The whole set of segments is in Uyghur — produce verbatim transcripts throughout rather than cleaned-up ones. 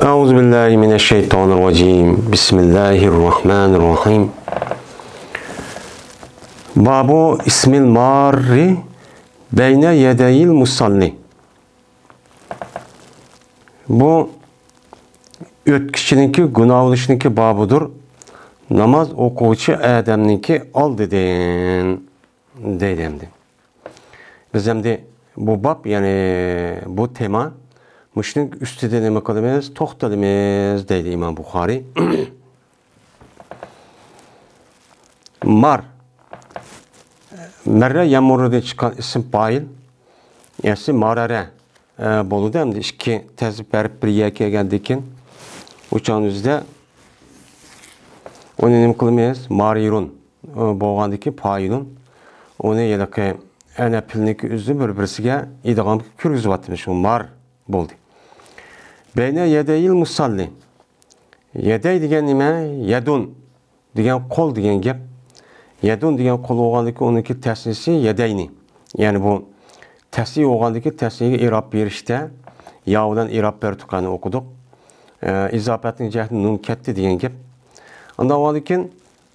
أعوذ بالله من الشيطان الرجيم. بسم الله الرحمن الرحيم. باب اسم المار بين يدي المصلي. بۇ ئۆتكۈچىنىڭكى گۇناھ بولۇشىنىڭكى بابىدۇر. ناماز ئوقۇغۇچى ئادەمنىڭكى ئالدىدىن دەيدۇ ئەمدى. بىز ئەمدى بۇ باب، يەنى بۇ تېما، مۇشۇنىڭ ئۈستىدە نېمە قىلىمىز؟ توختىلىمىز دەيدۇ ئىمام بۇخارىي. مار. مەررە يەمۇررۇدىن چىققان ئىسىم پائىل. يەسى مارەرە، ئە، بولىدۇ. ئەمدى ئىككى تەزىپ بەرىپ بىر يەرگە كەلگەندىن كېيىن، ئۇ چاغنىڭ ئۆزىدە ئۇنى نېمە قىلىمىز؟ مارىرۇن، ئە، بولغاندىن كېيىن پائىلۇن. ئۇنى ھېلىقى ئەنە پېئىلنىڭكى ئۆزىنى بىر-بىرسىگە ئىدغام كىرگۈزۈۋاتىمىز. شۇ مار بولدى. بەينە يەدەيىل مۇساللى. يەدەي دېگەن نېمە؟ يەدۇن دېگەن قول دېگەن گەپ. يەدۇن دېگەن قول بولغاندىكىن ئۇنىڭكى تەسنىيىسى يەدەينى. يەنى بۇ تەسنىيە بولغاندىكىن تەسنىيەگە ئىراب بېرىشتە يا بىلەن ئىراب بېرىدۇ، قېنى ئوقۇدۇق. ئە، ئىزاپەتنىڭ جەھەتتىن نۇن كەتتى دېگەن گەپ. ئاندىن بولغاندىكىن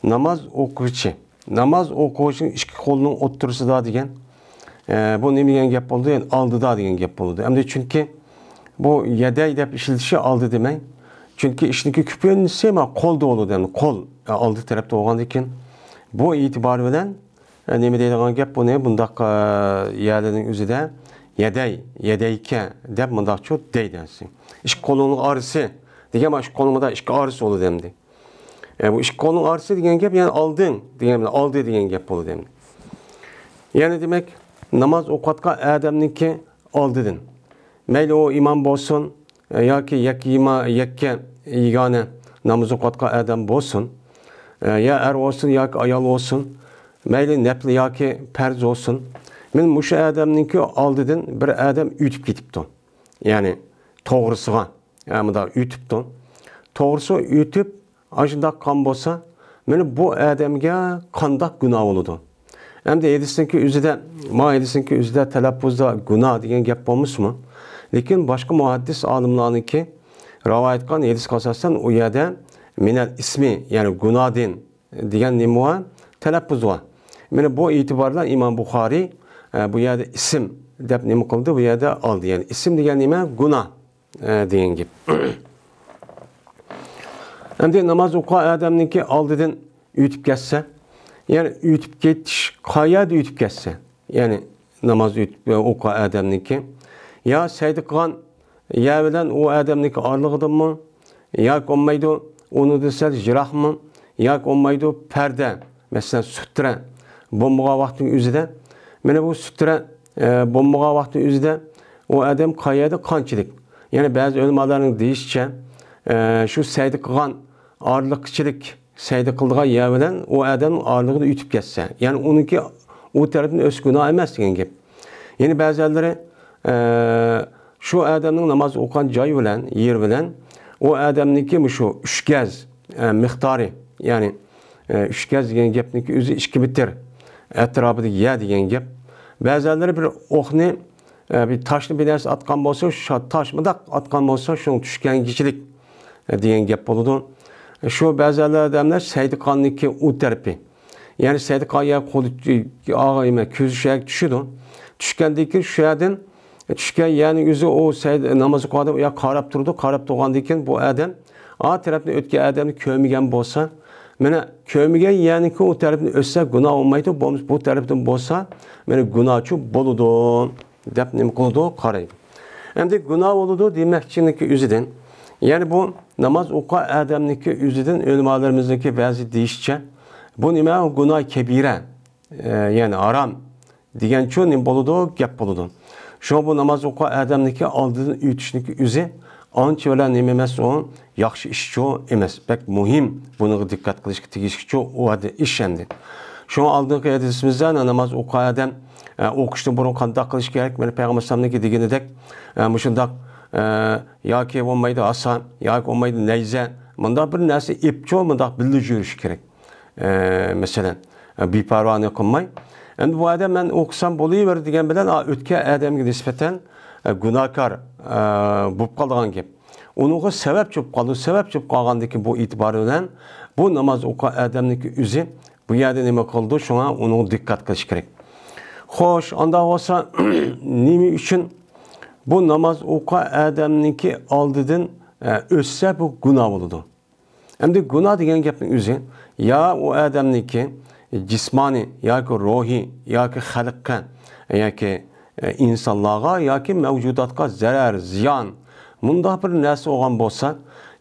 ناماز ئوقۇغۇچى. ناماز ئوقۇغۇچىنىڭ ئىككى قولىنىڭ ئوتتۇرىسىدا دېگەن، ئە، بۇ نېمە دېگەن گەپ بولىدۇ؟ يەنى ئالدىدا دېگەن گەپ بولىدۇ. ئەمدى چۈنكى بۇ يەدەي دەپ ئىشلىتىشى ئالدى دېمەي. چۈنكى ئىشنىڭكى كۆپىنچىسى ما قولدا بولىدۇ، يەنى قول، ئە، ئالدى تەرەپتە بولغاندىن كېيىن، بۇ ئېتىبارى بىلەن، ئە، نېمە دەيدىغان گەپ بۇنى بۇنداق، ئە، يەرلەرنىڭ ئۆزىدە يەدەي، يەدەيكە دەپ مۇنداقچۇ دەيدۇ. ئىككى قولۇڭنىڭ ئارىسى دېگەن، ما ئىككى قولۇڭدا ئىككى ئارىسى بولىدۇ ئەمدى. ئە، بۇ ئىككى قولنىڭ ئارىسى دېگەن گەپ، يەنى ئالدىڭ دېگەن بىلەن ئالدى دېگەن گەپ بولىدۇ ئەمدى. يەنى دېمەك، ناماز ئوقۇۋاتقان ئادەمنىڭكى ئالدىدىن. مەيلى ئۇ ئىمام بولسۇن، ئە، ياكى يەككە يېما-، يەككە يېگانە ناماز ئوقۇۋاتقان ئادەم بولسۇن، ئە، يا ئەر بولسۇن ياكى ئايال بولسۇن، مەيلى نەپلى ياكى پەرز بولسۇن، مەن مۇشۇ ئادەمنىڭكى ئالدىدىن بىر ئادەم ئۆتۈپ كېتىپتۇ. يەنى توغرىسىغا، ئە، مۇنداق ئۆتۈپتۇ. توغرىسىغا ئۆتۈپ، ئاشۇنداق قىلغان بولسا، مانا بۇ ئادەمگە قانداق گۇناھ بولىدۇ؟ ئەمدى ھەدىسنىڭكى ئۆزىدە، ما ھەدىسنىڭكى ئۆزىدە تەلەپپۇزدا گۇناھ دېگەن گەپ بولمىسىمۇ، لېكىن باشقا مۇھەددىس ئالىملارنىڭكى رىۋايەت قىلغان ھەدىسكە ئاساسەن ئۇ يەردە مىنەل ئىسمى، يەنى گۇناھدىن دېگەن نېمە بار؟ تەلەپپۇز بار. مانا بۇ ئېتىبار بىلەن ئىمام بۇخارىي، ئە، بۇ يەردە ئىسىم دەپ نېمە قىلدى؟ بۇ يەردە ئالدى. يەنى ئىسىم دېگەن نېمە؟ گۇناھ. ئە، دېگەن گەپ. ئەمدى ناماز ئوقۇغان ئادەمنىڭكى ئالدىدىن ئۆتۈپ كەتسە، يەنى ئۆتۈپ كېتىش قايەردە ئۆتۈپ كەتسە، يەنى ناماز ئۆتۈپ، ئوقۇغان ئادەمنىڭكى يا سەجدە قىلغان يەر بىلەن ئۇ ئادەمنىڭكى ئارىلىقىدىمۇ، ياكى بولمايدۇ ئۇنىڭدىن سەل يىراقمۇ، ياكى بولمايدۇ پەردە، مەسىلەن، سۈترە بولمىغان ۋاقىتنىڭ ئۆزىدە، مانا بۇ سۈترە، ئە، بولمىغان ۋاقىتنىڭ ئۆزىدە ئۇ ئادەم قايەردە قانچىلىك؟ يەنى بەزى ئۆلىمالارنىڭ دېيىشىچە، ئە، شۇ سەجدە قىلغان ئارىلىققىچىلىك سەجدە قىلىدىغان يەر بىلەن ئۇ ئادەمنىڭ ئارىلىقىدا ئۆتۈپ كەتسە، يەنى ئۇنىڭكى ئۇ تەرەپتىن ئۆتسە گۇناھ ئەمەس دېگەن گەپ. يەنى بەزىلەر، ئە، شۇ ئادەمنىڭ ناماز ئوقۇغان جايى بىلەن، يېرى بىلەن ئۇ ئادەمنىڭكى مۇشۇ ئۈچ گەز، ئە، مىقدارى، يەنى، ئە، ئۈچ گەز دېگەن گەپنىڭكى ئۆزى ئىككى مېتىر ئەتراپىدىكى يەر دېگەن گەپ. بەزىلەر بىر ئوقنى، ئە، بىر تاشنى بىر نەرسە ئاتقان بولسا، شۇ تاش مۇنداق ئاتقان بولسا، شۇنىڭ چۈشكەنگىچىلىك، ئە، دېگەن گەپ بولىدۇ. شۇ بەزىلەر ئادەملەر سەجدە قىلغاندىكى ئۇ تەرىپى، يەنى سەجدە قىلغان يەر قولى، ئاغا، نېمە، كۆزى شۇ يەرگە چۈشىدۇ. چۈشكەندىن كېيىن شۇ يەردىن، چۈشكەن يەرنىڭ ئۆزى ئۇ سەجدە، ناماز ئوقۇغان ئادەم ئۇ يەرگە قاراپ تۇرىدۇ. قاراپ تۇرغاندىن كېيىن بۇ ئادەم ئا تەرەپتىن ئۆتكەن ئادەمنى كۆرمىگەن بولسا، مانا كۆرمىگەن يەرنىڭكى ئۇ تەرىپىدىن ئۆتسە گۇناھ بولمايدۇ، بولمىسا بۇ تەرەپتىن بولسا، مانا گۇناھچۇ بولىدۇ دەپ نېمە قىلىدۇ؟ قارايدۇ. ئەمدى گۇناھ بولىدۇ دېمەكچىنىڭكى ئۆزىدىن، يەنى بۇ ناماز ئوقۇغان ئادەمنىڭكى ئۆزىدىن ئۆلىمالىرىمىزنىڭكى بەزى دېيىشىچە، بۇ نېمە؟ گۇناھ كەبىرە، ئە، يەنى ھارام دېگەنچۇ نېمە بولىدۇ؟ گەپ بولىدۇ. شۇڭا بۇ ناماز ئوقۇغان ئادەمنىڭكى ئالدىدىن ئۆتۈشنىڭكى ئۆزى ئانچە بىلەن نېمە ئەمەس، ئۇ ياخشى ئىشچۇ ئەمەس. بەك مۇھىم، بۇنىڭغا دىققەت قىلىشقا تېگىشلىكچۇ ئۇ ئىش ئەمدى. شۇڭا ئالدىنقى ھەدىسىمىزدە ناماز ئوقۇغان ئادەم، ئە، ئوقۇشتىن بۇرۇن قانداق قىلىش كېرەك؟ مانا پەيغەمبەر ئەلەيھىسسالامنىڭكى دېگىنىدەك، ئە، مۇشۇنداق، ئە، ياكى بولمايدۇ ئاسا، ياكى بولمايدۇ نەيزە، مۇنداق بىر نەرسە ئېپچۇ، مۇنداق بىللە يۈرۈش كېرەك. ئە، مەسىلەن، ئە، بىپەرۋانى قىلماي. ئەمدى بۇ ئادەم مەن ئوقۇسام بولۇۋېرىدۇ دېگەن بىلەن، ئا، ئۆتكەن ئادەمگە نىسبەتەن، ئە، گۇناھكار، ئە، بولۇپ قالىدىغان گەپ. ئۇنىڭغا سەۋەبچى بولۇپ قالىدۇ. سەۋەبچى بولۇپ قالغاندىكى بۇ ئېتىبارى بىلەن بۇ ناماز ئوقۇغان ئادەمنىڭكى ئۆزى بۇ يەردە نېمە قىلىدۇ؟ شۇڭا ئۇنىڭغا دىققەت قىلىش كېرەك. خوش، ئانداق بولسا نېمە ئۈچۈن بۇ ناماز ئوقۇغان ئادەمنىڭكى ئالدىدىن، ئە، ئۆتسە بۇ گۇناھ بولىدۇ؟ ئەمدى گۇناھ دېگەن گەپنىڭ ئۆزى يا ئۇ ئادەمنىڭكى جىسمانىي ياكى روھىي ياكى خەلققە ياكى، ئە، ئىنسانلارغا ياكى مەۋجۇداتقا زەرەر، زىيان، مۇنداق بىر نەرسە بولغان بولسا،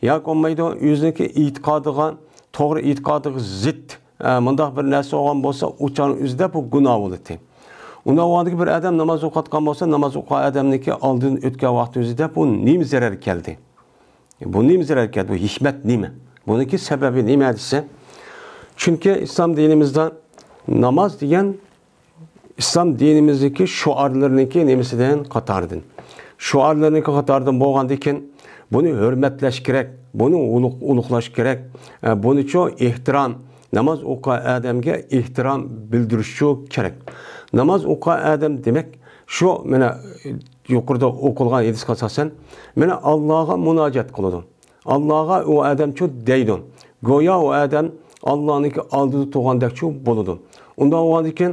ياكى بولمايدۇ ئۆزىنىڭكى ئېتىقادىغا، توغرا ئېتىقادىغا زىت، ئە، مۇنداق بىر نەرسە بولغان بولسا، ئۇ چاغنىڭ ئۆزىدە بۇ گۇناھ بولىدۇ. ئۇنداق بولغاندىكىن بىر ئادەم ناماز ئوقۇۋاتقان بولسا، ناماز ئوقۇغان ئادەمنىڭكى ئالدىدىن ئۆتكەن ۋاقتى ئۆزىدە بۇ نېمە زەرەر كەلدى؟ بۇ نېمە زەرەر كەلدى؟ بۇ ھېكمەت نېمە؟ بۇنىڭكى سەۋەبى نېمە دېسە، چۈنكى ئىسلام دىنىمىزدا ناماز دېگەن ئىسلام دىنىمىزدىكى شوئارلىرىنىڭكى نېمىسىدىن، قاتارىدىن. شوئارلىرىنىڭكى قاتارىدىن بولغاندىكىن، بۇنى ھۆرمەتلەش كېرەك، بۇنى ئۇلۇغ-، ئۇلۇغلاش كېرەك. ئە، بۇنىچۇ ئېھتىرام، ناماز ئوقۇغان ئادەمگە ئېھتىرام بىلدۈرۈشچۇ كېرەك. ناماز ئوقۇغان ئادەم دېمەك، شۇ مانا يۇقىرىدا ئوقۇلغان ھەدىسكە ئاساسەن، مانا ئاللاغا مۇناجات قىلىدۇ. ئاللاغا ئۇ ئادەمچۇ دەيدۇ. گويا ئۇ ئادەم ئاللانىڭكى ئالدىدا تۇرغاندەكچۇ بولىدۇ. ئۇنداق بولغاندىكىن،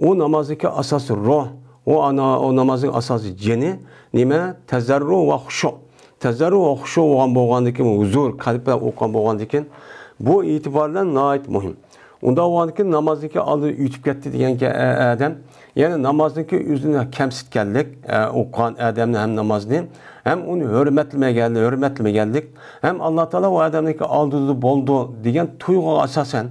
ئۇ نامازنىڭكى ئاساسىي روھ، ئۇ ئانا-، ئۇ نامازنىڭ ئاساسىي جېنى نېمە؟ تەزەررۇ ۋە خۇشۇ. تەزەررۇ ۋە خۇشۇ بولغان بولغاندىكىن، ھۇزۇر، قەلب بىلەن ئوقۇغان بولغاندىكىن، بۇ ئېتىبار بىلەن ناھايىتى مۇھىم. ئۇنداق بولغاندىكىن، نامازنىڭكى ئالدىدا ئۆتۈپ كەتتى دېگەن گە-، ئە-، ئادەم، يەنى نامازنىڭكى ئۆزىنى كەمسىتكەنلىك، ئە، ئوقۇغان ئادەمنى ھەم نامازنى، ھەم ئۇنى ھۆرمەتلىمىگەنلىك، ھۆرمەتلىمىگەنلىك، ھەم ئاللا تائالا ئۇ ئادەمنىڭكى ئالدىدا بولىدۇ دېگەن تۇيغۇغا ئاساسەن،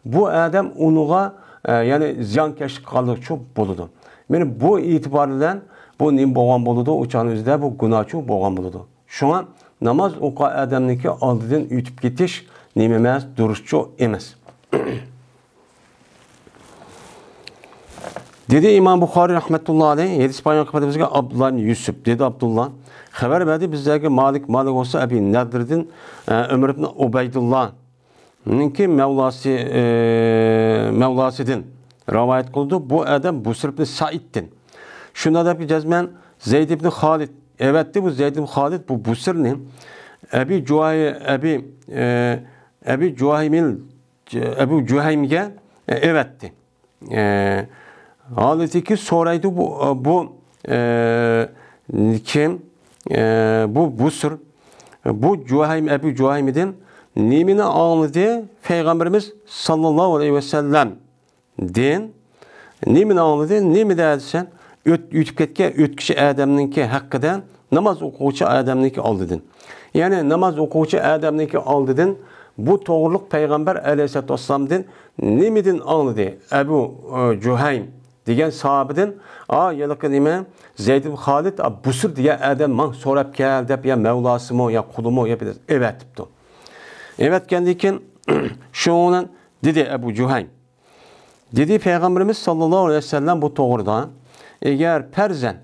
بۇ ئادەم ئۇنىڭغا، ئە، يەنى زىيانكەشلىك قىلغانلىقچۇ بولىدۇ. مانا بۇ ئېتىبار بىلەن بۇ نېمە بولغان بولىدۇ؟ ئۇ چاغنىڭ ئۆزىدە بۇ گۇناھچۇ بولغان بولىدۇ. شۇڭا ناماز ئوقۇغان ئادەمنىڭكى ئالدىدىن ئۆتۈپ كېتىش نېمە ئەمەس، دۇرۇسچۇ ئەمەس. دېدى ئىمام بۇخارىي رەھمەتۇللا ئەلەيھ، ھەدىس بايان قىلىپ بىزگە ئابدۇللا ئىبن يۈسۈپ، دېدى ئابدۇللا، خەۋەر بەردى بىزلەرگە مالىك، مالىك بولسا ئەبى نەدىردىن، ئە، ئۆمەر ئىبن ئۇبەيدۇللانىڭكى مەۋلاسى، ئە، مەۋلاسىدىن رىۋايەت قىلىدۇ. بۇ ئادەم بۇسر ئىبن سەئىدتىن. شۇنداق دەپ جەزمەن زەيد ئىبن خالىد ئەۋەتتى. بۇ زەيد ئىبن خالىد بۇ بۇسرنى ئەبى جۇھەي-، ئەبى، ئە، ئەبى جۇھەيمىل، ئەبۇ جۇھەيمگە، ئە، ئەۋەتتى. ئە، ھالىتىكى سورايدۇ بۇ، بۇ، ئە، كىم؟ ئە، بۇ بۇسر، بۇ جۇھەيم، ئەبۇ جۇھەيمدىن نېمىنى ئاڭلىدى پەيغەمبىرىمىز ساللاللاھۇ ئەلەيھى ۋەسەللەم؟ دىن نېمىنى ئاڭلىدى؟ نېمە دەدى سەن؟ ئۆت-، ئۆتۈپ كەتكەن ئۆتكۈچى ئادەمنىڭكى ھەققىدە، ناماز ئوقۇغۇچى ئادەمنىڭكى ئالدىدىن. يەنى ناماز ئوقۇغۇچى ئادەمنىڭكى ئالدىدىن بۇ توغرىلىق پەيغەمبەر ئەلەيھىسسالاتۇ ۋەسسالامدىن نېمىدىن ئاڭلىدى؟ ئەبۇ، ئە، جۇھەيم دېگەن ساھابىدىن، ئا، ھېلىقى نېمە، زەيد ئىبن خالىد، ئا، بۇسر دېگەن ئادەم ماڭا سوراپ كەل دەپ، يا مەۋلاسىمۇ، يا قۇلىمۇ، يا ئەۋەتىپتۇ. ئەۋەتكەندىن كېيىن، شۇنىڭ بىلەن دېدى ئەبۇ جۇھەيم. دېدى پەيغەمبىرىمىز ساللاللاھۇ ئەلەيھى ۋەسەللەم بۇ توغرىدا، ئەگەر پەرزەن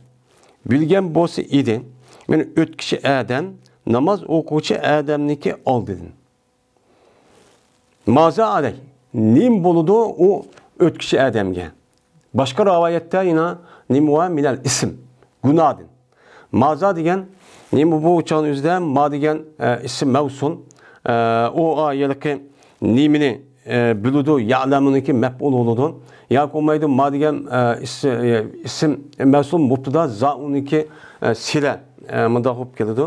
بىلگەن بولسا ئىدى، مېنى ئۆتكۈچى ئادەم ناماز ئوقۇغۇچى ئادەمنىڭكى ئالدىدىن. مازا ئەلەي، نېمە بولىدۇ ئۇ ئۆتكۈچى ئادەمگە؟ باشقا رىۋايەتتە يەنە نېمە ۋە مىنەل ئىسم، گۇناھدىن. مازا دېگەن نېمە بۇ چاغنىڭ ئۆزىدە؟ ما دېگەن، ئە، ئىسم مەۋسۇل. ئە، ئۇ، ئا، ھېلىقى نېمىنى، ئە، بىلىدۇ، يەلەمۇنىڭكى مەپئۇل بولىدۇ. ياكى بولمايدۇ، ما دېگەن، ئە، ئىس-، ئە، ئىسم مەۋسۇل مۇبتىدا، زا ئۇنىڭكى، ئە، سىلە، ئە، مۇنداق بولۇپ كېلىدۇ.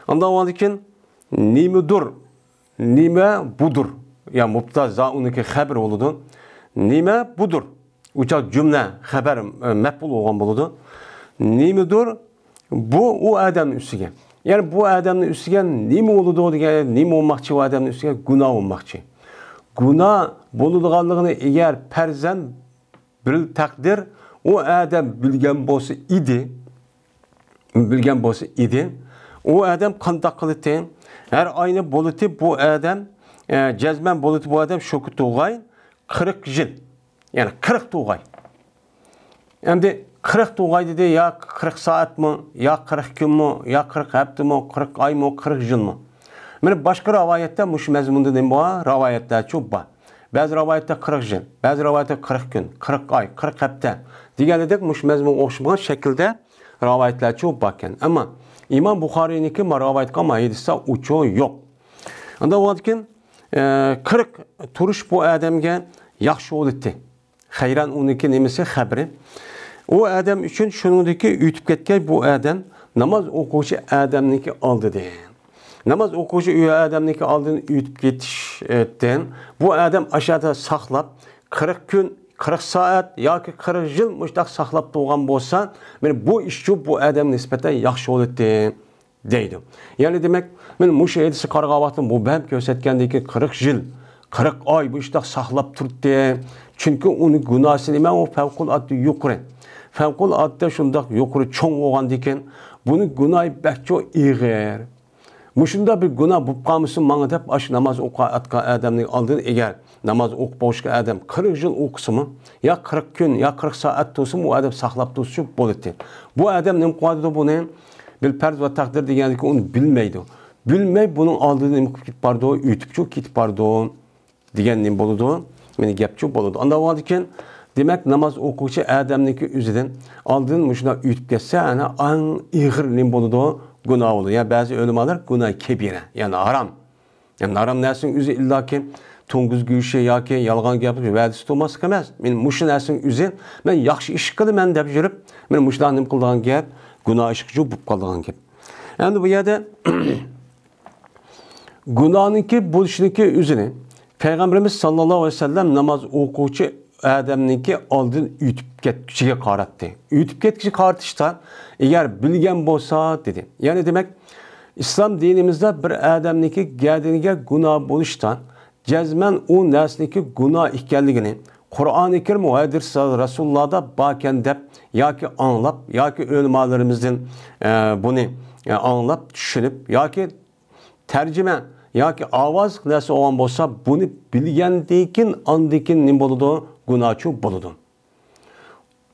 ئاندىن ئاندىن كېيىن نېمىدۇر، نېمە بۇدۇر. يا مۇبتىدا زا ئۇنىڭكى خەبىرى بولىدۇ. نېمە بۇدۇر. ئۇ چاغ جۈملە خەبەر، ئە، مەپئۇل بولغان بولىدۇ. نېمىدۇر بۇ ئۇ ئادەمنىڭ ئۈستىگە. يەنى بۇ ئادەمنىڭ ئۈستىگە نېمە بولىدۇ دېگەن، نېمە بولماقچى ئۇ ئادەمنىڭ ئۈستىگە؟ گۇناھ بولماقچى. گۇناھ بولىدىغانلىقىنى ئەگەر پەرزەن بىل تەقدىر، ئۇ ئادەم بىلگەن بولسا ئىدى، بىلگەن بولسا ئىدى، ئۇ ئادەم قانداق قىلىتى؟ ھەر ئاينى بولىتى بۇ ئادەم، ئە، جەزمەن بولىتى بۇ ئادەم شۇكى تۇغاي قىرىق يىل، يەنى قىرىق تۇغاي. ئەمدى قىرىق تۇغاي دېدى، يا قىرىق سائەتمۇ، يا قىرىق كۈنمۇ، يا قىرىق ھەپتىمۇ، قىرىق ئايمۇ، قىرىق يىلمۇ؟ مانا باشقا رىۋايەتتە مۇشۇ مەزمۇندا نېمە بار؟ رىۋايەتلەرچۇ بار. بەزى رىۋايەتتە قىرىق يىل، بەزى رىۋايەتتە قىرىق كۈن، قىرىق ئاي، قىرىق ھەپتە دېگەنىدەك مۇشۇ مەزمۇنغا ئوخشىمىغان شەكىلدە رىۋايەتلەرچۇ باركەن. ئەمما ئىمام بۇخارىينىڭكى ما-، رىۋايەت قىلغان ھەدىستە ئۇچۇر يوق. ئاندىن بولغاندىكىن، ئە، قىرىق تۇرۇش بۇ ئادەمگە ياخشى بولاتتى. خەيرەن ئۇنىڭكى نېمىسى خەبىرى. ئۇ ئادەم ئۈچۈن شۇنىڭدىكى ئۆتۈپ كەتكەن بۇ ئادەم ناماز ئوقۇغۇچى ئادەمنىڭكى ئالدىدىن. ناماز ئوقۇغۇچى ئۇ ئادەمنىڭكى ئالدىدىن ئۆتۈپ كېتىشتىن بۇ ئادەم ئاشۇ يەردە ساقلاپ، قىرىق كۈن، قىرىق سائەت ياكى قىرىق يىل مۇشۇنداق ساقلاپ تۇرغان بولسا، مانا بۇ ئىشچۇ بۇ ئادەمگە نىسبەتەن ياخشى بولاتتى. دەيدۇ. يەنى دېمەك، مەن مۇشۇ ھەدىسكە قارىغان ۋاقتىم بۇ بەم كۆرسەتكەندىكى قىرىق يىل، قىرىق ئاي بۇ ئىشتا ساقلاپ تۇردى. چۈنكى ئۇنى گۇناھسى نېمە؟ ئۇ پەۋقۇلئاددە يۇقىرى. پەۋقۇلئاددە شۇنداق يۇقىرى چوڭ بولغاندىكىن، بۇنى گۇناھى بەكچۇ ئېغىر. مۇشۇنداق بىر گۇناھ بولۇپ قالمىسۇن ماڭا دەپ، ئاشۇ ناماز ئوقۇۋاتقان ئادەمنىڭ ئالدىدا ئەگەر ناماز ئوقۇپ بولۇشقا ئادەم قىرىق يىل ئوقۇسىمۇ، يا قىرىق كۈن، يا قىرىق سائەت تۇرسىمۇ، ئۇ ئادەم ساقلاپ تۇرسا بولىدۇ. بۇ ئادەم نېمە قىلىۋاتىدۇ بۇنى؟ بىل پەرز ۋە تەقدىر دېگەندىكى ئۇنى بىلمەيدۇ. بىلمەي بۇنىڭ ئالدىدا نېمە قىلىپ كېتىپ بارىدۇ؟ ئۆتۈپچۇ كېتىپ بارىدۇ. دېگەن نېمە بولىدۇ؟ مېنى گەپچۇ بولىدۇ. ئانداق بولغاندىكىن، دېمەك، ناماز ئوقۇغۇچى ئادەمنىڭكى ئۆزىدىن ئالدىن مۇشۇنداق ئۆتۈپ كەتسە، ئەنە ئەڭ ئېغىر نېمە بولىدۇ؟ گۇناھ بولىدۇ. يا بەزى ئۆلىمالار گۇناھ كەبىرە، يەنى ھارام. يەنى ھارام نەرسىنىڭ ئۆزى ئىللاكى توڭگۇز گۆشى ياكى يالغان گەپ، ۋەدىسى تۇرماسلىق ئەمەس. مەن مۇشۇ نەرسىنىڭ ئۆزى، مەن ياخشى ئىش قىلىمەن دەپ يۈرۈپ، مەن مۇشۇنداق نېمە قىلىدىغان گەپ، گۇناھ ئىشقا جۇ بولۇپ قالىدىغان گەپ. ئەمدى بۇ يەردە گۇناھنىڭكى بولۇشىنىڭكى ئۆزىنى پەيغەمبىرىمىز ساللاللاھۇ ئەلەيھى ۋەسەللەم ناماز ئوقۇغۇچى ئادەمنىڭكى ئالدىن ئۆتۈپ كەتكۈچىگە قاراتتى. ئۆتۈپ كەتكۈچىگە قارىتىشتا، ئەگەر بىلگەن بولسا، دېدى. يەنى دېمەك، ئىسلام دىنىمىزدا بىر ئادەمنىڭكى گەدىنىگە گۇناھ بولۇشتا، جەزمەن ئۇ نەرسىنىڭكى گۇناھ ئىكەنلىكىنى قۇرئانى كەرىم ۋە ھەدىس رەسۇلۇللاھدا باركەن دەپ ياكى ئاڭلاپ، ياكى ئۆلىمالىرىمىزدىن، ئە، بۇنى، ئە، ئاڭلاپ، چۈشىنىپ ياكى تەرجىمە ياكى ئاۋازلىق نەرسە بولغان بولسا، بۇنى بىلگەندىن كېيىن، ئاندىن كېيىن نېمە بولىدۇ؟ گۇناھچۇ بولىدۇ.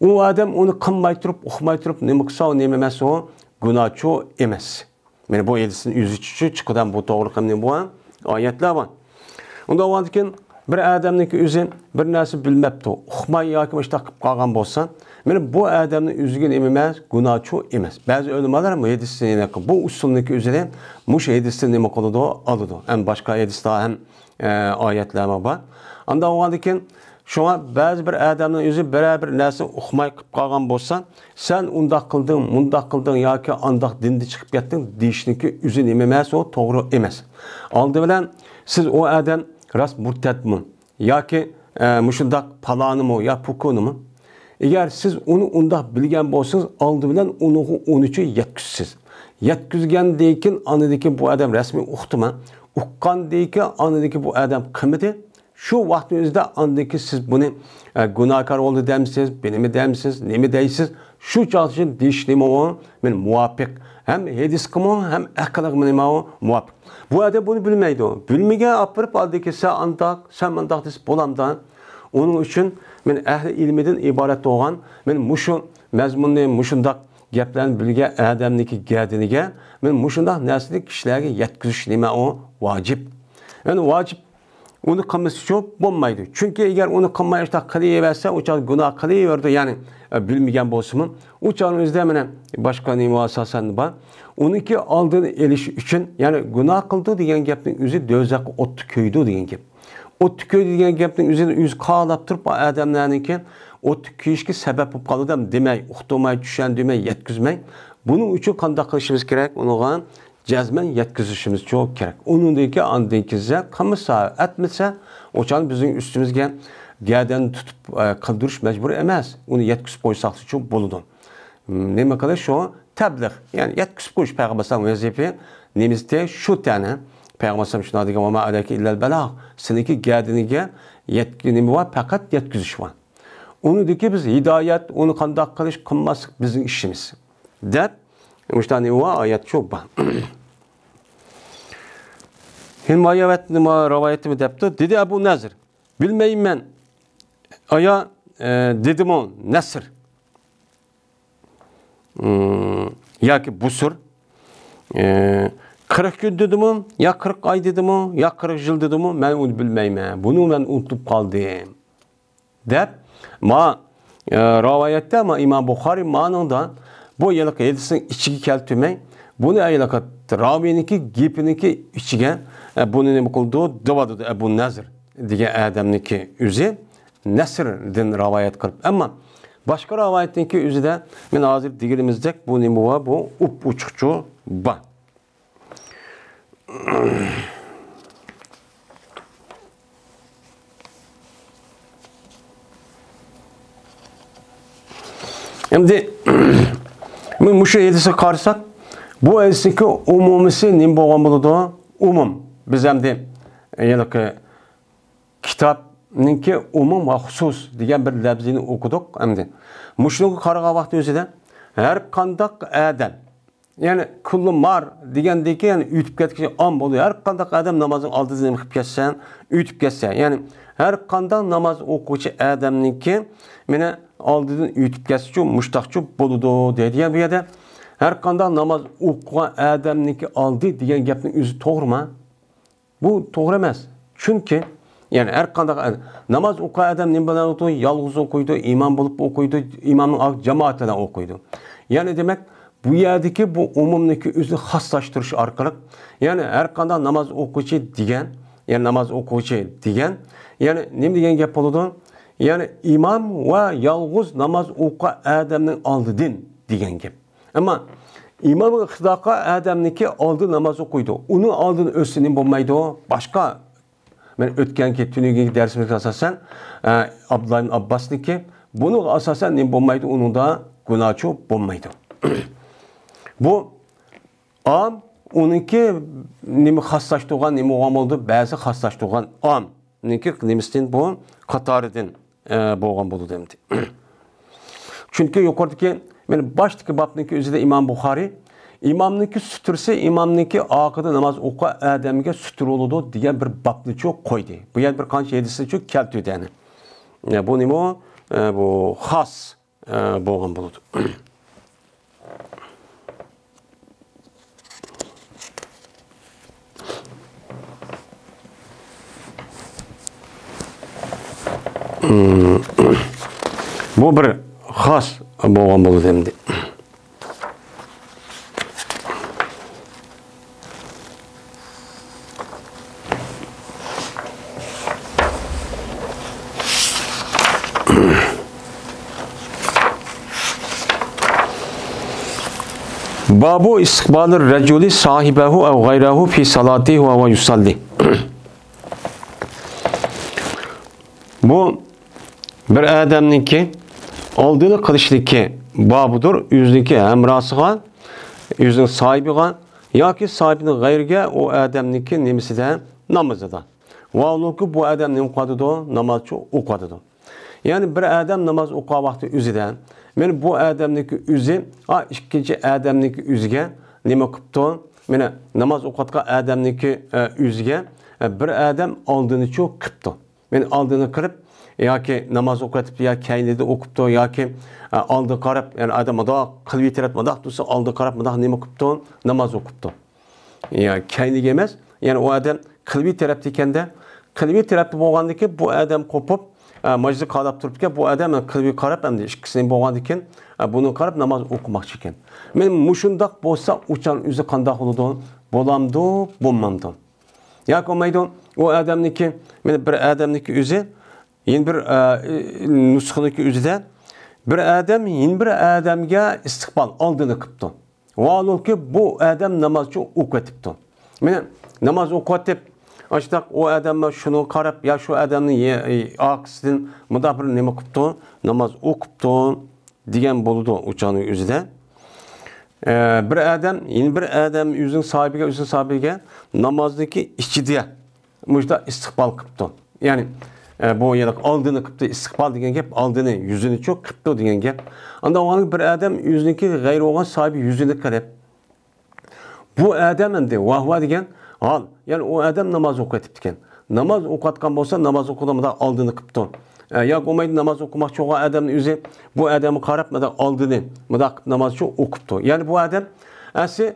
ئۇ ئادەم ئۇنى قىلماي تۇرۇپ، ئۇقماي تۇرۇپ نېمە قىلسا، ئۇ نېمە ئەمەس، ئۇ گۇناھچۇ ئەمەس. مانا بۇ ھەدىستىن ئۆزى چۈشۈپ چىقىدىغان بۇ توغرىلىق نېمە بۇ ئايەتلەر بار. ئۇنداق بولغاندىكىن، بىر ئادەمنىڭكى ئۆزى بىر نەرسە بىلمەپتۇ، ئۇقماي ياكى مۇشۇنداق قىلىپ قالغان بولسا، مانا بۇ ئادەمنىڭ ئۆزىگە نېمە ئەمەس، گۇناھچۇ ئەمەس. بەزى ئۆلىمالار بۇ ھەدىستىن، يەنى بۇ ئۇسۇلنىڭكى ئۆزىنى مۇشۇ ھەدىستىن نېمە قىلىدۇ، ئالىدۇ. ھەم باشقا ھەدىستە ھەم، ئە، ئايەتلەرمۇ بار. ئانداق بولغاندىكىن، شۇڭا بەزى بىر ئادەمنىڭ ئۆزى بىرەر بىر نەرسە ئۇقماي قىلىپ قالغان بولسا، سەن ئۇنداق قىلدىڭ، مۇنداق قىلدىڭ ياكى ئانداق دىندىن چىقىپ كەتتىڭ دېيىشنىڭكى ئۆزى نېمە ئەمەس، ئۇ توغرا ئەمەس. ئالدى بىلەن سىز ئۇ ئادەم راست مۇرتەتمۇ ياكى، ئە، مۇشۇنداق پالانىمۇ يا پۇكۇنىمۇ؟ ئەگەر سىز ئۇنى ئۇنداق بىلگەن بولسىڭىز، ئالدى بىلەن ئۇنىڭغا ئۇنىچۇ يەتكۈزىسىز. يەتكۈزگەندىن كېيىن ئاندىن كېيىن بۇ ئادەم رەسمىي ئۇقتىمۇ؟ ئۇققاندىن كېيىن ئاندىن كېيىن بۇ ئادەم قىلمىدى. شۇ ۋاقىتنىڭ ئۆزىدە ئاندىن كېيىن سىز بۇنى، ئە، گۇناھكار بولدى دەمسىز، بىنىمۇ دەمسىز، نېمە دەيسىز؟ شۇ چاغدىچۇ دېيىش نېمە ئۇ؟ مانا مۇۋاپىق. ھەم ھەدىسقىمۇ، ھەم ئەقىلگىمۇ نېمە ئۇ؟ مۇۋاپىق. بۇ ئادەم بۇنى بىلمەيدۇ. بىلمىگەن ئاپىرىپ ئالدى كېسە ئانداق، سەن مانداق دېسە بولامدا؟ ئۇنىڭ ئۈچۈن مانا ئەھلى ئىلمىدىن ئىبارەت بولغان، مانا مۇشۇ مەزمۇننى، مۇشۇنداق گەپلەرنى بىلگەن ئادەمنىڭكى گەدىنىگە، مانا مۇشۇنداق نەرسىنى كىشىلەرگە يەتكۈزۈش نېمە ئۇ؟ ۋاجىپ. يەنى ۋاجىپ ئۇنى قىلمىسىچۇ بولمايدۇ. چۈنكى ئەگەر ئۇنى قىلماي ئاشۇنداق قىلىۋەرسە، ئۇ چاغدا گۇناھ قىلىۋېرىدۇ، يەنى، ئە، بىلمىگەن بولسىمۇ. ئۇ چاغنىڭ ئۆزىدە مانا باشقا نېمە ئاساسەن بار. ئۇنىڭكى ئالدىنى ئېلىش ئۈچۈن، يەنى گۇناھ قىلدى دېگەن گەپنىڭ ئۆزى دۆزەخقە ئوتتا كۆيىدۇ دېگەن گەپ. ئوتتا كۆيىدۇ دېگەن گەپنىڭ ئۆزىنى ئۆزى قالاپ تۇرۇپ، ئۇ ئادەملەرنىڭكى ئوتتا كۆيۈشكە سەۋەب بولۇپ قالىدۇ دەم دېمەي، ئۇقتۇرماي، چۈشەندۈرمەي، يەتكۈزمەي. بۇنىڭ ئۈچۈن قانداق قىلىشىمىز كېرەك؟ ئۇنىڭغا جەزمەن يەتكۈزۈشىمىز چوق كېرەك. ئۇنىڭدىن كېيىن ئاندىن كېيىن قىلمىسا، ئەتمىسە، ئۇ چاغدا بىزنىڭ ئۈستىمىزگە گەدەن تۇتۇپ، ئە، قىلدۇرۇش مەجبۇرىي ئەمەس. ئۇنى يەتكۈزۈپ قويساقچۇ بولىدۇ. نېمە قىلىش شۇ؟ تەبلىغ. يەنى يەتكۈزۈپ قويۇش پەيغەمبەر ئەلەيھىسسالام ۋەزىپە. نېمىزتى شۇ تەنە. پەيغەمبەر ئەلەيھىسسالام شۇنداق دېگەن، «ۋە ما ئەلەيكە ئىللەل بەلاغ.» سېنىڭكى گەدىنىگە يەتكى-، نېمە بار؟ پەقەت يەتكۈزۈش بار. ئۇنىڭدىكى بىز ھىدايەت، ئۇنى قانداق قىلىش، قىلماسلىق بىزنىڭ ئىشىمىز. دەپ، مۇشۇنداق نېمە بار؟ ئايەت شۇ بار. ھىمايەۋەت نېمە رىۋايىتىمۇ دەپتۇ. دېدى ئەبۇ نەزىر، «بىلمەيمەن.» ئايا، ئە، دېدىمۇ نەسر؟ ئىم، ياكى بۇسۇر؟ ئە، قىرىق كۈن دېدىمۇ، يا قىرىق ئاي دېدىمۇ، يا قىرىق يىل دېدىمۇ، مەن ئۇنى بىلمەيمەن. بۇنى مەن ئۇنتۇپ قالدىم. دەپ، ما، ئە، رىۋايەتتە، ما، ئىمام بۇخارى مانىڭدا بۇ ھېلىقى ھەدىسنىڭ ئىچىگە كەلتۈرمەي، بۇنى ئەيلەكەت راۋىنىڭكى گېپىنىڭكى ئىچىگە، ئە، بۇنى نېمە قىلىدۇ؟ دەۋاتىدۇ ئەبۇ نەزر دېگەن ئادەمنىڭكى ئۆزى نەسردىن رىۋايەت قىلىپ. ئەمما باشقا رىۋايەتنىڭكى ئۆزىدە، مەن ھازىر دېگىنىمىزدەك، بۇ نېمە بار؟ بۇ ئوپئوچۇقچۇ بار. ئەمدى مۇشۇ ھەدىسكە قارىساق، بۇ ھەدىسنىڭكى ئومۇمىسى نېمە بولغان بولىدۇ؟ ئومۇم. بىز ئەمدى ھېلىقى كىتابنىڭكى ئومۇم ۋە خۇسۇس دېگەن بىر لەپزىنى ئوقۇدۇق ئەمدى. مۇشۇنىڭغا قارىغان ۋاقتى ئۆزىدە ھەر قانداق ئادەم، يەنى كۇللۇ مار دېگەندىكى، يەنى ئۆتۈپ كەتكۈچى ئام بولىدۇ. ھەر قانداق ئادەم نامازنىڭ ئالدىدا نېمە قىلىپ كەتسە، ئۆتۈپ كەتسە، يەنى ھەر قانداق ناماز ئوقۇغۇچى ئادەمنىڭكى مېنى ئالدىدىن ئۆتۈپ كەتسىچۇ، مۇشتاقچۇ بولىدۇ دەيدىغان بۇ يەردە. ھەر قانداق ناماز ئوقۇغان ئادەمنىڭكى ئالدى دېگەن گەپنىڭ ئۆزى توغرىما؟ بۇ توغرا ئەمەس. چۈنكى، يەنى ھەر قانداق ئاد-، ناماز ئوقۇغان ئادەم نېمە بىلەن ئوقۇيدۇ؟ يالغۇز ئوقۇيدۇ، ئىمام بولۇپ ئوقۇيدۇ، ئىمامنىڭ ئال-، جامائەت بىلەن ئوقۇيدۇ. يەنى دېمەك، بۇ يەردىكى بۇ ئومۇمنىڭكى ئۆزىنى خاسلاشتۇرۇش ئارقىلىق، يەنى ھەر قانداق ناماز ئوقۇغۇچى دېگەن، يەنى ناماز ئوقۇغۇچى دېگەن، يەنى نېمە دېگەن گەپ بولىدۇ؟ يەنى ئىمام ۋە يالغۇز ناماز ئوقۇغان ئادەمنىڭ ئالدىدىن دېگەن گەپ. ئەمما ئىمام ئىقتىدا قىلغان ئادەمنىڭكى ئالدى ناماز ئوقۇيدۇ. ئۇنىڭ ئالدىنى ئۆتسە نېمە بولمايدۇ؟ باشقا، مەن ئۆتكەنكى تۈنۈگۈنكى دەرسىمىزگە ئاساسەن، ئە، ئابدۇللا ئىبن ئابباسنىڭكى، بۇنىڭغا ئاساسەن نېمە بولمايدۇ؟ ئۇنىڭدا گۇناھچۇ بولمايدۇ. بۇ ئام، ئۇنىڭكى نېمە خاسلاشتۇرغان، نېمە بولغان بولىدۇ؟ بەزى خاسلاشتۇرغان ئام. نىڭكى نېمىسىدىن بۇ قاتارىدىن، ئە، بولغان بولىدۇ ئەمدى. چۈنكى يۇقىرىدىكى، مانا باشتىكى بابنىڭكى ئۆزىدە ئىمام بۇخارىي ئىمامنىڭكى سۈترىسى، ئىمامنىڭكى ئارقىدا ناماز ئوقۇغان ئادەمگە سۈترە بولىدۇ دېگەن بىر بابنىچۇ قويدى. بۇ يەردە بىر قانچە ھەدىسنىچۇ كەلتۈردى يەنى. ئە، بۇ نېمە؟ ئە، بۇ خاس، ئە، بولغان بولىدۇ. بۇ بىر خاس بولغان بولىدۇ ئەمدى. بابۇ ئىستىقبالىر رەجۇلى ساھىبەھۇ ئەۋ غەيرەھۇ فى سالاتىھى ۋە ھۇۋە يۇسەللى. بۇ بىر ئادەمنىڭكى ئالدىنى قىلىشلىكى بابىدۇر، ئۆزىنىڭكى ھەمراھسىغا، ئۆزىنىڭ ساھىبىغا ياكى ساھىبىنىڭ غەيرىگە ئۇ ئادەمنىڭكى نېمىسىدە، نامىزىدا. ۋە ھالبۇكى بۇ ئادەم نېمە قىلىۋاتىدۇ؟ نامازچۇ ئوقۇۋاتىدۇ. يەنى بىر ئادەم ناماز ئوقۇغان ۋاقتى ئۆزىدە، مانا بۇ ئادەمنىڭكى ئۆزى، ئا، ئىككىنچى ئادەمنىڭكى ئۆزىگە نېمە قىپتۇ؟ مانا ناماز ئوقۇۋاتقان ئادەمنىڭكى، ئە، ئۆزىگە، ئە، بىر ئادەم ئالدىنىچۇ قىپتۇ. مانا ئالدىنى قىرىپ، ياكى ناماز ئوقۇۋېتىپتۇ، يا كەينىدە ئوقۇپتۇ، ياكى، ئە، ئالدىغا قاراپ، يەنى ئادەم مۇنداق قىلىۋېتىۋېرىپ، مۇنداق تۇرسا، ئالدىغا قاراپ مۇنداق نېمە قىپتۇ؟ ناماز ئوقۇپتۇ. يا كەينىگە ئەمەس، يەنى ئۇ ئادەم قىلىۋى تەرەپتە ئىكەندە، قىلىۋى تەرەپتە بولغاندىكى بۇ ئادەم قوپۇپ، ئە، ماجىزى قالاپ تۇرۇپتىكەن، بۇ ئادەم قىلىۋى قاراپ، ئەمدى ئىككىسىنى بولغاندىكىن، ئە، بۇنى قاراپ ناماز ئوقۇماقچى ئىكەن. مانا مۇشۇنداق بولسا، ئۇچان ئۆزى قانداق بولىدۇ؟ بولامدۇ، بولمامدۇ؟ ياكى بولمايدۇ، ئۇ ئادەمنىكى، مانا بىر ئادەمنىكى ئۆزى، يەنە بىر، ئە، نۇسخىنىكى ئۆزىدە بىر ئادەم يەنە بىر ئادەمگە ئىستىقبال، ئالدىنى قىپتۇ. ۋاھالۇكى، بۇ ئادەم نامازچۇ ئوقۇۋېتىپتۇ. مانا ناماز ئوقۇۋېتىپ، ئاشۇنداق ئۇ ئادەم شۇنىڭغا قاراپ، يا شۇ ئادەمنىڭ يە-، ئارقىسىدىن مۇنداق بىر نېمە قىپتۇ، ناماز ئوقۇپتۇ دېگەن بولىدۇ ئۇ چاغنىڭ ئۆزىدە. ئە، بىر ئادەم، يەنە بىر ئادەم ئۆزىنىڭ ساھىبىگە، ئۆزىنىڭ ساھىبىگە نامازنىڭكى ئىچىدە مۇشۇنداق ئىستىقبال قىپتۇ. يەنى، ئە، بۇ يەنە ئالدىنى قىپتۇ، ئىستىقبال دېگەن گەپ، ئالدىنى، يۈزىنىچۇ قىپتۇ دېگەن گەپ. ئاندا بولغاندا بىر ئادەم ئۆزىنىڭكى غەيرى بولغان ساھىبى يۈزىنى قىلىپ، بۇ ئادەم ئەمدى ۋاھ ۋاھ دېگەن ھال، يەنى ئۇ ئادەم ناماز ئوقۇۋېتىپتىكەن. ناماز ئوقۇۋاتقان بولسا، ناماز ئوقۇغىنى مۇنداق ئالدىنى قىپتۇ. ئە، ياكى بولمايدۇ، ناماز ئوقۇماقچى بولغان ئادەمنىڭ ئۆزى بۇ ئادەمگە قاراپ مۇنداق ئالدىنى مۇنداق قىلىپ نامازچۇ ئوقۇپتۇ. يەنى بۇ ئادەم ئەسلى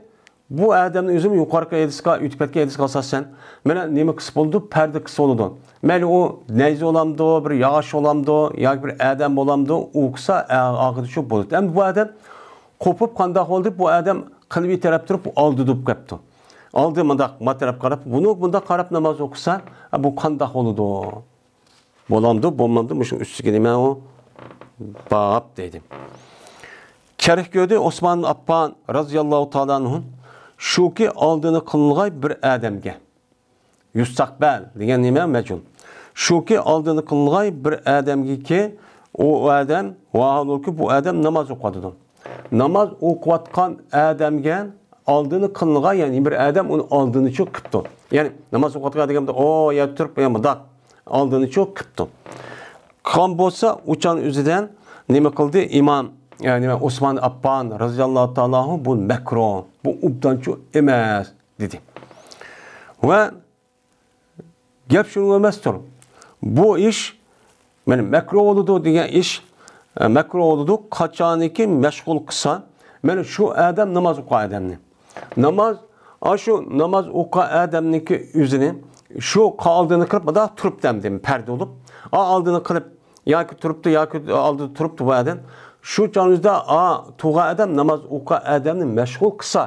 بۇ ئادەمنىڭ ئۆزىمۇ يۇقىرىقى ھەدىسكە، ئۆتۈپ كەتكەن ھەدىسكە ئاساسەن، مانا نېمە قىلسا بولىدۇ؟ پەردە قىلسا بولىدۇ. مەيلى ئۇ نەيزە بولامدۇ، بىر ياغاچ بولامدۇ، ياكى بىر ئادەم بولامدۇ، ئۇ قىلسا، ئە، ئاخىرىدا شۇ بولىدۇ. ئەمدى بۇ ئادەم قوپۇپ قانداق بولدى؟ بۇ ئادەم قىلىۋېتەرەپ تۇرۇپ، ئالدى دۇپ كەپتۇ. ئالدى مۇنداق، ما تەرەپ قاراپ، بۇنى مۇنداق قاراپ ناماز ئوقۇسا، بۇ قانداق بولىدۇ؟ بولامدۇ، بولمامدۇ؟ مۇشۇ ئۈستىگە نېمە ئۇ؟ باب دەيدۇ. كەرەك كۆردى ئوسمان ئاپپان رازىياللاھۇ تائالا ئەنھۇ، شۇكى ئالدىنى قىلغاي بىر ئادەمگە. يۇستەقبەل دېگەن نېمە؟ مەجھۇل. شۇكى ئالدىنى قىلغاي بىر ئادەمگىكى، ئۇ ئادەم، ۋاھالۇكى بۇ ئادەم ناماز ئوقۇۋاتىدۇ. ناماز ئوقۇۋاتقان ئادەمگە ئالدىنى قىلغاي، يەنى بىر ئادەم ئۇنى ئالدىنى چۇ قىپتۇ. يەنى ناماز ئوقۇۋاتقان دېگەندە، ئو، يا تۇرۇپ، يا مۇنداق ئالدىنى چۇ قىپتۇ. قىلغان بولسا، ئۇچان ئۆزىدىن نېمە قىلدى؟ ئىمام، يەنى ئوسمان ئاپپان رازىياللاھۇ تائالا ئەنھۇ، بۇ مەكرۇھ، بۇ ئوبدانچۇ ئەمەس دېدى. ۋە گەپ شۇنىڭ ئەمەستۇر. بۇ ئىش، مانا، مەكرۇھ بولىدۇ دېگەن ئىش، ئە، مەكرۇھ بولىدۇ، قاچانكى مەشغۇل قىلسا، مانا، شۇ ئادەم ناماز ئوقۇغان ئادەمنى. ناماز، ئاشۇ ناماز ئوقۇغان ئادەمنىڭكى ئۆزىنى شۇ ئالدىنى قىلىپ، مۇنداق تۇرۇپ دەمدىم، پەردە بولۇپ، ئا، ئالدىنى قىلىپ، ياكى تۇرۇپتۇ، ياكى ئالدىدا تۇرۇپتۇ بۇ ئادەم. شۇ چاغنىڭدا ئا، تۇرغان ئادەم ناماز ئوقۇغان ئادەمنى مەشغۇل قىلسا،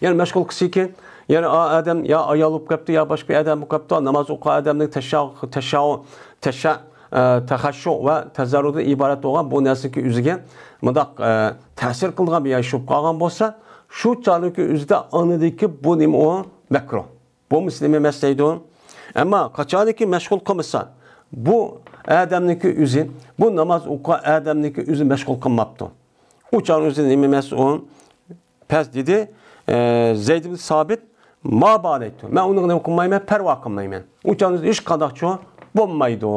يەنى مەشغۇل قىلسىكىن، يەنى ئا ئادەم يا ئايال بولۇپ كەپتۇ، يا باشقا بىر ئادەم بولۇپ كەپتۇ، ناماز ئوقۇغان ئادەمنىڭ تەشا-، تەشا-، تەشا-، ئە، تەخەششۇ ۋە تەزەررۇدىن ئىبارەت بولغان بۇ نەرسىنىڭكى ئۆزىگە مۇنداق، ئە، تەسىر قىلغان بىر ئىش بولۇپ قالغان بولسا، شۇ چاغنىڭكى ئۆزىدە ئانىدىكى بۇ نېمە ئۇ؟ مەكرۇھ. بولمىسا نېمە ئەمەس دەيدۇ. ئەمما قاچانكى مەشغۇل قىلمىسا، بۇ ئادەمنىڭكى ئۆزى، بۇ ناماز ئوقۇغان ئادەمنىڭكى ئۆزى مەشغۇل قىلماپتۇ. ئۇ چاغنىڭ ئۆزى نېمە ئەمەس ئۇ؟ پەس دېدى، ئە، زەيد ئىبن سابىت، ما بالەيتۇ. مەن ئۇنىڭغا نېمە قىلمايمەن، پەرۋا قىلمايمەن. ئۇ چاغنىڭ ئۆزى ھېچقانداقچۇ بولمايدۇ،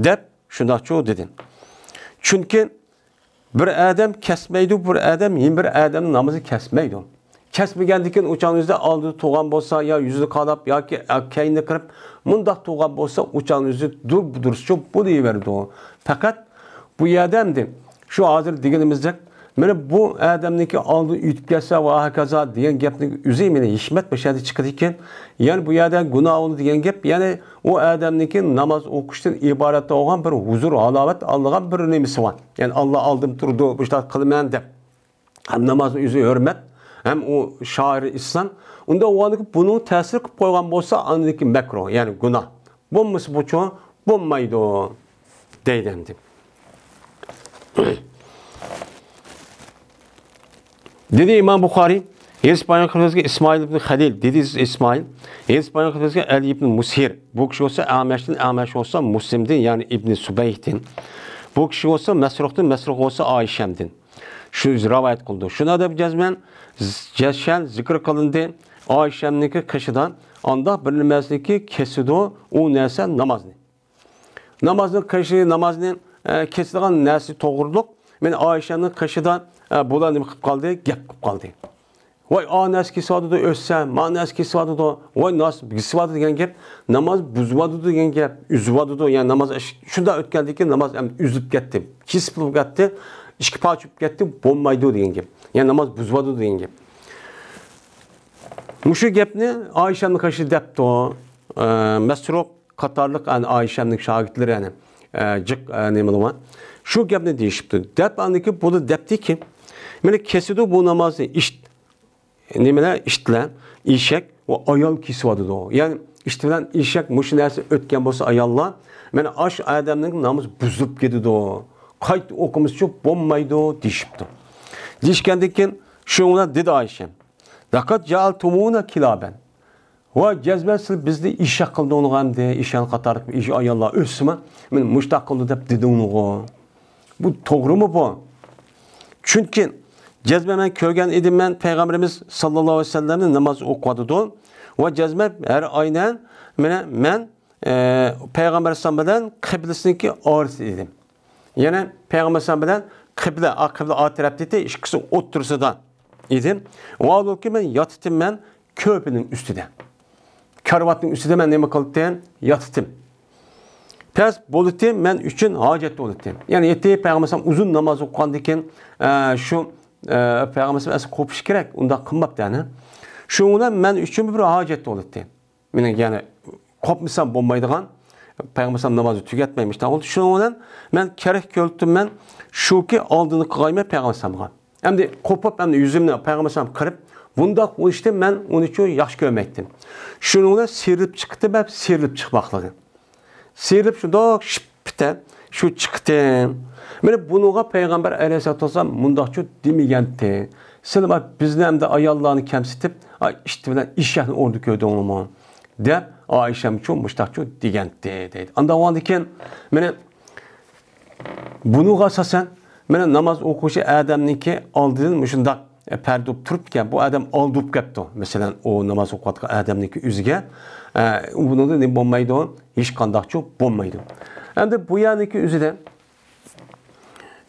دەپ شۇنداقچۇ دېدى. چۈنكى بىر ئادەم كەسمەيدۇ، بىر ئادەم يەنە بىر ئادەمنىڭ نامىزىنى كەسمەيدۇ. كەسمىگەندىن كېيىن ئۇ چاغنىڭ ئۆزىدە ئالدىدا تۇرغان بولسا يا يۈزىنى قاراپ ياكى كەينىنى قىرىپ، مۇنداق تۇرغان بولسا، ئۇ چاغنىڭ ئۆزى دۇر-، دۇرۇسچۇ بولۇۋېرىدۇ. پەقەت بۇ يەردە ئەمدى شۇ ھازىر دېگىنىمىزدەك، مانا بۇ ئادەمنىڭكى ئالدىدا ئۆتۈپ كەتسە ۋە ھاكازا دېگەن گەپنىڭ ئۆزى مانا ھېكمەت مۇشۇ يەردە چىقىدىكەن. يەنى بۇ يەردە گۇناھ بولدى دېگەن گەپ، يەنى ئۇ ئادەمنىڭكى ناماز ئوقۇشتىن ئىبارەت بولغان بىر ھۇزۇر، ھالاۋەت ئالىدىغان بىر نېمىسى بار. يەنى ئاللا ئالدىم تۇرىدۇ، مۇشۇنداق قىلىمەن دەپ. ھەم نامازنىڭ ئۆزى ھۆرمەت، ھەم ئۇ شائىرى ئىسلام. ئۇنداق بولغاندىكىن بۇنىڭ تەسىر قىلىپ قويغان بولسا، ئاندىكى مەكرۇھ، يەنى گۇناھ. بولمىسا بۇچۇ بولمايدۇ، دەيدۇ ئەمدى. دېدى ئىمام بۇخارىي، ھەدىس بايان قىلىۋاتقان ئىسمائىل ئىبن خەلىل، دېدى ئىسمائىل، ھەدىس بايان قىلىۋاتقان ئەلى ئىبن مۇسھىر، بۇ كىشى بولسا ئەمەشتىن، ئەمەش بولسا مۇسلىمدىن، يەنى ئىبن سۇبەيھتىن. بۇ كىشى بولسا مەسرۇقتىن، مەسرۇق بولسا ئائىشەمدىن. شۇ ئۆزى رىۋايەت قىلىدۇ. شۇنى دەپ جەزمەن، جەشەن زىكىر قىلىندى. ئائىشەمنىڭكى قېشىدا ئانداق بىر نېمەسىنىكى كېسىدۇ ئۇ نەرسە نامازنى. نامازنىڭ قېشى، نامازنى، ئە، كېسىدىغان نەرسە توغرۇلۇق. مەن ئائىشەمنىڭ قېشىدا، ئە، بۇلار نېمە قىلىپ قالدى؟ گەپ قىلىپ قالدى. ۋاي، ئا نەرسە كېسىۋاتىدۇ، ئۆتسە، ما نەرسە كېسىۋاتىدۇ، ۋاي، ناس بېسىۋاتىدۇ دېگەن گەپ، ناماز بۇزۇۋاتىدۇ دېگەن گەپ، ئۈزۈۋاتىدۇ، يەنى ناماز ئىش-، شۇنداق ئۆتكەندىن كېيىن ناماز ئەمدى ئۈزۈلۈپ كەتتى، كېسىپ بولۇپ كەتتى، ئىككى پارچە بولۇپ كەتتى، بولمايدۇ دېگەن گەپ. يەنى ناماز بۇزۇۋاتىدۇ دېگەن گەپ. مۇشۇ گەپنى ئائىشەمنىڭ قېشىدا دەپتۇ، ئە، مەسرۇق قاتارلىق، يەنى ئائىشەمنىڭ شاگىرتلىرى، يەنى، ئە، جىق، ئە، نېمىلىرى بار. شۇ گەپنى دېيىشىپتۇ. دەپ ئاندىن كېيىن بۇ دەپتىكى، مانا كېسىدۇ بۇ نامازنى ئىشت-، نېمىلەر، ئىتلەر، ئېشەك ۋە ئايال كېسىۋاتىدۇ. يەنى ئىت بىلەن ئېشەك مۇشۇ نەرسە ئۆتكەن بولسا ئاياللار، مانا ئاش ئادەمنىڭ نامىزى بۇزۇلۇپ كېتىدۇ. قايتا ئوقۇمىسىچۇ بولمايدۇ دېيىشىپتۇ. دېيىشكەندىن كېيىن شۇنىڭ بىلەن دېدى ئائىشەم، لەقەد جەئەلتۇمۇنا كىلابەن. ۋاي جەزمەن سىلەر بىزنى ئېشەك قىلدىڭلار ئەمدى، ئېشەك قاتارلىق ئېش-، ئاياللار ئۆتسىمۇ، مانا مۇشۇنداق قىلدى دەپ دېدىڭلارغۇ. بۇ توغرىمۇ بۇ؟ چۈنكى جەزمەن مەن كۆرگەن ئىدىم مەن پەيغەمبىرىمىز ساللاللاھۇ ئەلەيھى ۋەسەللەمنى ناماز ئوقۇۋاتىدۇ. ۋە جەزمەن ھەر ئاينەن مانا مەن، ئە، پەيغەمبەر ئەلەيھىسسالام بىلەن قىبلىسىنىڭكى ئارىسىدا ئىدىم. يەنى پەيغەمبەر ئەلەيھىسسالام بىلەن قىبلە، ئا، قىبلە ئا تەرەپتە ئىدى، ئىككىسى ئوتتۇرىسىدا ئىدىم. ۋاھالۇكى مەن ياتىتىم مەن كۆرپىنىڭ ئۈستىدە. كارىۋاتنىڭ ئۈستىدە مەن نېمە قىلاتتىم؟ ياتىتىم. پەس بولاتتى، مەن ئۈچۈن ھاجەت بولاتتى. يەنى يەتتە پەيغەمبەر ئەلەيھىسسالام ئۇزۇن ناماز ئوقۇغاندىن كېيىن، ئە، شۇ، ئە، پەيغەمبەر ئەلەيھىسسالام ئەسلى قوپۇش كېرەك، ئۇنداق قىلماپتۇ يەنى. شۇنىڭ بىلەن مەن ئۈچۈن بىر ھاجەت بولاتتى. مېنىڭ يەنى قوپمىسام بولمايدىغان، پەيغەمبەر ئەلەيھىسسالام نامازنى تۈگەتمەي مۇشۇنداق بولدى. شۇنىڭ بىلەن مەن كېرەك كۆرۈپتىمەن، شۇكى ئالدىنى قىلغايمەن پەيغەمبەر ئەلەيھىسسالامغا. ئەمدى قوپۇپ، ئەمدى يۈزۈمنى پەيغەمبەر ئەلەيھىسسالام قىرىپ، بۇنداق بولۇشتىن مەن ئۇنى شۇ ياخشى كۆرمەيتتىم. شۇنىڭ بىلەن سىيرىلىپ چىقتىم ھەم سىيرىلىپ چىقماقلىقى. سىيرىلىپ شۇنداق شىپپىتە شۇ چىقتىم. مانا بۇنىڭغا پەيغەمبەر ئەلەيھىسسالاتۇ ۋەسسالام مۇنداقچۇ دېمىگەنتى. سىلەر بىزنى ئەمدى ئاياللارنى كەمسىتىپ، ئاي، ئىت بىلەن ئېشەكنى ئورنىدا كۆردۈڭلارمۇ؟ دەپ ئائىشەمچۇ مۇشتاقچۇ دېگەنتى دەيدۇ. ئاندىن كېيىن مانا بۇنىڭغا ئاساسەن، مانا ناماز ئوقۇغۇچى ئادەمنىڭكى ئالدىدىن مۇشۇنداق، ئە، پەردە بولۇپ تۇرۇپتىكەن، بۇ ئادەم ئالدى بولۇپ كەپتۇ. مەسىلەن، ئۇ ناماز ئوقۇۋاتقان ئادەمنىڭكى ئۆزىگە، ئە، بۇنىڭدا نېمە بولمايدۇ؟ ھېچقانداقچۇ بولمايدۇ. ئەمدى بۇ يەرنىڭكى ئۆزىدە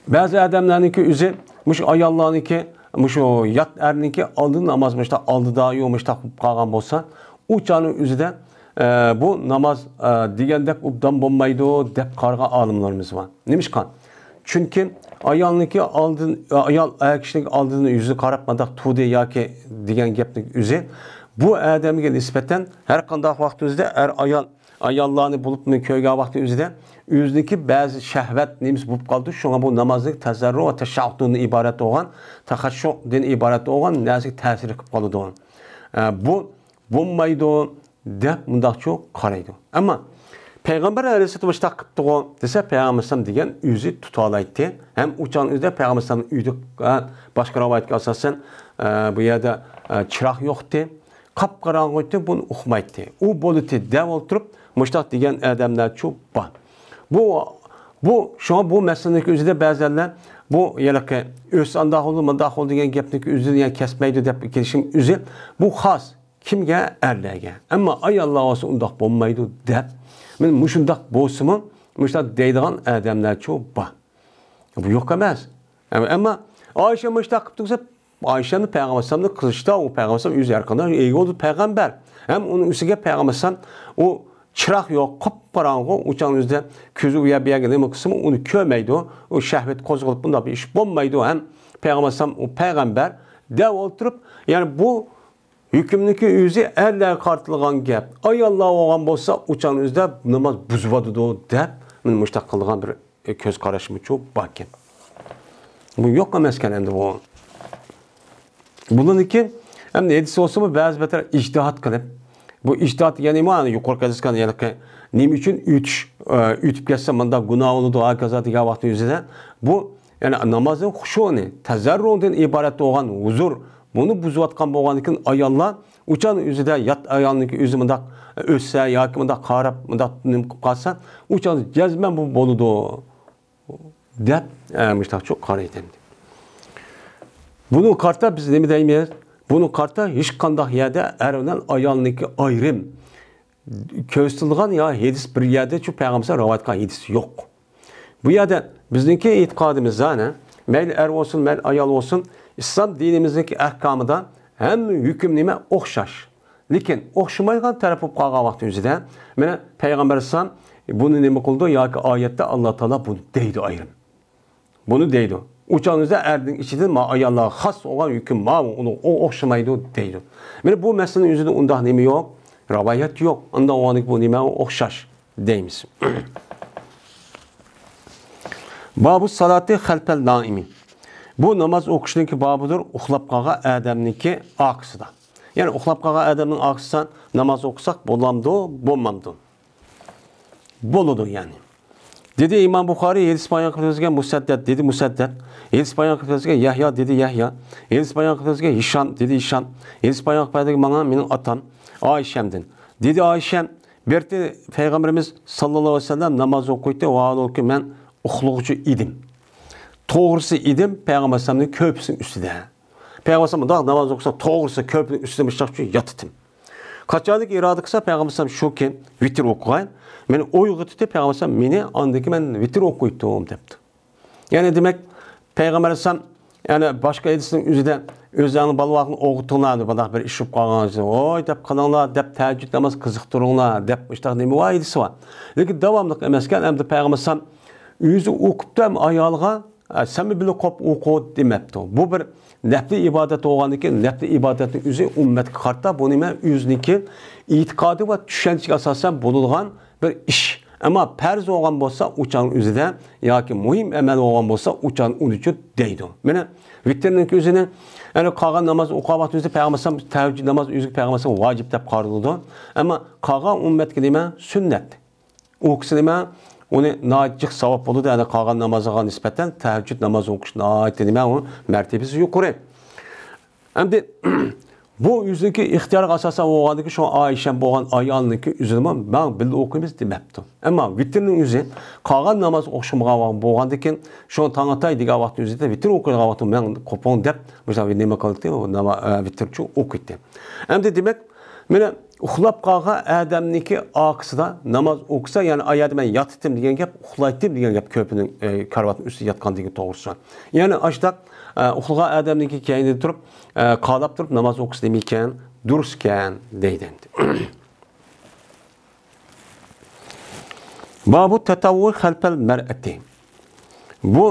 بەزى ئادەملەرنىڭكى ئۆزى مۇشۇ ئاياللارنىڭكى، مۇشۇ يات ئەرنىڭكى ئالدىدا ناماز مۇشتاق ئالدىدا، يو مۇشتاق بولۇپ قالغان بولسا، ئۇ چاغنىڭ ئۆزىدە، ئە، بۇ ناماز، ئە، دېگەندەك ئوبدان بولمايدۇ دەپ قارىغان ئالىملىرىمىز بار. نېمىشقا؟ چۈنكى ئايالنىڭكى ئالدىن، ئايال ئەر كىشىنىڭ ئالدىدىن يۈزىگە قاراپ مۇنداق تۇردى ياكى دېگەن گەپنىڭ ئۆزى بۇ ئادەمگە نىسبەتەن ھەر قانداق ۋاقىت ئۆزىدە ئەر ئايال ئاياللارنى بولۇپمۇ كۆرگەن ۋاقتى ئۆزىدە ئۆزىنىڭكى بەزى شەھۋەت نېمىسى بولۇپ قالىدۇ. شۇڭا بۇ نامازنىڭ تەزەررۇ ۋە تەشەھھۇدتىن ئىبارەت بولغان، تەخەششۇدىن ئىبارەت بولغان نەرسىگە تەسىر قىلىپ قالىدۇ. ئە، بۇ بولمايدۇ دەپ مۇنداقچۇ قارايدۇ. ئەمما پەيغەمبەر ئەلەيھىسسالام مۇشتاق قىپتىغۇ دېسە، پەيغەمبەر ئەلەيھىسسالام دېگەن ئۆزى تۇتالايتتى. ھەم ئۇ چاغنىڭ ئۆزىدە پەيغەمبەر ئەلەيھىسسالام ئۆيدە، ئە، باشقا رىۋايەتكە ئاساسەن، ئە، بۇ يەردە، ئە، چىراغ يوقتى. قاپقاراڭغۇ ئىدى، بۇنى ئۇقمايتتى. ئۇ بولىتى دەپ ئولتۇرۇپ، مۇشتاق دېگەن ئادەملەرچۇ بار. بۇ، بۇ، شۇڭا بۇ مەسىلىنىڭكى ئۆزىدە بەزەنلەر بۇ ھېلىقى ئۆسسە ئانداق بولىدۇ، مۇنداق بولىدۇ دېگەن گەپنىڭكى ئۆزىنى يەنە كەسمەيدۇ دەپ كېلىشىم ئۆزى. بۇ خاس. كىمگە؟ ئەرلەرگە. ئەمما ئاياللار بولسا ئۇنداق بولمايدۇ دەپ، مانا مۇشۇنداق بولسىمۇ، مۇشۇنداق دەيدىغان ئادەملەرچۇ بار. بۇ يوق ئەمەس. ئەمما، ئەمما ئائىشە مۇشۇنداق قىپتۇ دېسە، ئائىشەنى پەيغەمبەر ئەلەيھىسسالامنى قىزىشتا، ئۇ پەيغەمبەر ئەلەيھىسسالام ئۆزى ھەر قانداق ئىگە بولدى پەيغەمبەر. ھەم ئۇنىڭ ئۈستىگە پەيغەمبەر ئەلەيھىسسالام ئۇ چىراغ يوق، قاپقاراڭغۇ، ئۇ چاغنىڭ ئۆزىدە كۆزى ئۇ يەر بۇ يەرگە نېمە قىلسىمۇ ئۇنى كۆرمەيدۇ. ئۇ شەھۋەت قوزغىلىپ بۇنداق بىر ئىش بولمايدۇ. ھەم پەيغەمبەر ئەلەيھىسسالام ئۇ پەيغەمبەر دەپ ئولتۇرۇپ، يەنى بۇ ھۆكۈمنىڭكى ئۆزى ئەرلەرگە قارىتىلغان گەپ. ئاياللار بولغان بولسا ئۇ چاغنىڭ ئۆزىدە ناماز بۇزۇۋاتىدۇ دەپ، مانا مۇشۇنداق قىلىدىغان بىر كۆز قاراشمۇچۇ باركەن. بۇ يوق ئەمەسكەن ئەمدى بۇ. بۇنىڭدىكى ئەمدى ھەدىس بولسىمۇ بەزى بىر ئىجتىھات قىلىپ، بۇ ئىجتىھات دېگەن نېمە؟ يۇقىرىقى ھەدىسكە ھېلىقى نېمە ئۈچۈن ئۆتۈش، ئۆ، ئۆتۈپ كەتسە مۇنداق گۇناھ بولىدۇ، ھاكازا دېگەن ۋاقىت ئۆزىدە. بۇ، يەنى نامازنىڭ خۇشۇنى، تەزەررۇدىن ئىبارەت بولغان ھۇزۇر، بۇنى بۇزۇۋاتقان بولغاندىكىن ئاياللار ئۇ چاغنىڭ ئۆزىدە يات ئايالنىڭكى ئۆزى مۇنداق ئۆتسە ياكى مۇنداق قاراپ، مۇنداق نېمە قىلىپ قالسا، ئۇ چاغدا جەزمەن بۇ بولىدۇ دەپ، ئە، مۇشۇنداقچۇ قارايتتى. بۇنىڭغا قارىتا بىز نېمە دەيمىز؟ بۇنىڭغا قارىتا ھېچقانداق يەردە ئەر بىلەن ئايالنىڭكى ئايرىم كۆرسىتىلغان يا ھەدىس بىر يەردە شۇ پەيغەمبەر رىۋايەت قىلغان ھەدىس يوق. بۇ يەردە بىزنىڭكى ئېتىقادىمىز زانى، مەيلى ئەر بولسۇن، مەيلى ئايال بولسۇن، ئىسلام دىنىمىزنىڭكى ئەھكامىدا ھەممە ھۆكۈم نېمە؟ ئوخشاش. لېكىن ئوخشىمايدىغان تەرەپ بولۇپ قالغان ۋاقتى ئۆزىدە، مانا پەيغەمبەر ئەلەيھىسسالام بۇنى نېمە قىلىدۇ ياكى ئايەتتە ئاللا تائالا بۇنى دەيدۇ ئايرىم. بۇنى دەيدۇ. ئۇ چاغنىڭ ئۆزىدە ئەرنىڭ ئىچىدىن ما ئاياللارغا خاس بولغان ھۆكۈم ماۋۇ، ئۇنىڭ ئۇ ئوخشىمايدۇ دەيدۇ. مانا بۇ مەسىلىنىڭ ئۆزىدە ئۇنداق نېمە يوق؟ رىۋايەت يوق. ئۇنداق بولغاندىكىن بۇ نېمە ئوخشاش دەيمىز. بابۇ سالاتى خەلپەل نائىمى. بۇ ناماز ئوقۇشنىڭكى بابىدۇر، ئۇخلاپ قالغان ئادەمنىڭكى ئارقىسىدا. يەنى ئۇخلاپ قالغان ئادەمنىڭ ئارقىسىدا ناماز ئوقۇساق بولامدۇ، بولمامدۇ؟ بولىدۇ يەنى. دېدى ئىمام بۇخارىي، ھەدىس بايان قىلىپ ئۆتكەن مۇسەددەد، دېدى مۇسەددەد. ھەدىس بايان قىلىپ ئۆتكەن يەھيا، دېدى يەھيا. ھەدىس بايان قىلىپ ئۆتكەن ھىشام، دېدى ھىشام. ھەدىس بايان قىلىپ ئۆتكەن ماڭا مېنىڭ ئاتام ئائىشەمدىن. دېدى ئائىشەم، بىر پەيغەمبىرىمىز ساللاللاھۇ ئەلەيھى ۋەسەللەم ناماز ئوقۇيتتى، ۋاھالۇكى مەن ئۇخلىغۇچى ئىدىم. توغرىسى ئىدىم پەيغەمبەر ئەلەيھىسسالامنىڭ كۆرپىسىنىڭ ئۈستىدە. پەيغەمبەر ئەلەيھىسسالام مۇنداق ناماز ئوقۇسا توغرىسى كۆرپىنىڭ ئۈستىدە مۇشۇنداق ياتىتىم. قاچانكى ئىرادە قىلسا پەيغەمبەر ئەلەيھىسسالام شۇكى ۋىتىر ئوقۇغاي. مېنى ئويغىتىتتى پەيغەمبەر ئەلەيھىسسالام مېنى ئاندىن كېيىن مەن ۋىتىر ئوقۇيتتۇم دەپتۇ. يەنى دېمەك، پەيغەمبەر ئەلەيھىسسالام يەنە باشقا ھەدىسنىڭ ئۆزىدە ئۆزلەرنىڭ بالىلارنى ئويغىتىڭلار دەپ، مۇنداق بىر ئىش بولۇپ قالغان، ۋوي دەپ قىلىڭلار دەپ تەھەججۇد ناماز قىزىقتۇرۇڭلار دەپ مۇشۇنداق نېمە بار ھەدىسى بار. لېكىن داۋاملىق ئەمەسكەن، ئەمدى پەيغەمبەر ئەلەيھىسسالام ئۆزى ئوقۇپتۇ ھەم ئايالىغا، ئە، سەنمۇ بىللە قوپ ئوقۇ دېمەپتۇ. بۇ بىر نەپلى ئىبادەت بولغاندىن كېيىن نەپلى ئىبادەتنىڭ ئۆزى ئۈممەتكە قارىتا بۇ نېمە ئۆزىنىڭكى ئېتىقادى ۋە چۈشەنچىگە ئاساسەن بولىدىغان بىر ئىش. ئەمما پەرز بولغان بولسا، ئۇ چاغنىڭ ئۆزىدە ياكى مۇھىم ئەمەل بولغان بولسا، ئۇ چاغنى ئۇنىچۇ دەيدۇ. مانا ۋىتىرنىڭ ئۆزىنى، يەنى قالغان ناماز ئوقۇغان ۋاقتىمىزدا پەيغەمبەر ئەلەيھىسسالام تەھەججۇد ناماز ئۆزىگە پەيغەمبەر ئەلەيھىسسالام ۋاجىپ دەپ قارىلىدۇ. ئەمما قالغان ئۈممەتكە نېمە؟ سۈننەت. ئۇ كىشى نېمە؟ ئۇنى ناھايىتى جىق ساۋاب بولىدۇ. يەنى قالغان نامازغا نىسبەتەن تەھەججۇد ناماز ئوقۇش ناھايىتى نېمە؟ ئۇ مەرتىۋىسى يۇقىرى. ئەمدى بۇ ئۆزىنىڭكى ئىختىيارىغا ئاساسەن بولغاندىكىن، شۇڭا ئائىشەم بولغان ئايالنىڭكى ئۆزىنىمۇ ماڭ بىللە ئوقۇيمىز دېمەپتۇ. ئەمما ۋىتىرنىڭ ئۆزى قالغان ناماز ئوقۇشقا بولغاندىكىن، شۇڭا تاڭ ئاتاي دېگەن ۋاقىتنىڭ ئۆزىدە ۋىتىر ئوقۇيدىغان ۋاقتىدا ماڭ قوپۇڭ دەپ، مۇشۇنداق نېمە قىلدى، ئۇ ناما-، ئە، ۋىتىرچۇ ئوقۇيتتى. ئەمدى دېمەك، مانا ئۇخلاپ قالغان ئادەمنىڭكى ئارقىسىدا ناماز ئوقۇسا، يەنى ئايەردە مەن ياتتىم دېگەن گەپ، ئۇخلايتتىم دېگەن گەپ، كۆرپىنىڭ، ئە، كارىۋاتنىڭ ئۈستىدە ياتقاندىكى توغرىسى. يەنى ئاشتاق، ئە، ئۇخلىغان ئادەمنىڭكى كەينىدە تۇرۇپ، ئە، قالاپ تۇرۇپ ناماز ئوقۇسا نېمە ئىكەن؟ دۇرۇس ئىكەن دەيدۇ ئەمدى. بابۇ تەتەۋۋۇ خەلپەل مەرئەتى. بۇ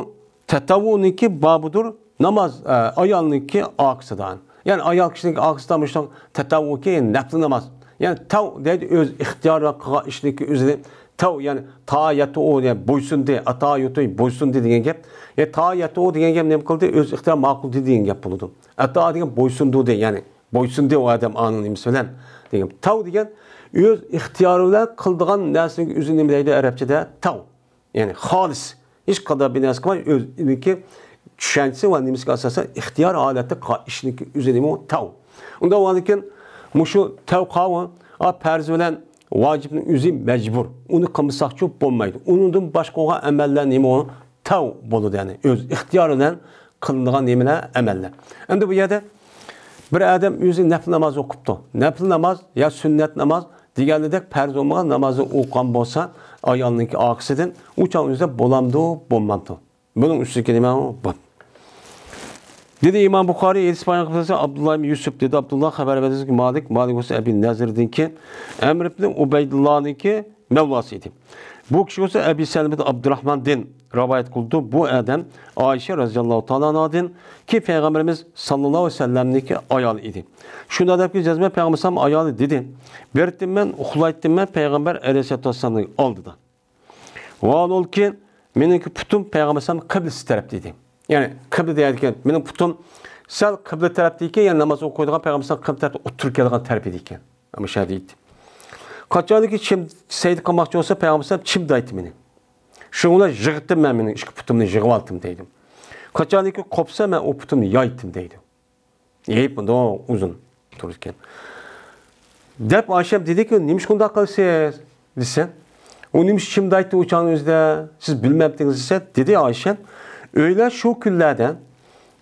تەتەۋۋۇنىڭكى بابىدۇر، ناماز، ئە، ئايالنىڭكى ئارقىسىدا. يەنى ئايال كىشىنىڭكى ئارقىسىدا مۇشۇ تەتەۋۋۇكى نەپلى ناماز. يەنى تەۋ دەيدۇ، ئۆز ئىختىيارى بىلەن قىلغان ئىشنىڭكى ئۆزىنى تەۋ، يەنى تائەتۇ، يەنى بويسۇندى، ئاتائەتۇ، بويسۇندى دېگەن گەپ. يەنى تائەتۇ دېگەن گەپ نېمە قىلدى؟ ئۆز ئىختىيارى ماقۇل دېدى دېگەن گەپ بولىدۇ. ئاتا دېگەن بويسۇندۇردى، يەنى بويسۇندى ئۇ ئادەم ئانىڭ نېمىسى بىلەن دېگەن. تەۋ دېگەن ئۆز ئىختىيارى بىلەن قىلىدىغان نەرسىنىڭ ئۆزىنى نېمە دەيدۇ ئەرەبچىدە؟ تەۋ. يەنى خالىس. ھېچقانداق بىر نەرسە قىلماي، ئۆزىنىڭكى چۈشەنچىسى ۋە نېمىسىگە ئاساسەن ئىختىيار ھالەتتە قىلغان ئىشنىڭكى ئۆزىنىمۇ تەۋ. ئۇنداق بولغاندىكىن، مۇشۇ تەۋ قاۋۇ، ئا، پەرز بىلەن ۋاجىپنىڭ ئۆزى مەجبۇر. ئۇنى قىلمىساقچۇ بولمايدۇ. ئۇنىڭدىن باشقا بولغان ئەمەللەر نېمە ئۇ؟ تەۋ بولىدۇ، يەنى ئۆز ئىختىيارى بىلەن قىلىنىدىغان نېمىلەر، ئەمەللەر. ئەمدى بۇ يەردە بىر ئادەم ئۆزى نەپلى ناماز ئوقۇپتۇ. نەپلى ناماز يا سۈننەت ناماز دېگەنلىدەك پەرز بولمىغان نامازنى ئوقۇغان بولسا، ئايالنىڭكى ئارقىسىدىن ئۇ چاغ ئۆزى بولامدۇ، بولمامدۇ؟ بۇنىڭ ئۈستىدىكى نېمە بار؟ دېدى ئىمام بۇخارىي، ھەدىس بايان قىلسا، ئابدۇللا ئىبن يۈسۈپ دېدى، ئابدۇللا خەۋەر بەردى، مالىك، مالىك بولسا ئەبى نەزىردىنكى، ئەمر ئىبن ئۇبەيدۇللانىڭكى مەۋلاسى ئىدى. بۇ كىشى بولسا ئەبى سەلىمە ئابدۇراھماندىن رىۋايەت قىلىدۇ. بۇ ئادەم ئائىشە رەزىياللاھۇ تائالا ئانھادىن، كى پەيغەمبىرىمىز ساللاللاھۇ ئەلەيھى ۋەسەللەمنىڭكى ئايالى ئىدى. شۇنداق دەپكى جەزمەن پەيغەمبەر ئايالى دېدى، بېرىتتىم مەن، ئۇخلايتتىم مەن پەيغەمبەر ئەلەيھىسسالاتۇ ۋەسسالامنىڭ ئالدىدا. ۋاھالبۇلكى، مېنىڭكى پۇتۇم پەيغەمبەر ئەلەيھىسسالام قىبلىسى تەرەپتە ئىدى. يەنى قىبلە دېگەندىكىن، مېنىڭ پۇتۇم سەل قىبلە تەرەپتە ئىكەن، يەنى ناماز ئوقۇيدىغان پەيغەمبەر ئەلەيھىسسالام قىبلە تەرەپتە ئوتتۇرىغا كېلىدىغان تەرىپى ئىدىكەن. ئەمما شۇ يەردە ئېيتتى. قاچانكى چىم، سەجدە قىلماقچى بولسا، پەيغەمبەر ئەلەيھىسسالام چىمدايتتى مېنى. شۇنىڭ بىلەن يىغىتتىم مەن مېنىڭ ئىككى پۇتۇمنى يىغىۋالدىم دەيدۇ. قاچانكى قوپسا، مەن ئۇ پۇتۇمنى يايتتىم دەيدۇ. يېيىپ مۇنداق ئۇزۇن تۇرىدىكەن. دەپ ئائىشەم دېدىكى، نېمىشقا ئۇنداق قىلىسىز؟ دېسە، ئۇ نېمىشقا چىمدايتتى ئۇ چاغنىڭ ئۆزىدە؟ سىز بىلمەمتىڭىز دېسە، دېدى ئائىشەم، ئۆيلەر شۇ كۈنلەردە،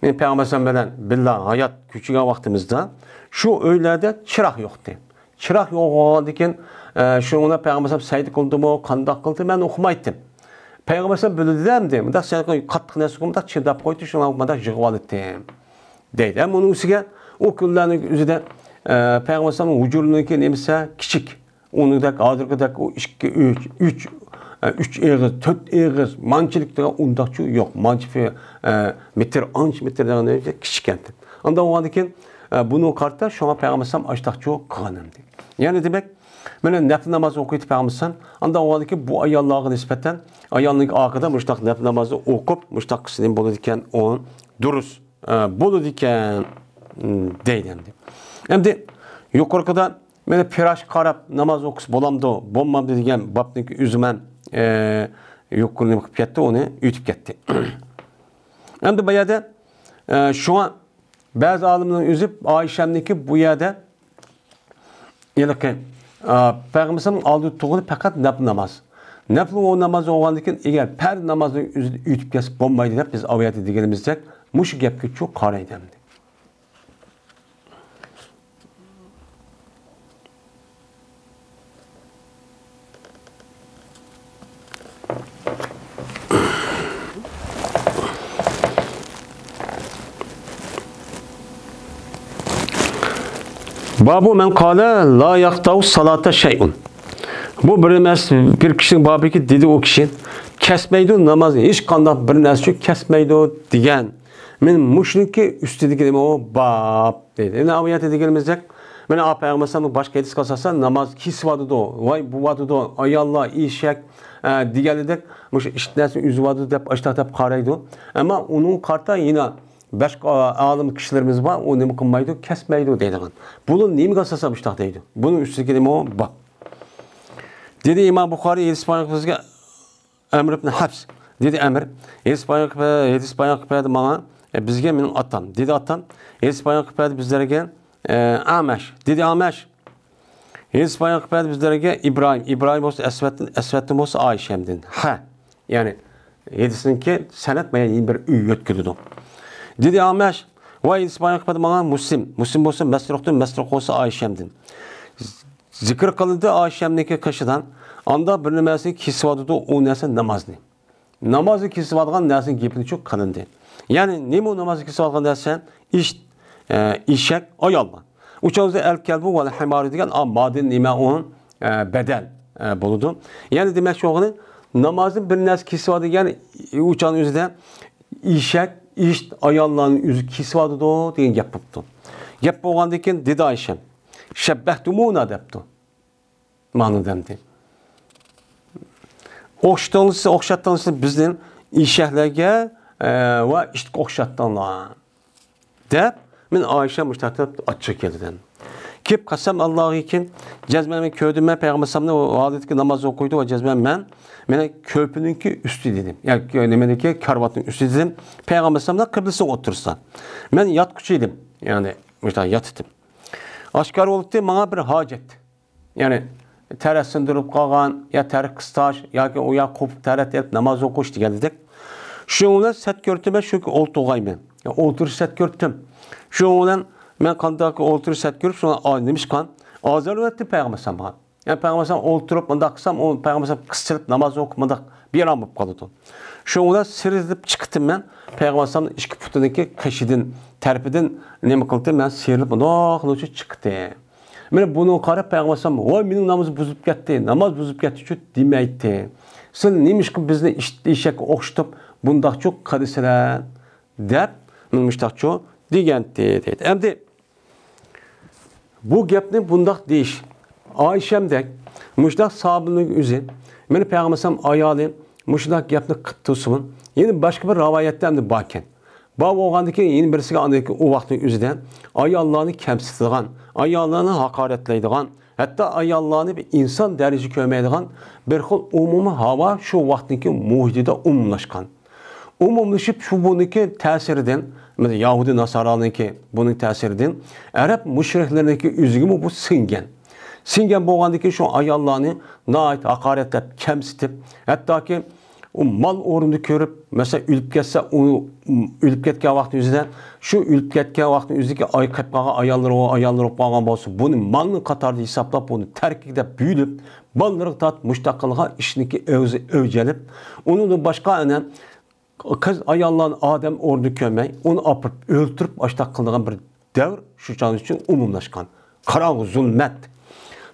مەن پەيغەمبەر بىلەن بىللە ھايات كۆچۈرگەن ۋاقتىمىزدا، شۇ ئۆيلەردە چىراغ يوقتى. چىراغ يوق بولغاندىكىن، ئە، شۇنىڭ بىلەن پەيغەمبەر ئەلەيھىسسالام سەجدە قىلدىمۇ، قانداق قىلدى، مەن ئۇقمايتتىم. پەيغەمبەر ئەلەيھىسسالام بىلدى ئەمدى، مۇنداق سەن قاتتىق نەرسە مۇنداق چىداپ قويدى، شۇڭا مۇنداق يىغىۋالدىم دەيدۇ. ھەم ئۇنىڭ ئۈستىگە ئۇ كۈنلەرنىڭ ئۆزىدە، ئە، پەيغەمبەر ئەلەيھىسسالامنىڭ ھۇجرىلىرىنىڭكى نېمىسى كىچىك. ئۇنىڭدەك ھازىرقىدەك ئۇ ئىككى، ئۈچ، ئۈچ، ئە، ئۈچ ئېغىز، تۆت ئېغىز، مانچىلىك دېگەن ئۇنداقچۇ يوق. مانچە، ئە، مېتىر، ئانچە مېتىر دېگەن كىچىك ئىكەن. ئانداق بولغاندىكىن، ئە، بۇنىڭغا قارىتا شۇڭا پەيغەمبەر ئەلەيھىسسالام ئاشتاقچۇ قىلغان ئەمدى. يەنى دېمەك، مانا نەپلى ناماز ئوقۇيتتى پەيغەمبەر ئەلەيھىسسالام. ئانداق بولغاندىكىن بۇ ئاياللارغا نىسبەتەن ئايالنىڭ ئارقىدا مۇشۇنداق نەپلى نامازنى ئوقۇپ، مۇشۇنداق قىلسا نېمە بولىدىكەن؟ ئۇ دۇرۇس، ئە، بولىدىكەن، ئىم، دەيدۇ ئەمدى. ئەمدى يۇقىرىقىدا مانا پىراشقا قاراپ ناماز ئوقۇسا بولامدۇ، بولمامدۇ دېگەن بابنىڭكى ئۆزى مەن، ئە، يۇقىرى نېمە قىلىپ كەتتى، ئۇنى ئۆتۈپ كەتتى. ئەمدى بۇ يەردە، ئە، شۇڭا بەزى ئالىملارنىڭ ئۆزى ئائىشەمنىڭكى بۇ يەردە ھېلىقى، ئا، پەيغەمبەر ئەلەيھىسسالامنىڭ ئالدىدا تۇرغىنى پەقەت نەپلى ناماز. نەپلى ئۇ ناماز بولغاندىكىن، ئەگەر پەرز نامازنى ئۆزىدە ئۆتۈپ كەتسە بولمايدۇ دەپ بىز ئاۋۇ يەردە دېگىنىمىزدەك مۇشۇ گەپكە چۇ قارايدۇ ئەمدى. بابۇ مەن قالە لا يەقتەئۇ سالاتا شەيئۇن. بۇ بىر ئەمەس، بىر كىشىنىڭ بابىكى دېدى ئۇ كىشى، كەسمەيدۇ نامازنى، ھېچقانداق بىر نەرسە ئۈچۈن كەسمەيدۇ دېگەن. مەن مۇشۇنىڭكى ئۈستىدىكى نېمە ئۇ باب دەيدۇ. يەنى ئاۋۇ يەردە دېگىنىمىزدەك، مانا پەيغەمبەر ئەلەيھىسسالامنىڭ باشقا ھەدىسى قالسا، ناماز كېسىۋاتىدۇ، ۋاي بوۋاتىدۇ، ئاياللار، ئېشەك، ئە، دېگەندەك، مۇشۇ ئىت نەرسىنى ئۈزۈۋاتىدۇ دەپ، ئاشتاق دەپ قارايدۇ. ئەمما ئۇنىڭغا قارىتا يەنە باشقا ئالىم كىشىلىرىمىز بار، ئۇ نېمە قىلمايدۇ، كەسمەيدۇ دەيدىغان. بۇنىڭ نېمىگە ئاساسەن مۇشتاق دەيدۇ؟ بۇنىڭ ئۈستىدىكى نېمە بار؟ دېدى ئىمام بۇخارىي، ھەدىس بايان قىلىپ بىزگە ئەمر ئىبن ھەفس. دېدى ئەمر، ھەدىس بايان قىلىپ، ھەدىس بايان قىلىپ بەردى ماڭا، ئە، بىزگە مېنىڭ ئاتام. دېدى ئاتام، ھەدىس بايان قىلىپ بەردى بىزلەرگە، ئە، ئامەش. دېدى ئامەش، ھەدىس بايان قىلىپ بەردى بىزلەرگە ئىبراھىم. ئىبراھىم بولسا ئەسۋەدتىن، ئەسۋەدتىن بولسا ئائىشەمدىن. ھە، يەنى ھەدىسنىڭكى سەنەد مانا يەنە بىر ئۆي يۆتكىلىدۇ. دېدى ئامەش، ۋاي ھەدىس بايان قىلىپ بەردى ماڭا مۇسلىم. مۇسلىم بولسا مەسرۇقتىن، مەسرۇق بولسا ئائىشەمدىن. زىكىر قىلىندى ئائىشەمنىڭكى قېشىدىن. ئاندا بىر نېمەسىنى كېسىۋاتىدۇ، ئۇ نەرسە نامازنى. نامازنى كېسىۋاتقان نەرسىنىڭ گېپىنى چۇ قىلىندى. يەنى نېمە ئۇ نامازنى كېسىۋاتقان نەرسە؟ ئىش، ئە، ئېشەك، ئاياللار. ئۇچاغىزدا ئەل كەلبۇ ۋەل ھىمارۇ دېگەن، ئا، مادىن نېمە ئۇ، ئە، بەدەل، ئە، بولىدۇ. يەنى دېمەكچى بولغىنى، نامازدىن بىر نەرسە كېسىۋاتىدۇ، يەنى ئۇچاغنىڭ ئۆزىدە ئېشەك، ئىت، ئاياللارنى ئۆزى كېسىۋاتىدۇ دېگەن گەپ بوپتۇ. گەپ بولغاندىن كېيىن دېدى ئائىشەم، شەببەھتۇمۇنا دەپتۇ. مانا دەمدى. ئوخشىتىڭلار، ئوخشاتتىڭلار بىزنى ئېشەكلەرگە، ئە، ۋە ئىتقا ئوخشاتتىڭلار. دەپ، مەن ئائىشە مۇشتاق ئاچچىقى كەلدى. كېلىپ قەسەم ئاللاغىكىن، جەزمەن مەن كۆردۈم، مەن پەيغەمبەر ئەلەيھىسسالامنى ۋالىدىدىكى ناماز ئوقۇيدۇ ۋە جەزمەن مەن، مەن كۆرپىنىڭكى ئۈستى دېدىم. ياكى نېمىدىكى كارىۋاتنىڭ ئۈستى دېدىم. پەيغەمبەر ئەلەيھىسسالامنىڭ قىبلىسىنىڭ ئوتتۇرىسىدا. مەن ياتقۇچى ئىدىم. يەنى مۇشتاق ياتىتىم. ئاشكارا بولۇپتۇ، ماڭا بىر ھاجەت. يەنى تەرەت سىندۇرۇپ قالغان يا تەرەت قىستاش ياكى ئۇ ياق قوپۇپ تەرەت ئېلىپ ناماز ئوقۇش دېگەندەك. شۇنىڭ بىلەن سەت كۆرۈپتىمەن، شۇ ئولتۇرغايمەن. يا ئولتۇرۇش سەت كۆرۈپتىم. شۇنىڭ بىلەن مەن قانداق ئولتۇرۇش سەت كۆرۈپ، شۇڭا، ئا، نېمىشقان ئازار بېرىۋەتتى پەيغەمبەر ئەلەيھىسسالامغا. يەنى پەيغەمبەر ئەلەيھىسسالام ئولتۇرۇپ مۇنداق قىلسام، ئۇ پەيغەمبەر ئەلەيھىسسالام قىستىلىپ ناماز ئوقۇپ مۇنداق بىئارام بولۇپ قالىدۇ. شۇنىڭ بىلەن سىرىلىپ چىقتىم مەن پەيغەمبەر ئەلەيھىسسالامنىڭ ئىككى پۇتىنىڭكى قېشىدىن، تەرىپىدىن نېمە قىلدىم، مەن سىرىلىپ مۇنداق قىلغۇچە چىقتىم. مانا بۇنىڭغا قاراپ پەيغەمبەر ئەلەيھىسسالام، ۋاي مېنىڭ نامىزىم بۇزۇلۇپ كەتتى، ناماز بۇزۇلۇپ كەتتى شۇ دېمەيتتى. سىلەر نېمىشقا بىزنى ئىش-، ئېشەككە ئوخشىتىپ بۇنداقچۇ قىلىسىلەر دەپ مانا مۇشتاقچۇ دېگەنتى دەيدۇ. ئەمدى بۇ گەپنى بۇنداق دېيىش، ئائىشەمدەك مۇشۇنداق ساھابىنىڭ ئۆزى، مانا پەيغەمبەر ئەلەيھىسسالام ئايالى مۇشۇنداق گەپنى قىلىپ تۇرسىمۇ، يەنە باشقا بىر رىۋايەتتە ئەمدى باركەن. بار بولغاندىكىن يەنە بىرسىگە ئاندىن كېيىن ئۇ ۋاقىتنىڭ ئۆزىدە ئاياللارنى كەمسىتىدىغان، ئاياللارنى ھاقارەتلەيدىغان، ھەتتا ئاياللارنى بىر ئىنسان دەرىجىسى كۆرمەيدىغان بىر خىل ئومۇمىي ھاۋا شۇ ۋاقىتنىڭكى مۇھىتىدا ئومۇملاشقان. ئومۇملىشىپ شۇ بۇنىڭكى تەسىرىدىن، مانا يەھۇدىي ناسارانىڭكى بۇنىڭ تەسىرىدىن، ئەرەب مۇشرىكلىرىنىڭكى ئۆزىگىمۇ بۇ سىڭگەن. سىڭگەن بولغاندىن كېيىن شۇ ئاياللارنى ناھايىتى ھاقارەتلەپ، كەمسىتىپ، ھەتتاكى ئۇ مال ئورنىدا كۆرۈپ، مەسىلەن، ئۆلۈپ كەتسە، ئۇ، ئۆلۈپ كەتكەن ۋاقتى ئۆزىدە، شۇ ئۆلۈپ كەتكەن ۋاقتى ئۆزىدىكى ئاي قېلىپ قالغان ئاياللىرى، ئاياللىرى بولۇپ قالغان بولسا، بۇنى مالنىڭ قاتارىدا ھېسابلاپ، بۇنى تەركىگە دەپ بۆلۈپ، بالىلىرىغا تارتىپ مۇشۇنداق قىلغان ئىشنىڭكى ئۆزى ئۆلجەلىپ، ئۇنىڭدىن باشقا ئەنە قىز ئاياللارنى ئادەم ئورنىدا كۆرمەي، ئۇنى ئاپىرىپ ئۆلتۈرۈپ، ئاشتاق قىلىدىغان بىر دەۋر شۇ چاغ ئۈچۈن ئومۇملاشقان. قاراڭغۇ، زۇلمەت.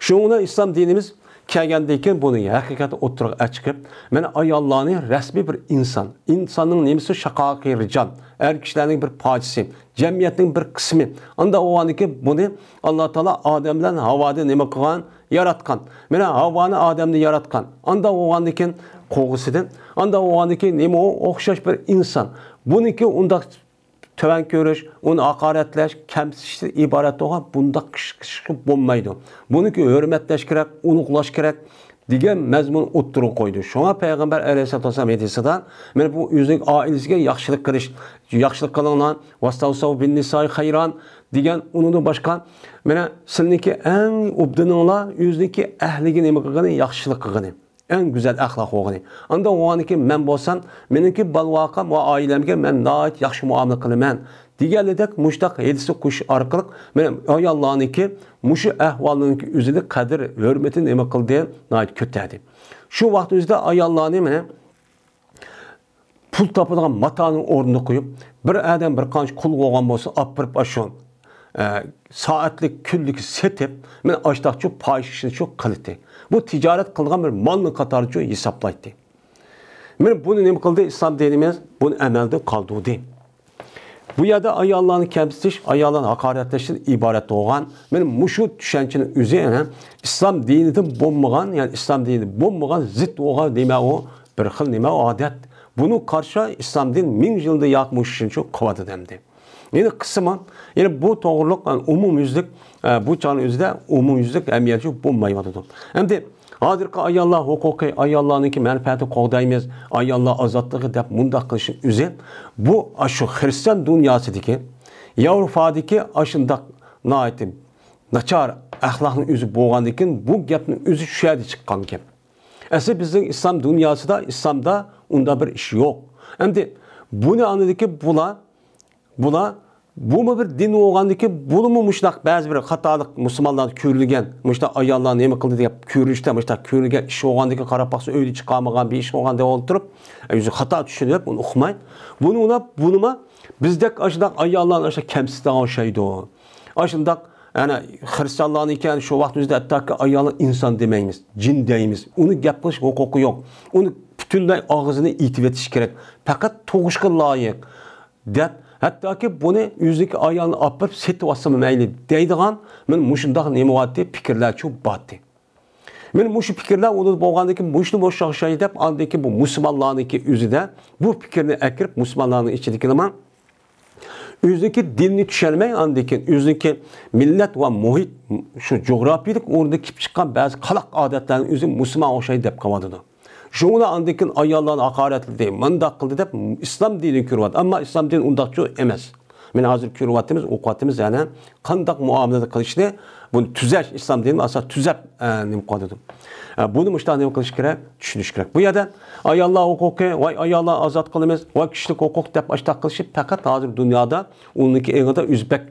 شۇنىڭ بىلەن ئىسلام دىنىمىز كەلگەندىن كېيىن بۇنى ھەقىقەتنى ئوتتۇرىغا ئەچىقىپ، مانا ئاياللارنى رەسمىي بىر ئىنسان، ئىنساننىڭ نېمىسى شاقاقى رىجال، ئەر كىشىلەرنىڭ بىر پارچىسى، جەمئىيەتنىڭ بىر قىسمى. ئانداق بولغاندىن كېيىن بۇنى ئاللا تائالا ئادەم بىلەن ھاۋادىن نېمە قىلغان؟ ياراتقان. مانا ھاۋانى ئادەمدىن ياراتقان. ئانداق بولغاندىن كېيىن قوغىسىدىن. ئانداق بولغاندىن كېيىن نېمە ئۇ؟ ئوخشاش بىر ئىنسان. بۇنىڭكى ئۇنداق تۆۋەن كۆرۈش، ئۇنى ھاقارەتلەش، كەمسىتىشتىن ئىبارەت بولغان بۇنداق كىشى، كىشى بولمايدۇ. بۇنىڭكى ھۆرمەتلەش كېرەك، ئۇلۇغلاش كېرەك دېگەن مەزمۇن ئوتتۇرىغا قويدى. شۇڭا پەيغەمبەر ئەلەيھىسسالاتۇ ۋەسسالام ھەدىسىدە، مانا بۇ ئۆزىنىڭ ئائىلىسىگە ياخشىلىق قىلىش، ياخشىلىق قىلىڭلار، ۋەستەۋسەۋ بىن نىسائى خەيران دېگەن، ئۇنىڭدىن باشقا، مانا سىلىنىڭكى ئەڭ ئوبدىنىڭلار ئۆزىنىڭكى ئەھلىگە نېمە قىلغىنى، ياخشىلىق قىلغىنى. ئەڭ گۈزەل ئەخلاق بولغىنى. ئانداق بولغاندىن كېيىن مەن بولسام، مېنىڭكى بالىۋاقام ۋە ئائىلەمگە مەن ناھايىتى ياخشى مۇئامىلە قىلىمەن دېگەنلىدەك مۇشۇنداق ھەدىسنى قوشۇش ئارقىلىق مەن ئاياللارنىڭكى مۇشۇ ئەھۋالنىڭكى ئۆزىنى قەدىر ھۆرمىتىنى نېمە قىلدى، ناھايىتى كۆتەردى. شۇ ۋاقىت ئۆزىدە ئاياللارنى مانا پۇل تاپىدىغان ماتانىڭ ئورنىدا قويۇپ، بىر ئادەم بىر قانچە قۇل بولغان بولسا، ئاپىرىپ ئاشۇ، ئە، سائەتلىك، كۈنلۈك سېتىپ، مانا ئاشتاقچۇ پاھىشە ئىشنى شۇ قىلدى. بۇ تىجارەت قىلغان بىر مالنىڭ قاتارىچۇ ھېسابلايتتى. مانا بۇنى نېمە قىلدى؟ ئىسلام دىنىمىز بۇنى ئەمەلدىن قالدۇردى. بۇ يەردە ئاياللارنى كەمسىتىش، ئاياللارنى ھاقارەتلەشتىن ئىبارەت بولغان، مانا مۇشۇ چۈشەنچىنىڭ ئۆزى، يەنى ئىسلام دىنىدا بولمىغان، يەنى ئىسلام دىنىدا بولمىغان، زىت بولغان نېمە ئۇ؟ بىر خىل نېمە ئادەت. بۇنىڭغا قارشى ئىسلام دىنى مىڭ يىلدا ياق مۇشۇ شۇنچە قىلىۋاتىدۇ ئەمدى. يەنى قىسمى، يەنى بۇ توغرىلىق، ئە، ئومۇميۈزلۈك، ئە، بۇ چاغنىڭ ئۆزىدە ئومۇميۈزلۈك ئەمەلىيەتچى بولمايۋاتىدۇ. ئەمدى ھازىرقى ئاياللار ھوقۇقى، ئاياللارنىڭكى مەنپەئەتىنى قوغدايمىز، ئاياللار ئازادلىقى دەپ مۇنداق قىلىشنىڭ ئۆزى، بۇ ئاشۇ خىرىستىيان دۇنياسىدىكى، ياۋروپادىكى ئاشۇنداق ناھايىتى ناچار ئەخلاقنىڭ ئۆزى بولغاندىكىن، بۇ گەپنىڭ ئۆزى شۇ يەردە چىققان گەپ. ئەسلى بىزنىڭ ئىسلام دۇنياسىدا، ئىسلامدا ئۇنداق بىر ئىش يوق. ئەمدى بۇنى ئاندىكى بۇلار، بۇلار، بۇمۇ بىر دىن بولغاندىكىن، بۇنىمۇ مۇشۇنداق بەزى بىر خاتالىق مۇسۇلمانلاردا كۆرۈلگەن، مۇشۇنداق ئاياللار نېمە قىلدى دەپ كۆرۈنۈشتە مۇشۇنداق كۆرۈلگەن ئىش بولغاندىكىن، قاراپ باقسا ئۆيدە چىقالمىغان بىر ئىش بولغان دەپ ئولتۇرۇپ، ئۆزى خاتا چۈشىنىپ، ئۇنى ئۇقماي. بۇنى ئۇلاپ، بۇنىمۇ بىزدەك ئاشۇنداق ئاياللارنى ئاشۇنداق كەمسىتىدىغان ئوخشايدۇ. ئاشۇنداق، ئەنە، خىرىستىيانلارنىڭكى شۇ ۋاقىتىمىزدا ھەتتاكى ئايالنى ئىنسان دېمەيمىز، جىن دەيمىز. ئۇنى گەپ قىلىش ھوقۇقى يوق. ئۇنى پۈتۈنلەي ئاغزىنى ئېتىۋېتىش كېرەك. پەقەت تۇغۇشقا لايىق دەپ، ھەتتاكى بۇنى ئۆزىنىڭكى ئايالىنى ئاپىرىپ سېتىۋالسىمۇ مەيلى دەيدىغان، مانا مۇشۇنداق نېمە بارتى، پىكىرلەرچۇ بارتى. مانا مۇشۇ پىكىرلەر ئۇنىڭدا بولغاندىكىن، مۇشۇنى بولۇشىغا ئوخشايدۇ دەپ، ئاندىكى بۇ مۇسۇلمانلارنىڭكى ئۆزىدە بۇ پىكىرنى ئەكىرىپ، مۇسۇلمانلارنىڭ ئىچىدىكىلىمۇ ئۆزىنىڭكى دىننى چۈشەنمەي، ئاندىكىن ئۆزىنىڭكى مىللەت ۋە مۇھىت، شۇ جۇغراپىيىلىك ئورنىدا كېلىپ چىققان بەزى قالاق ئادەتلەرنى ئۆزى مۇسۇلمانغا ئوخشايدۇ دەپ قىلىۋاتىدۇ. شۇڭا ئاندىكىن ئاياللارنى ھاقارەتلىدى، مۇنداق قىلدى دەپ ئىسلام دىنىنى كۆرۈۋاتىدۇ. ئەمما ئىسلام دىنى ئۇنداقچۇ ئەمەس. مانا ھازىر كۆرۈۋاتىمىز، ئوقۇۋاتىمىز، يەنى قانداق مۇئامىلە قىلىشنى، بۇنى تۈزەش، ئىسلام دىنى ئاساس تۈزەپ، ئە، نېمە قىلىۋاتىدۇ. ئە، بۇنى مۇشۇنداق نېمە قىلىش كېرەك، چۈشىنىش كېرەك. بۇ يەردە ئاياللار ھوقۇقى، ۋاي ئاياللار ئازاد قىلىمىز، ۋاي كىشىلىك ھوقۇق دەپ ئاشتاق قىلىشىپ، پەقەت ھازىر دۇنيادا ئۇنىڭكى ئېڭىدا ئۆزبەك،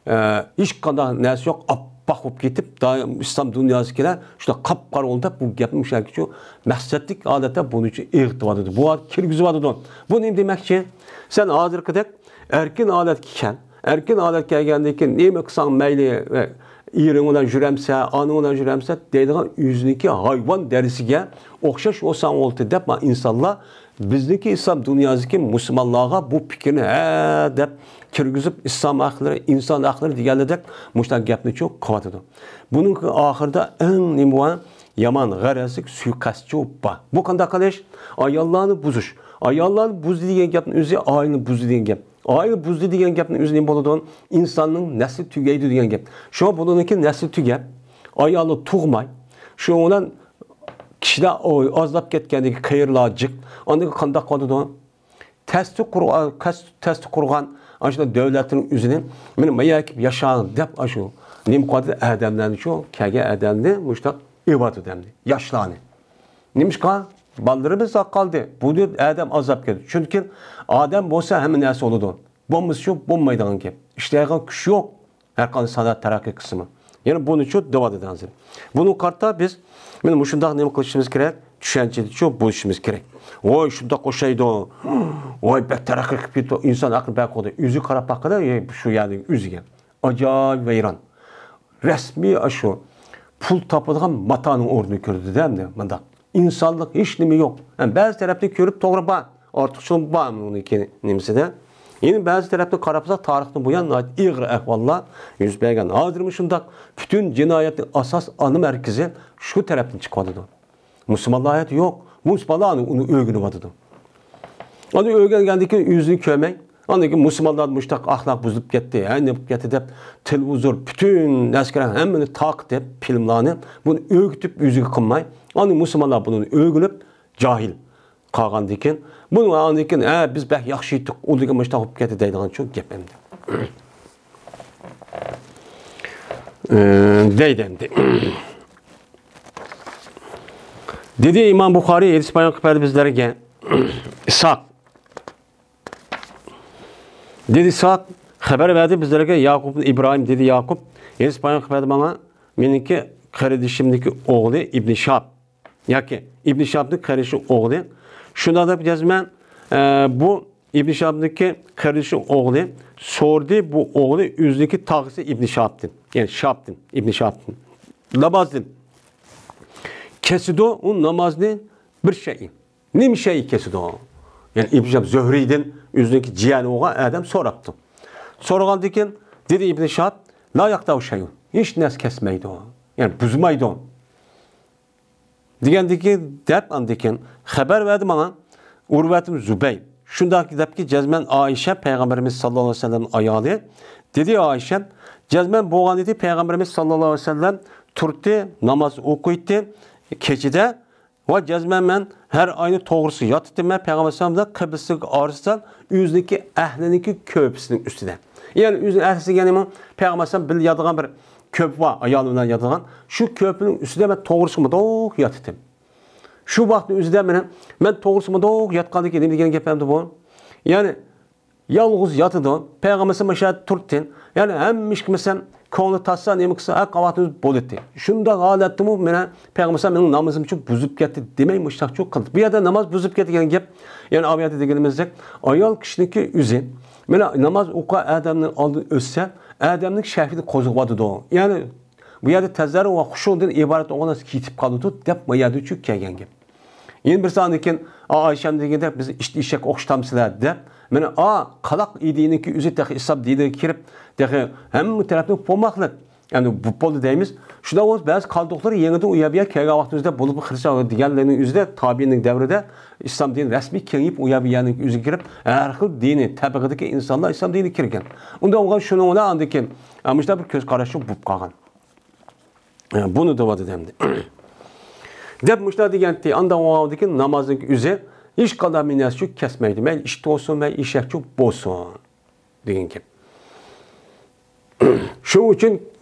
ئە، ھېچقانداق نەرسە يوق، ئاپئاق بولۇپ كېتىپ، دائىم ئىسلام دۇنياسىدىكىلەر شۇنداق قاپقارا بولدى دەپ، بۇ گەپنى مۇشۇ يەرگىچە مەقسەتلىك ھالەتتە بۇنى ئېغىتىۋاتىدۇ. بۇ ھالەتكە كىرگۈزۈۋاتىدۇ. بۇ نېمە دېمەكچى؟ سەن ھازىرقىدەك ئەركىن ھالەتكە كەل. ئەركىن ھالەتكە كەلگەندىن كېيىن نېمە قىلساڭ مەيلى، ئېرىڭ بىلەن يۈرەمسە، ئانىڭ بىلەن يۈرەمسە دەيدىغان ئۆزىنىڭكى ھايۋان دەرىجىسىگە ئوخشاش بولساڭ بولدى دەپ، مانا ئىنسانلار بىزنىڭكى ئىسلام دۇنياسىدىكى مۇسۇلمانلارغا بۇ پىكىرنى ھە دەپ كىرگۈزۈپ، ئىسلام ھەقلىرى، ئىنسان ھەقلىرى دېگەنلىرىدەك مۇشۇنداق گەپنىچۇ قىلىۋاتىدۇ. بۇنىڭ ئاخىرىدا ئەڭ نېمە بار؟ يامان غەرەزلىك سۇيىقەستچۇ بار. بۇ قانداق قىلىش؟ ئاياللارنى بۇزۇش. ئاياللارنى بۇزدى دېگەن گەپنىڭ ئۆزى ئائىلىنى بۇزدى دېگەن گەپ. ئائىلە بۇزدى دېگەن گەپنىڭ ئۆزى نېمە بولىدۇ؟ ئىنساننىڭ نەسلى تۈگەيدۇ دېگەن گەپ. شۇڭا بۇنىڭكى نەسلى تۈگەپ، ئايالى تۇغماي، شۇنىڭ بىلەن كىشىلەر ئازلاپ كەتكەندىكى قېرىلار جىق. ئاندىن قانداق قىلىدۇ؟ تەستە قۇرغان، تەستە قۇرغان ئاشۇنداق دۆلەتنىڭ ئۆزىنى، مانا، مايا كېلىپ ياشاڭ دەپ، ئاشۇ نېمە قىلىۋاتىدۇ؟ ئادەملەرنى، شۇ كەلگەن ئادەمنى مۇشۇنداق ئېلىۋاتىدۇ ئەمدى، ياشلارنى. نېمىشقا؟ بالىلىرىمىز قالدى. بۇ ئادەم ئازاب كەتتى. چۈنكى ئادەم بولسا ھەممە نەرسە بولىدۇ. بولمىسىچۇ بولمايدىغان گەپ. ئىشلەيدىغان كۈچ يوق. ھەر قانداق سانائەت تەرەققىي قىلسىمۇ. يەنە بۇنىچۇ دەۋاتىدۇ ھازىر. بۇنىڭغا قارىتا بىز، مانا، مۇشۇنداق نېمە قىلىشىمىز كېرەك؟ چۈشەنچىدىچۇ بولۇشىمىز كېرەك. ۋاي، شۇنداق ئوخشايدۇ. ۋاي، بەك تەرەققىي قىلىپ كېتىدۇ. ئىنسان ئەقلى بەك قويدى. ئۆزىگە قاراپ باققىلى، شۇ يەردىكى ئۆزىگە. ئاجايىپ ۋەيران. رەسمىي ئاشۇ پۇل تاپىدىغان ماتانىڭ ئورنىنى كۆردى-دە ئەمدى مۇنداق. ئىنسانلىق ھېچ نېمە يوق. ھەم بەزى تەرەپنى كۆرۈپ توغرا بار. ئارتۇقچىلىق بار ئۇنىڭكى نېمىسىدە. يەنە بەزى تەرەپتىن قاراپ بولساق، تارىختىن بۇيان ناھايىتى ئېغىر ئەھۋاللار يۈز بەرگەن. ھازىرمۇ شۇنداق پۈتۈن جىنايەتنىڭ ئاساس ئانا مەركىزى شۇ تەرەپتىن چىقىۋاتىدۇ. مۇسۇلمانلار ھاياتى يوق. مۇسۇلمانلار ئۇنى ئۆگىنىۋاتىدۇ. ئاندىن ئۆگەنگەندىن كېيىن ئۆزىنى كۆرمەي، ئاندىن كېيىن مۇسۇلمانلاردا مۇشۇنداق ئەخلاق بۇزۇلۇپ كەتتى، ھە، نېمە بولۇپ كەتتى دەپ، تېلېۋىزور، پۈتۈن ئەسكەر ھەممىنى تارقىتىپ، فىلىملارنى، بۇنى ئۆگىتىپ، ئۆزىگە قىلماي، ئاندىن مۇسۇلمانلار بۇنى ئۆگىنىپ، جاھىل قالغاندىن كېيىن، بۇنى ئاندىن كېيىن، ھە، بىز بەك ياخشى ئېيتتۇق، ئۇ دېگەن مۇشۇنداق بولۇپ كەتتى دەيدىغان شۇ گەپ ئەمدى. ئى، دەيدۇ ئەمدى. دېدى ئىمام بۇخارىي، ھەدىس بايان قىلىپ بەردى بىزلەرگە. ئىسھاق. دېدى ئىسھاق، خەۋەر بەردى بىزلەرگە ياقۇب ئىبراھىم، دېدى ياقۇب، ھەدىس بايان قىلىپ بەردى ماڭا، مېنىڭكى قېرىندىشىمنىڭكى ئوغلى ئىبنى شىھاب. ياكى ئىبنى شىھابنىڭ قېرىندىشى ئوغلى. شۇنداق دەپ يازىمەن، ئە، بۇ ئىبنى شىھابنىڭكى قېرىندىشى ئوغلى سورىدى، بۇ ئوغلى ئۆزىنىڭكى تاغىسى ئىبنى شىھابتىن، يەنى شىھابتىن، ئىبنى شىھابتىن. نامازدىن كېسىدۇ، ئۇ نامازنى بىر شەيئى. نېمە شەيئى كېسىدۇ؟ يەنى ئىبنى شىھاب زۆھرىيدىن ئۆزىنىڭكى جىيەنى بولغان ئادەم سوراپتۇ. سورىغاندىن كېيىن دېدى ئىبن شىھاب، لا يەقتەئۇ شەيئۇن، ھېچ نەرسە كەسمەيدۇ، يەنى بۇزمايدۇ. دېگەندىكى دەپ، ئاندىن كېيىن خەۋەر بەردى ماڭا ئۇرۋەتۇم زۇبەير. شۇنداق دەپكى، جەزمەن ئائىشە، پەيغەمبىرىمىز ساللاللاھۇ ئەلەيھى ۋەسەللەم ئايالى. دېدى ئائىشە، جەزمەن بولغان ئىدى، پەيغەمبىرىمىز ساللاللاھۇ ئەلەيھى ۋەسەللەم تۇرتتى، ناماز ئوقۇيتتى كېچىدە. ۋە جەزمەن مەن ھەر ئاينى توغرىسى ياتىتىمەن، پەيغەمبەر ئەلەيھىسسالام بىلەن قىبلىسىگە ئارىسىدا ئۆزىنىڭكى ئەھلىنىڭكى كۆپىسىنىڭ ئۈستىدە. يەنى ئۆزىنىڭ ئەھلىسى دېگەنمۇ پەيغەمبەر ئەلەيھىسسالام بىللە ياتىدىغان بىر كۆپە بار، ئايالى بىلەن ياتىدىغان. شۇ كۆپىنىڭ ئۈستىدە مەن توغرىسىغا مۇنداق ياتىتىم. شۇ ۋاقىتنىڭ ئۆزىدە مېنىڭ، مەن توغرىسىغا مۇنداق ياتقاندىن كېيىن نېمە دېگەن گەپ ئەمدى بۇ؟ يەنى يالغۇز ياتىدۇ. پەيغەمبەر ئەلەيھىسسالام مۇشۇ يەردە تۇرتتى. يەنى ھەممە ئىشقا مەسىلەن، كۆڭلى تارتسا، نېمە قىلسا، ھەر ۋاقتىمىز بولاتتى. شۇنداق ھالەتتىمۇ مانا پەيغەمبەر ئەلەيھىسسالام مېنىڭ نامىزىمچۇ بۇزۇپ كەتتى دېمەي، مۇشۇنداقچۇ قىلدى. بۇ يەردە ناماز بۇزۇپ كەتتى دېگەن گەپ، يەنى ئاۋۇ يەردە دېگىنىمىزدەك، ئايال كىشىنىڭكى ئۆزى، مانا ناماز ئوقۇغان ئادەمنىڭ ئالدىدا ئۆتسە، ئادەمنىڭ شەھۋىتىنى قوزغىۋاتىدۇ. يەنى بۇ يەردە تەزەررۇ ۋە خۇشۇدىن ئىبارەت بولغان نەرسە كېتىپ قالىدۇ دەپ، ما يەردە چۈشۈپ كەلگەن گەپ. يەنە بىرسى ئاندىن كېيىن، ئا، ئائىشەم دېگەندەك، بىز ئىت ئېشەككە ئوخشىتامسىلەر دەپ، مانا، ئا، قالاق ئىدىيىنىڭكى ئۆزى تېخى ئىسلام دىنىگە كىرىپ، تېخى ھەممە تەرەپنى پوماقلىق، يەنى بۇ بولدى دەيمىز. شۇنداق بولسا، بەزى قالدۇقلىرى يېڭىدىن ئۇ يەر بۇ يەر كەلگەن ۋاقتىمىزدا بولۇپ خىرىسچان دېگەنلەرنىڭ ئۆزىدە تابىئىنىڭ دەۋرىدە ئىسلام دىنى رەسمىي كېڭىيىپ، ئۇ يەر بۇ يەرنىڭ ئۆزىگە كىرىپ، ھەر خىل دىنىي تەبىقىدىكى ئىنسانلار ئىسلام دىنىگە كىرگەن. ئۇنداق بولغان شۇنىڭ بىلەن ئاندىن كېيىن، ئا، مۇشۇنداق بىر كۆز قاراشلىق بولۇپ قالغان. بۇنى دەۋاتىدۇ ئەمدى. دەپ مۇشۇنداق دېگەنتى، ئاندىن ئاۋۋالدىكى نامازنىڭ ئۆزى ھېچقانداق بىر نەرسىچۇ كەسمەيدۇ. مەيلى ئىت بولسۇن، مەيلى ئېشەكچۇ بولسۇن دېگەن گەپ. شۇنىڭ ئۈچۈن،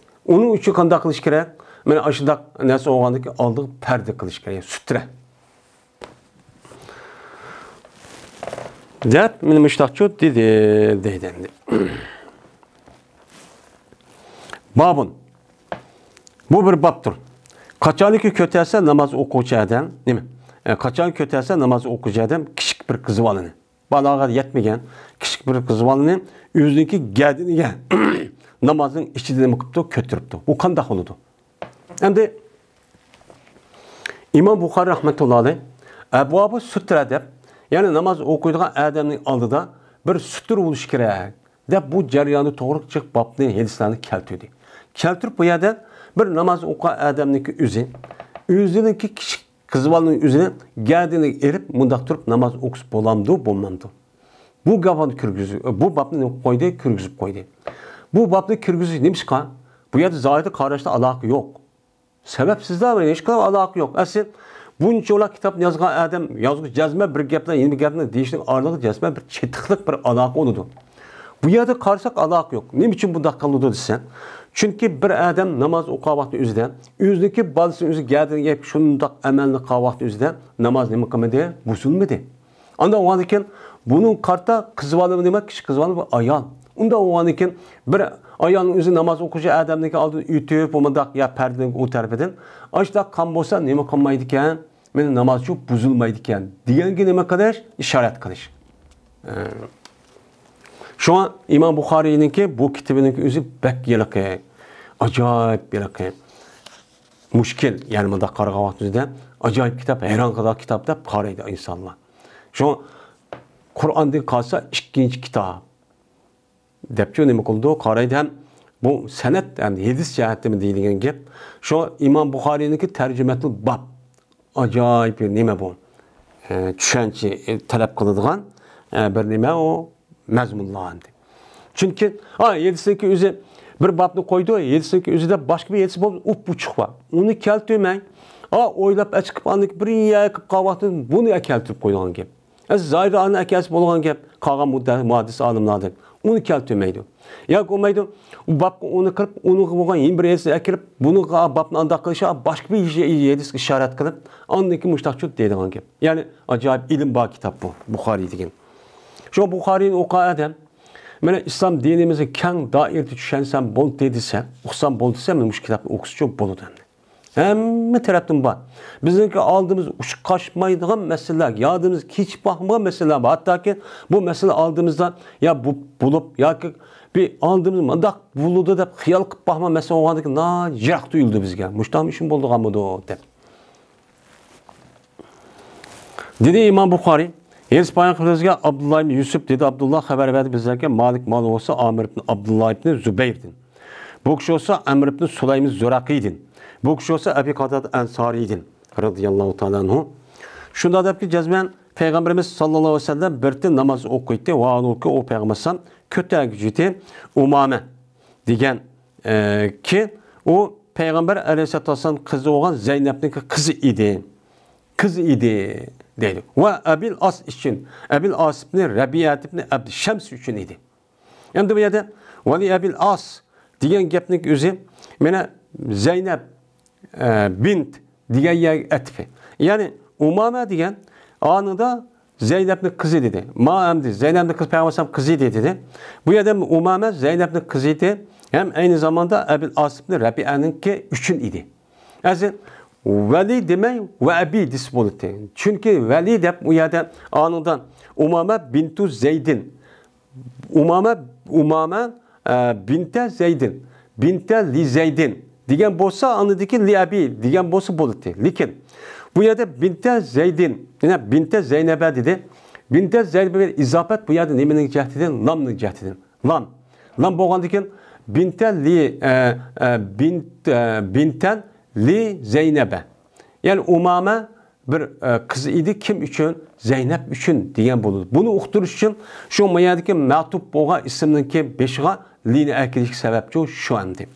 ئۇنىڭ ئۈچۈن قانداق قىلىش كېرەك؟ مانا ئاشۇنداق نەرسە بولغاندىكى ئالدىغا پەردە قىلىش كېرەك، سۈترە. دەپ، مانا مۇشۇنداقچۇ دېدى، دەيدۇ ئەمدى. بابۇن. بۇ بىر بابتۇر. قاچانكى كۆتەرسە ناماز ئوقۇغۇچى ئادەم، نېمە؟ ئە، قاچان كۆتەرسە ناماز ئوقۇغۇچى ئادەم كىچىك بىر قىز بالىنى، بالاغەت يەتمىگەن كىچىك بىر قىز بالىنى ئۆزىنىڭكى گەدىنىگە نامازنىڭ ئىچىدە نېمە قىپتۇ؟ كۆتۈرۈپتۇ. بۇ قانداق بولىدۇ؟ ئەمدى ئىمام بۇخارىي رەھمەتۇللا ئەلەيھ ئەبۋابۇ سۇترە دەپ، يەنى ناماز ئوقۇيدىغان ئادەمنىڭ ئالدىدا بىر سۇترە بولۇشى كېرەك دەپ، بۇ جەرياندا توغرا جىق بابنى، ھەدىسلەرنى كەلتۈردى. كەلتۈرۈپ بۇ يەردە بىر ناماز ئوقۇغان ئادەمنىڭكى ئۆزى، ئۆزىنىڭكى كىچىك قىز بالىنىڭ ئۆزىنى گەدىنىگە ئېلىپ، مۇنداق تۇرۇپ ناماز ئوقۇسا بولامدۇ، بولمامدۇ؟ بۇ گاۋانى كىرگۈزۈپ، بۇ بابنى قويدى، كىرگۈزۈپ قويدى. بۇ بابنى كىرگۈزۈش نېمىشقا؟ بۇ يەردە زاھىردا قاراشتا ئالاقە يوق. سەۋەبسىزلا ھېچقانداق ئالاقە يوق. ئەسلى بۇنچىۋالا كىتابنى يازغان ئادەم، يازغۇچى جەزمەن بىر گەپ بىلەن يەنە بىر گەپنىڭ دېيىشنىڭ ئارىلىقىدا جەزمەن بىر چېتىقلىق بىر ئالاقە بولىدۇ. بۇ يەردە قارىساق ئالاقە يوق. نېمە ئۈچۈن بۇنداق قىلىدۇ دېسە، چۈنكى بىر ئادەم ناماز ئوقۇغان ۋاقتى ئۆزىدە، ئۆزىنىڭكى بالىسىنى ئۆزى گەدىنىگە ئېلىپ شۇنداق ئەمەلنى قىلغان ۋاقتى ئۆزىدە ناماز نېمە قىلمىدى؟ بۇزۇلمىدى. ئانداق بولغاندىن كېيىن بۇنىڭ قارىتا قىز بالا نېمە؟ كىچىك قىز بالا بۇ ئايال. ئۇنداق بولغاندىن كېيىن بىر ئايالنىڭ ئۆزى ناماز ئوقۇغۇچى ئادەمنىڭكى ئالدىدا ئۆتۈپ، بۇ مۇنداق يا پەردىنىڭ ئۇ تەرىپىدىن ئاشۇنداق قىلغان بولسا نېمە قىلمايدىكەن؟ مېنىڭ نامازچۇ بۇزۇلمايدىكەن دېگەنگە نېمە قىلىش؟ ئىشارەت قىلىش. ئە، شۇڭا ئىمام بۇخارىينىڭكى بۇ كىتابىنىڭكى ئۆزى بەك ھېلىقى، ئاجايىپ ھېلىقى مۈشكۈل، يەنى مۇنداق قارىغان ۋاقتىمىزدا ئاجايىپ كىتاب، ھەيران قالىدىغان كىتاب دەپ قارايدۇ ئىنسانلار. شۇ قۇرئاندىن قالسا ئىككىنچى كىتاب دەپچۇ نېمە قىلىدۇ؟ قارايدۇ ھەم بۇ سەنەد ھەم ھەدىس جەھەتتىمۇ دېيىلگەن گەپ. شۇ ئىمام بۇخارىينىڭكى تەرجىمەتۇل باب. ئاجايىپ بىر نېمە بۇ؟ ئە، چۈشەنچە، ئە، تەلەپ قىلىدىغان، ئە، بىر نېمە ئۇ مەزمۇنلار ئەمدى. چۈنكى، ئا، ھەدىسنىڭكى ئۆزى بىر بابنى قويدى، ھەدىسنىڭكى ئۆزىدە باشقا بىر ھەدىس بولۇپ ئوپئوچۇق بار. ئۇنى كەلتۈرمەي، ئا، ئويلاپ ئەچىقىپ ئاندىن بىر يەرگە قىلىپ قالغان ۋاقتىدا بۇنى كەلتۈرۈپ قويىدىغان گەپ. ئە، زاھىرىدا ئاندىن ئەكەلسە بولغان گەپ، قالغان مۇددە-، مۇھەددىس ئالىملاردىن. ئۇنى كەلتۈرمەيدۇ. ياكى بولمايدۇ، ئۇ بابقا ئۇنى قىلىپ، ئۇنىڭغا بولغان يەنە بىر ھەدىسنى ئەكىرىپ، بۇنىڭغا بابنى ئانداق قىلىشى، باشقا بىر ھەدىسكە ئىشارەت قىلىپ، ئاندىن كېيىن مۇشۇنداقچۇ دەيدىغان گەپ. يەنى ئاجايىپ ئىلىم بار كىتاب بۇ، بۇخارىي دېگەن. شۇ بۇخارىينى ئوقۇغان ئادەم، مانا ئىسلام دىنىمىزنى كەڭ دائىرىدە چۈشەنسەم بولدى دېسە، ئۇقسام بولدى دېسە، مانا مۇشۇ كىتابنى ئوقۇسىچۇ بولىدۇ ئەمدى. ھەممە تەرەپتىن بار. بىزنىڭكى ئالدىمىز ئۇچۇپ قاچمايدىغان مەسىلىلەر، يادىمىز كېچىپ باقمىغان مەسىلىلەر بار. ھەتتاكى بۇ مەسىلە ئالدىمىزدا يا بۇ بولۇپ ياكى بىر ئالدىمىز مۇنداق بولىدۇ دەپ خىيال قىلىپ باقمىغان مەسىلە بولغاندىكىن ناھايىتى يىراق تۇيۇلىدۇ بىزگە. مۇشۇنداق ئىشمۇ بولىدىغانمىدۇ دەپ. دېدى ئىمام بۇخارىي، يەنە سىز پايغەمبىرىمىزگە ئابدۇللا ئىبن يۈسۈپ دېدى، ئابدۇللا خەۋەر بەردى بىزلەرگە، مالىك مال بولسا ئامىر ئىبن ئابدۇللا ئىبن زۇبەيردىن. بۇ كىشى بولسا ئەمر ئىبن سۇلەيم زۇرەقىدىن. بۇ كىشى بولسا ئەبى قاتادە ئەنسارىدىن رەزىياللاھۇ تائالا ئەنھۇ. شۇنداق دەپكى، جەزمەن پەيغەمبىرىمىز ساللاللاھۇ ئەلەيھى ۋەسەللەم بىر تىل ناماز ئوقۇيتتى. ۋاھالۇكى ئۇ پەيغەمبەر ئەلەيھىسسالام كۆتەرگۈچى ئىدى ئۇمامە دېگەن، ئە، كى، ئۇ پەيغەمبەر ئەلەيھىسسالاتۇ ۋەسسالام قىزى بولغان زەينەپنىڭ قىزى ئىدى. قىزى ئىدى دەيدۇ. ۋە ئەبىل ئاس ئۈچۈن، ئەبىل ئاس ئىبنى رەبىئە ئىبنى ئەبدى شەمس ئۈچۈن ئىدى. ئەمدى بۇ يەردە ۋەلى ئەبىل ئاس دېگەن گەپنىڭ ئۆزى مانا زەينەپ، ئە، بىنت دېگەن يەرگە ئەتىپى. يەنى ئۇمامە دېگەن ئانىدا زەينەپنىڭ قىزى دېدى. ما ئەمدى زەينەپنىڭ قىزى پەيغەمبەر ئەلەيھىسسالام قىزى دېدى. بۇ يەردە ئۇمامە زەينەپنىڭ قىزى ئىدى. ھەم ئەينى زاماندا ئەبىل ئاس ئىبنى رەبىئەنىڭكى ئۈچۈن ئىدى. ئەزى ۋەلى دېمەي، ۋە ئەبى دېسە بولاتتى. چۈنكى ۋەلى دەپ ئۇ يەردە ئانىدا ئۇمامە بىنتۇ زەيدىن، ئۇمامە، ئۇمامە، ئە، بىنتە زەيدىن، بىنتە لى زەيدىن دېگەن بولسا، ئاندىكى لى ئەبى دېگەن بولسا بولاتتى. لېكىن بۇ يەردە بىنتە زەيدىن، يەنە بىنتە زەينەبە دېدى. بىنتە زەينەبە ئىزاپەت بۇ يەردە نېمىنىڭ جەھىتىدىن؟ لامنىڭ جەھىتىدىن. لام. لام بولغاندىكىن بىنتە لى، ئە، ئە، بىنت، ئە، بىنتەن لى زەينەبە. يەنى ئۇمامە بىر، ئە، قىز ئىدى. كىم ئۈچۈن؟ زەينەپ ئۈچۈن دېگەن بولىدۇ. بۇنى ئۇقتۇرۇش ئۈچۈن شۇ ما يەردىكى مەتۇپ بولغان ئىسىمنىڭكى بېشىغا لىنى ئەكىلىش سەۋەبچۇ شۇ ئەمدى.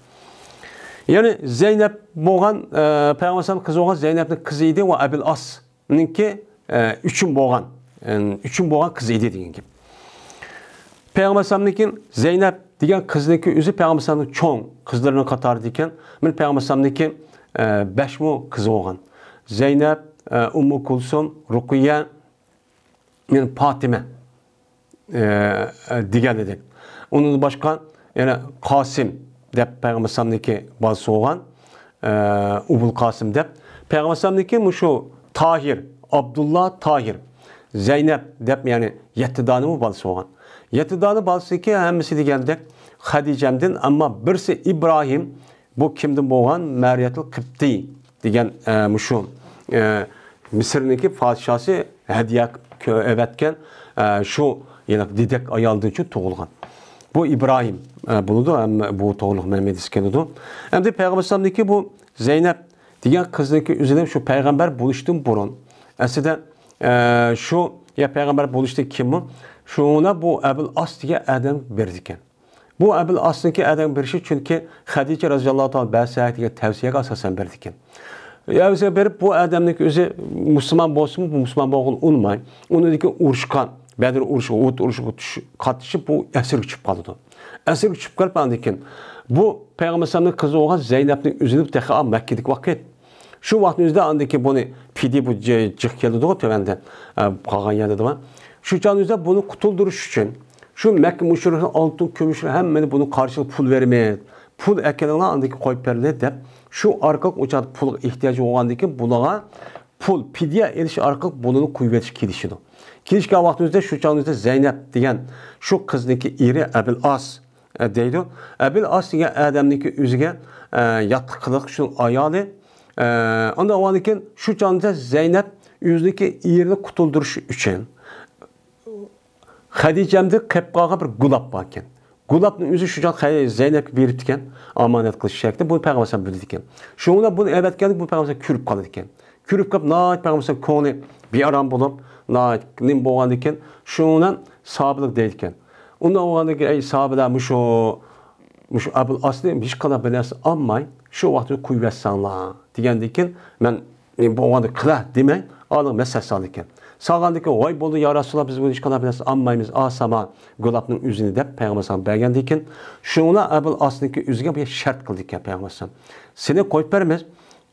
يەنى زەينەپ بولغان، ئە، پەيغەمبەر ئەلەيھىسسالام قىزى بولغان زەينەپنىڭ قىزى ئىدى ۋە ئەبىل ئاس نىڭكى، ئە، ئۈچۈن بولغان، ئە، ئۈچۈن بولغان قىز ئىدى دېگەن گەپ. پەيغەمبەر ئەلەيھىسسالامنىڭكى زەينەپ دېگەن قىزنىڭكى ئۆزى پەيغەمبەر ئەلەيھىسسالامنىڭ چوڭ قىزلىرىنىڭ قاتارىدا ئىكەن. مانا پەيغەمبەر ئەلەيھىسسالامنىڭكى، ئە، بەشمۇ قىزى بولغان. زەينەپ، ئە، ئۇممۇ كۇلسۇم، رۇقىيە، يەنە پاتىمە، ئە، ئە، دېگەن ئىدى. ئۇنىڭدىن باشقا يەنە قاسىم دەپ پەيغەمبەر ئەلەيھىسسالامنىڭكى بالىسى بولغان، ئە، ئۇبۇل قاسىم دەپ. پەيغەمبەر ئەلەيھىسسالامنىڭكى مۇشۇ تاھىر، ئابدۇللا تاھىر، زەينەپ دەپ، يەنى يەتتە دانىمۇ بالىسى بولغان. يەتتە دانە بالىسىنىڭكى ھەممىسى دېگەندەك خەدىجەمدىن، ئەمما بىرسى ئىبراھىم، بۇ كىمدىن بولغان؟ مەرىيەتۇل قىبتىي دېگەن، ئە، مۇشۇ، ئە، مىسىرنىڭكى پادىشاسى ھەدىيە قىلىپ ئەۋەتكەن، ئە، شۇ ھېلىقى دېدەك ئايالدىن تۇغۇلغان. بۇ ئىبراھىم، ئە، بولىدۇ، ئەمما بۇ توغرىلىق مەلۇمات كېلىدۇ. ئەمدى پەيغەمبەر ئەلەيھىسسالامنىڭكى بۇ زەينەپ دېگەن قىزنىڭكى ئۆزىنى شۇ پەيغەمبەر بولۇشتىن بۇرۇن، ئەسلىدە، ئە، شۇ يا پەيغەمبەر بولۇشتىن كېيىنمۇ شۇنى بۇ ئەبۇل ئاس دېگەن ئادەم بېرىدىكەن. بۇ ئەبۇل ئاسنىڭكى ئادەم بېرىشى، چۈنكى خەدىچە رەزىياللاھۇ تائالا بەرسە دېگەن تەۋسىيەگە ئاساسەن بېرىدىكەن. تەۋسىيە بېرىپ، بۇ ئادەمنىڭكى ئۆزى مۇسۇلمان بولسىمۇ، بۇ مۇسۇلمان بولغىنى ئۇنىماي، ئۇنىڭدىكى ئۇرۇشقا، بەدر ئۇرۇشىغا، ئۇھۇد ئۇرۇشىغا چۈش-، قاتنىشىپ، بۇ ئەسىرگە چۈشۈپ قالىدۇ. ئەسىرگە چۈشۈپ قېلىپ، ئاندىن كېيىن بۇ پەيغەمبەر ئەلەيھىسسالامنىڭ قىزى بولغان زەينەپنىڭ ئۆزىنى تېخى مەككىدىكى ۋاقىت شۇ ۋاقىتنىڭ ئۆزىدە ئاندىكى بۇنى پىدىيە، بۇ جى-، جىق كېلىدىغۇ تۆۋەندە، ئە، قالغان يەردە دەۋا. شۇ چاغنىڭ ئۆزىدە بۇنى قۇتۇلدۇرۇش ئۈچۈن شۇ مەككە مۇشرىكلىرى ئالتۇن، كۈمۈشلىرى ھەممىنى بۇنىڭ قارشىلىقىغا پۇل بېرىمىز، پۇل ئەكېلىڭلار، ئاندىن كېيىن قويۇپ بېرىلى دەپ، شۇ ئارقىلىق ئۇ چاغدا پۇلغا ئېھتىياجى بولغاندىن كېيىن بۇلارغا پۇل، پىدىيە ئېلىش ئارقىلىق بۇلارنى قويۇۋېتىش كېلىشىدۇ. كېلىشكەن ۋاقتىمىزدا شۇ چاغنىڭ ئۆزىدە زەينەپ دېگەن شۇ قىزنىڭكى ئېرى ئەبىل ئاس ئە، دەيدۇ. ئەبىل ئاس دېگەن ئادەمنىڭكى ئۆزىگە، ئە، ياتلىق قىلىدىغان شۇ ئايالى، ئە، ئاندىن ئاۋۋالدىن كېيىن شۇ چاغدا زەينەپ ئۆزىنىڭكى ئېرىنى قۇتۇلدۇرۇش ئۈچۈن خەدىچەمدە قېلىپ قالغان بىر گۇلاپ بار ئىكەن. گۇلاپنىڭ ئۆزى شۇ چاغ خە-، زەينەپكە بېرىپتىكەن، ئامانەت قىلىش شەكلىدە. بۇنى پەيغەمبەر ئەلەيھىسسالام بىلىدىكەن. شۇنىڭ بىلەن بۇنى ئەۋەتكەندە بۇ پەيغەمبەر ئەلەيھىسسالام كۆرۈپ قالىدىكەن. كۆرۈپ قېلىپ، ناھايىتى پەيغەمبەر ئەلەيھىسسالام كۆڭلى بىئارام بولۇپ، ناھايىتى نېمە بولغاندىكىن، شۇنىڭ بىلەن ساھابىلەرگە دەيدىكەن. ئۇنداق بولغاندىكىن، ئەي ساھابىلەر، مۇشۇ، مۇشۇ ئەبۇل ئاسنى ھېچقانداق بىر نەرسە ئالماي، شۇ ۋاقىتتا قويۇۋەتسەڭلار، دېگەندىكىن، مەن نېمە بولغاندىكىن قىلە دېمەي، ئالىغا مەسلىھەت سالىدىكەن. سالغاندىكىن، ۋاي بولدى، يا رەسۇلاللا، بىز بۇنى ھېچقانداق بىر نەرسە ئالمايمىز، ئالساما گۇلاپنىڭ ئۆزىنى دەپ پەيغەمبەر ئەلەيھىسسالام بەرگەندىكىن، شۇڭا ئەبۇل ئاسنىڭكى ئۆزىگە بۇ شەرت قىلدىكەن پەيغەمبەر ئەلەيھىسسالام. سېنى قويۇپ بەرمىز،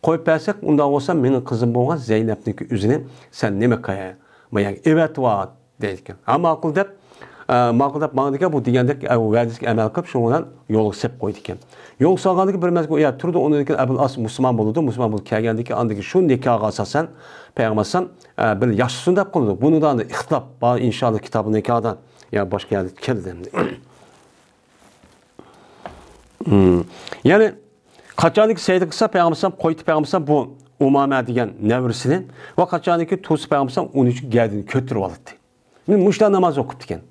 قويۇپ بەرسەك، ئۇنداق بولسا مېنىڭ قىزىم بولغان زەينەپنىڭكى ئۆزىنى سەن نېمە قىل، ماياغا ئېۋەتىۋات، دەيدىكەن. ھە، ماقۇل دەپ، ئە، ماقۇل دەپ ماڭىدىكەن، بۇ دېگەندەك، ئە، ۋەدىسىگە ئەمەل قىلىپ، شۇنىڭ بىلەن يولغا سېلىپ قويىدىكەن. يولغا سالغاندىكىن بىر مەزگىل ئۇ يەردە تۇرىدۇ، ئۇنىڭدىن كېيىن ئەبۇل ئاس مۇسۇلمان بولىدۇ، مۇسۇلمان بولۇپ كەلگەندىن كېيىن ئاندىن كېيىن شۇ نىكاھقا ئاساسەن پەيغەمبەر ئەلەيھىسسالام، ئە، بىر ياشىسۇن دەپ قىلىدۇ. بۇنىڭدا ئەمدى ئىختىلاپ بار، ئىنشائاللا، كىتابۇل نىكاھدا يا باشقا يەردە كېلىدۇ ئەمدى. ھىم. يەنى قاچانكى سەيدە قىلسا پەيغەمبەر ئەلەيھىسسالام قويدى، پەيغەمبەر ئەلەيھىسسالام بۇ ئۇمامە دېگەن نەۋرىسىنى ۋە قاچانكى تۇرسا پەيغەمبەر ئەلەيھىسسالام ئۇنىڭ ئۈچۈن گەدىنى كۆتۈرۈپ ئالاتتى. مۇشۇنداق ناماز ئوقۇپتىكەن.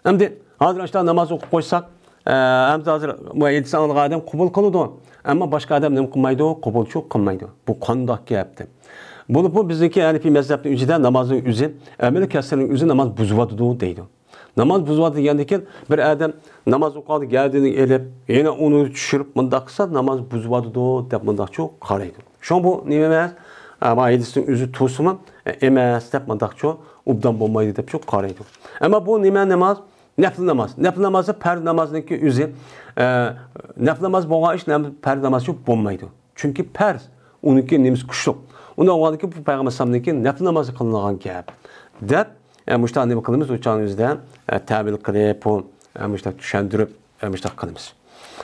ئەمدى ھازىر ئاشۇنداق ناماز ئوقۇپ قويساق، ئە، ئەمدى ھازىر بۇ ھەدىسنى ئاڭلىغان ئادەم قوبۇل قىلىدۇ. ئەمما باشقا ئادەم نېمە قىلمايدۇ؟ قوبۇلچۇ قىلمايدۇ. بۇ قانداق گەپ دەپ. بولۇپمۇ بىزنىڭكى ھەنىپىي مەزھەپنىڭ ئىچىدە نامازنىڭ ئۆزى، ئەمەلىي كەسىرنىڭ ئۆزى ناماز بۇزۇۋاتىدۇ دەيدۇ. ناماز بۇزۇۋاتىدۇ دېگەندىن كېيىن بىر ئادەم ناماز ئوقۇغاندا گەدىنىنى ئېلىپ، يەنە ئۇنى چۈشۈرۈپ مۇنداق قىلسا ناماز بۇزۇۋاتىدۇ دەپ مۇنداقچۇ قارايدۇ. شۇڭا بۇ نېمە ئەمەس؟ ئە، ما ھەدىسنىڭ ئۆزى تۇرسىمۇ، ئە، ئەمەس دەپ مۇنداقچۇ ئوبدان بولمايدۇ دەپچۇ قارايدۇ. ئەمما بۇ نېمە ناماز؟ نەپلى ناماز. نەپلى نامازدا پەرز نامازنىڭكى ئۆزى، ئە، نەپلى ناماز بولغان ئىش نەم-، پەرز نامازچۇ بولمايدۇ. چۈنكى پەرز، ئۇنىڭكى نېمىسى كۈچلۈك. ئۇنداق بولغاندىكىن بۇ پەيغەمبەر ئەلەيھىسسالامنىڭكى نەپلى نامازى قىلىنغان گەپ دەپ، ئە، مۇشۇنداق نېمە قىلىمىز؟ ئۇ چاغنىڭ ئۆزىدە، ئە، تەۋىل قىلىپ، بۇ، ئە، مۇشۇنداق چۈشەندۈرۈپ، ئە، مۇشۇنداق قىلىمىز.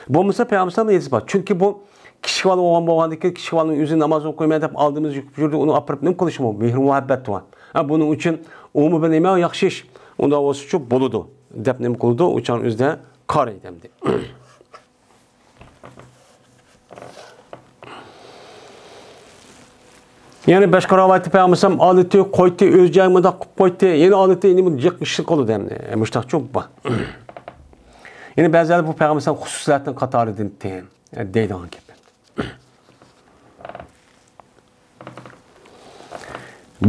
بولمىسا پەيغەمبەر ئەلەيھىسسالامنىڭ ھەدىسى بار. چۈنكى بۇ كىچىك بالا بولغان، بولغاندىكىن كىچىك بالىنىڭ ئۆزى ناماز ئوقۇيمەن دەپ ئالدىمىزدا يۈكۈپ يۈردى، ئۇنى ئاپىرىپ نېمە قىلىشى بۇ؟ مېھرى مۇھەببەت بار. ھە، بۇنىڭ ئۈچۈن ئۇمۇ بىر نېمە ياخشى ئىش. ئۇنداق بولسىچۇ بولىدۇ دەپ نېمە قىلىدۇ؟ ئۇ چاغنىڭ ئۆزىدە قارايدۇ ئەمدى. يەنى باشقا رىۋايەتتە پەيغەمبەر ئەلەيھىسسالام ئالىتى، قويتى، ئۆز جايىغا مۇنداق قىلىپ قويتى، يەنە ئالىتى، يەنە بۇنى جىق ئىشلىق قىلىدۇ ئەمدى. مۇشتاقچۇ بار. يەنە بەزىلەر بۇ پەيغەمبەر ئەلەيھىسسالام خۇسۇسىيەتنىڭ قاتارىدىن دەيدىغان گەپ.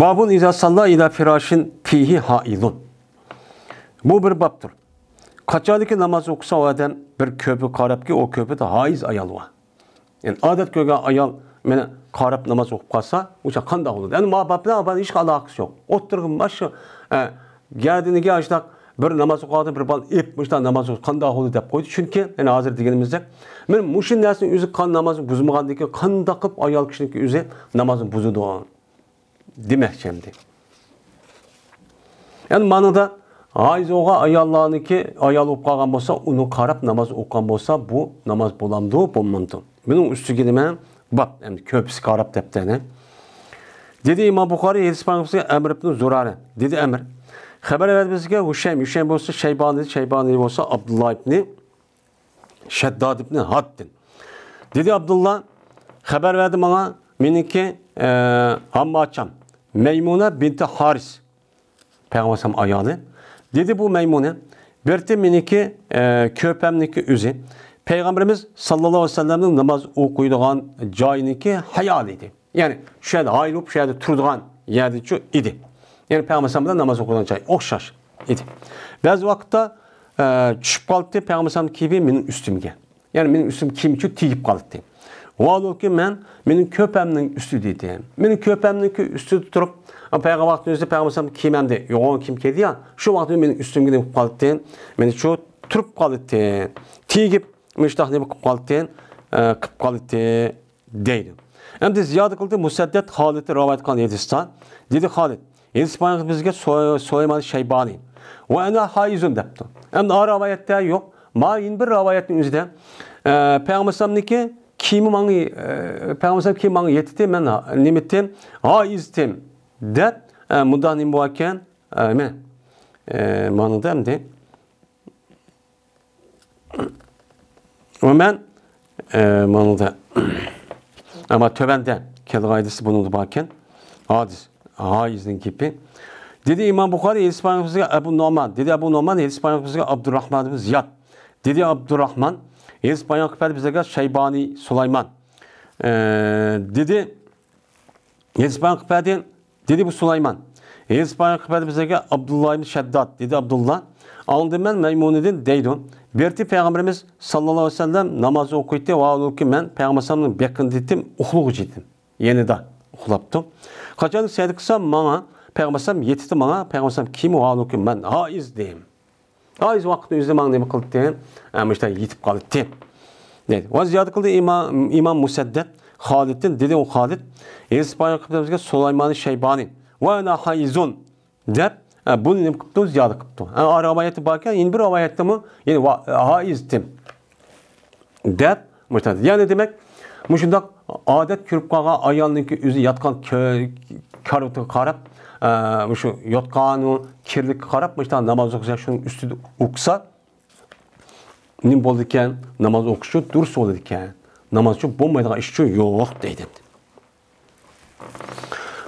بابۇن ئىزا ساللا ئىلا فىراشىن فىھى ھائىزۇن. بۇ بىر بابتۇر. قاچانكى ناماز ئوقۇسا ئۇ ئادەم بىر كۆپىگە قاراپكى، ئۇ كۆپىدە ھائىز ئايال بار. يەنى ئادەت كۆرگەن ئايال مېنى قاراپ ناماز ئوقۇپ قالسا، ئۇ چاغ قانداق بولىدۇ؟ يەنى ما باب بىلەن بۇنىڭ ھېچ ئالاقىسى يوق. ئوتتۇرىغا مانا شۇ، ئە، گەدىنىگە ئاشۇنداق بىر ناماز ئوقۇغاندا بىر بالا ئېپ، مۇشۇنداق ناماز ئوقۇسا قانداق بولىدۇ دەپ قويدى. چۈنكى، يەنى ھازىر دېگىنىمىزدەك، مېنى مۇشۇ نەرسىنىڭ ئۆزى قان-، نامازنى بۇزمىغاندىن كېيىن قانداق قىلىپ ئايال كىشىنىڭكى ئۆزى نامازنى بۇزىدۇ؟ دېمەكچى ئەمدى. يەنى مانىدا ھائىز بولغان ئاياللارنىڭكى ئايال بولۇپ قالغان بولسا، ئۇنى قاراپ ناماز ئوقۇغان بولسا، بۇ ناماز بولامدۇ، بولمامدۇ؟ بۇنىڭ ئۈستىگە نېمە؟ باب، ئەمدى كۆپىسى قاراپ دەپتەنە. دېدى ئىمام بۇخارى، ھەدىس بارغۇسى ئەمر ئىبن زۇرارە. دېدى ئەمر. خەۋەر بەردى بىزگە ھۇشەيم، ھۇشەيم بولسا شەيبانى، شەيبانى بولسا ئابدۇللا ئىبنى شەدداد ئىبنى ھاددىن. دېدى ئابدۇللا، خەۋەر بەردى ماڭا، مېنىڭكى، ئە، ھامماچام، مەيمۇنە بىنتى ھارىس، پەيغەمبەر ئەلەيھىسسالام ئايالى. دېدى بۇ مەيمۇنە، بىرتى مېنىڭكى، ئە، كۆپەمنىڭكى ئۆزى، پەيغەمبىرىمىز ساللاللاھۇ ئەلەيھى ۋەسەللەمنىڭ ناماز ئوقۇيدىغان جايىنىڭكى ھايالى ئىدى. يەنى شۇ يەردە ھايلىنىپ، شۇ يەردە تۇرىدىغان يەردىچۇ ئىدى. يەنى پەيغەمبەر بىلەن ناماز ئوقۇيدىغان جاي ئوخشاش ئىدى. بەزى ۋاقىتتا، ئە، چۈشۈپ قالاتتى، پەيغەمبەر كىيىمى مېنىڭ ئۈستۈمگە. يەنى مېنىڭ ئۈستۈم كىيىمچۇ تېگىپ قالاتتى. ۋاھالۇكى مەن مېنىڭ كۆپەمنىڭ ئۈستىدە ئىدىم. مېنىڭ كۆپەمنىڭكى ئۈستىدە تۇرۇپ، پەيغەمبەر ۋاقتىنىڭ ئۆزىدە پەيغەمبەر كىيىمەمدە يوغان كىيىم كىيدى يا، شۇ ۋاقىتتا مېنىڭ ئۈستۈمگە نېمە قىلىپ قالاتتى؟ مېنىچۇ تۇرۇپ قالاتتى. تېگىپ، مۇشتاق نېمە قىلىپ قالاتتى؟ ئە، قىلىپ قالاتتى. دەيدۇ. ئەمدى زىيادە قىلدى، مۇسەددەد خالىدتىن رىۋايەت قىلغان ھەدىستە. دېدى خالىد، ھەدىس بايان بىزگە سۇ-، سۇلايمان شەيبانى. ۋە ئەنە ھايىزۇن دەپتۇ. ئەمدى ئا رىۋايەتتە يوق. ما يەنە بىر رىۋايەتنىڭ ئۆزىدە، ئە، پەيغەمبەر ئەلەيھىسسالامنىڭكى كىيىمى ماڭا، ئە، پەيغەمبەر ئەلەيھىسسالام كىيىمى ماڭا يېتىتتى، مەن ھا-، نېمە ئېتتىم، ھائىز ئېتتىم دەپ، ئە، مۇنداق نېمە باركەن، ئە، مەن، ئە، مانا دەمدى. ۋە مەن، ئە، ماڭىدا. ئەمما تۆۋەندە كەلگەن ھەدىستە بۇنىڭدا باركەن. ھادىس، ھايىزنىڭ گېپى. دېدى ئىمام بۇخارى، ھەدىس بايان بىزگە ئەبۇ نومان. دېدى ئەبۇ نومان، ھەدىس بايان بىزگە ئابدۇرراھمان ئىبن زىياد. دېدى ئابدۇرراھمان، ھەدىس بايان قىلىپ بەردى بىزگە شەيبانى سۇلايمان. ئە، دېدى، ھەدىس بايان قىلىپ بەردى، دېدى بۇ سۇلايمان. ھەدىس بايان قىلىپ بەردى بىزگە ئابدۇللا ئىبن شەدداد، دېدى ئابدۇللا. ئاڭلىدىم مەن مەيمۇنىدىن دەيدۇ. بىرتى پەيغەمبىرىمىز ساللاللاھۇ ئەلەيھى ۋەسەللەم ناماز ئوقۇيتتى، ۋاھالۇكى مەن پەيغەمبەر ئەلەيھىسسالامنىڭ بېقىنىدا ئىدىم، ئۇخلىغۇچى ئىدىم. يېنىدا ئۇخلاپتۇ. قاچان سەجدە قىلسام ماڭا پەيغەمبەر ئەلەيھىسسالام يېتىتتى ماڭا، پەيغەمبەر ئەلەيھىسسالام كىيىمى، ۋاھالۇكى مەن ھائىز ئىدىم. ھايىز ۋاقىتنىڭ ئۆزىدە ماڭا نېمە قىلدى؟ ئە، مۇشۇنداق يېتىپ قالدى. دەيدۇ. ۋە زىيادە قىلدى ئىمام، ئىمام مۇسەددەد خالىدتىن، دېدى ئۇ خالىد، ھەدىس بايان قىلىپ بىزگە سۇلايمانى شەيبانى. ۋە ئەنە ھايىزۇن دەپ، ئە، بۇنى نېمە قىپتۇ؟ زىيادە قىپتۇ. ئە، رىۋايەتتە باركەن، يەنە بىر رىۋايەتتىمۇ، يەنى ۋا-، ھائىز ئىدىم. دەپ مۇشۇنداق. يەنى دېمەك، مۇشۇنداق ئادەت كۆرۈپ قالغان ئايالنىڭكى ئۆزى ياتقان كۆ-، كارىۋىتىغا قاراپ، ئە، مۇشۇ يوتقانۇ كىرلىككە قاراپ، مۇشۇنداق ناماز ئوقۇسا، شۇنىڭ ئۈستىدە ئوقۇسا، نېمە بولىدىكەن؟ ناماز ئوقۇشى دۇرۇس بولىدىكەن. ناماز ئۈچۈن بولمايدىغان ئىشچۇ يوق دەيدۇ.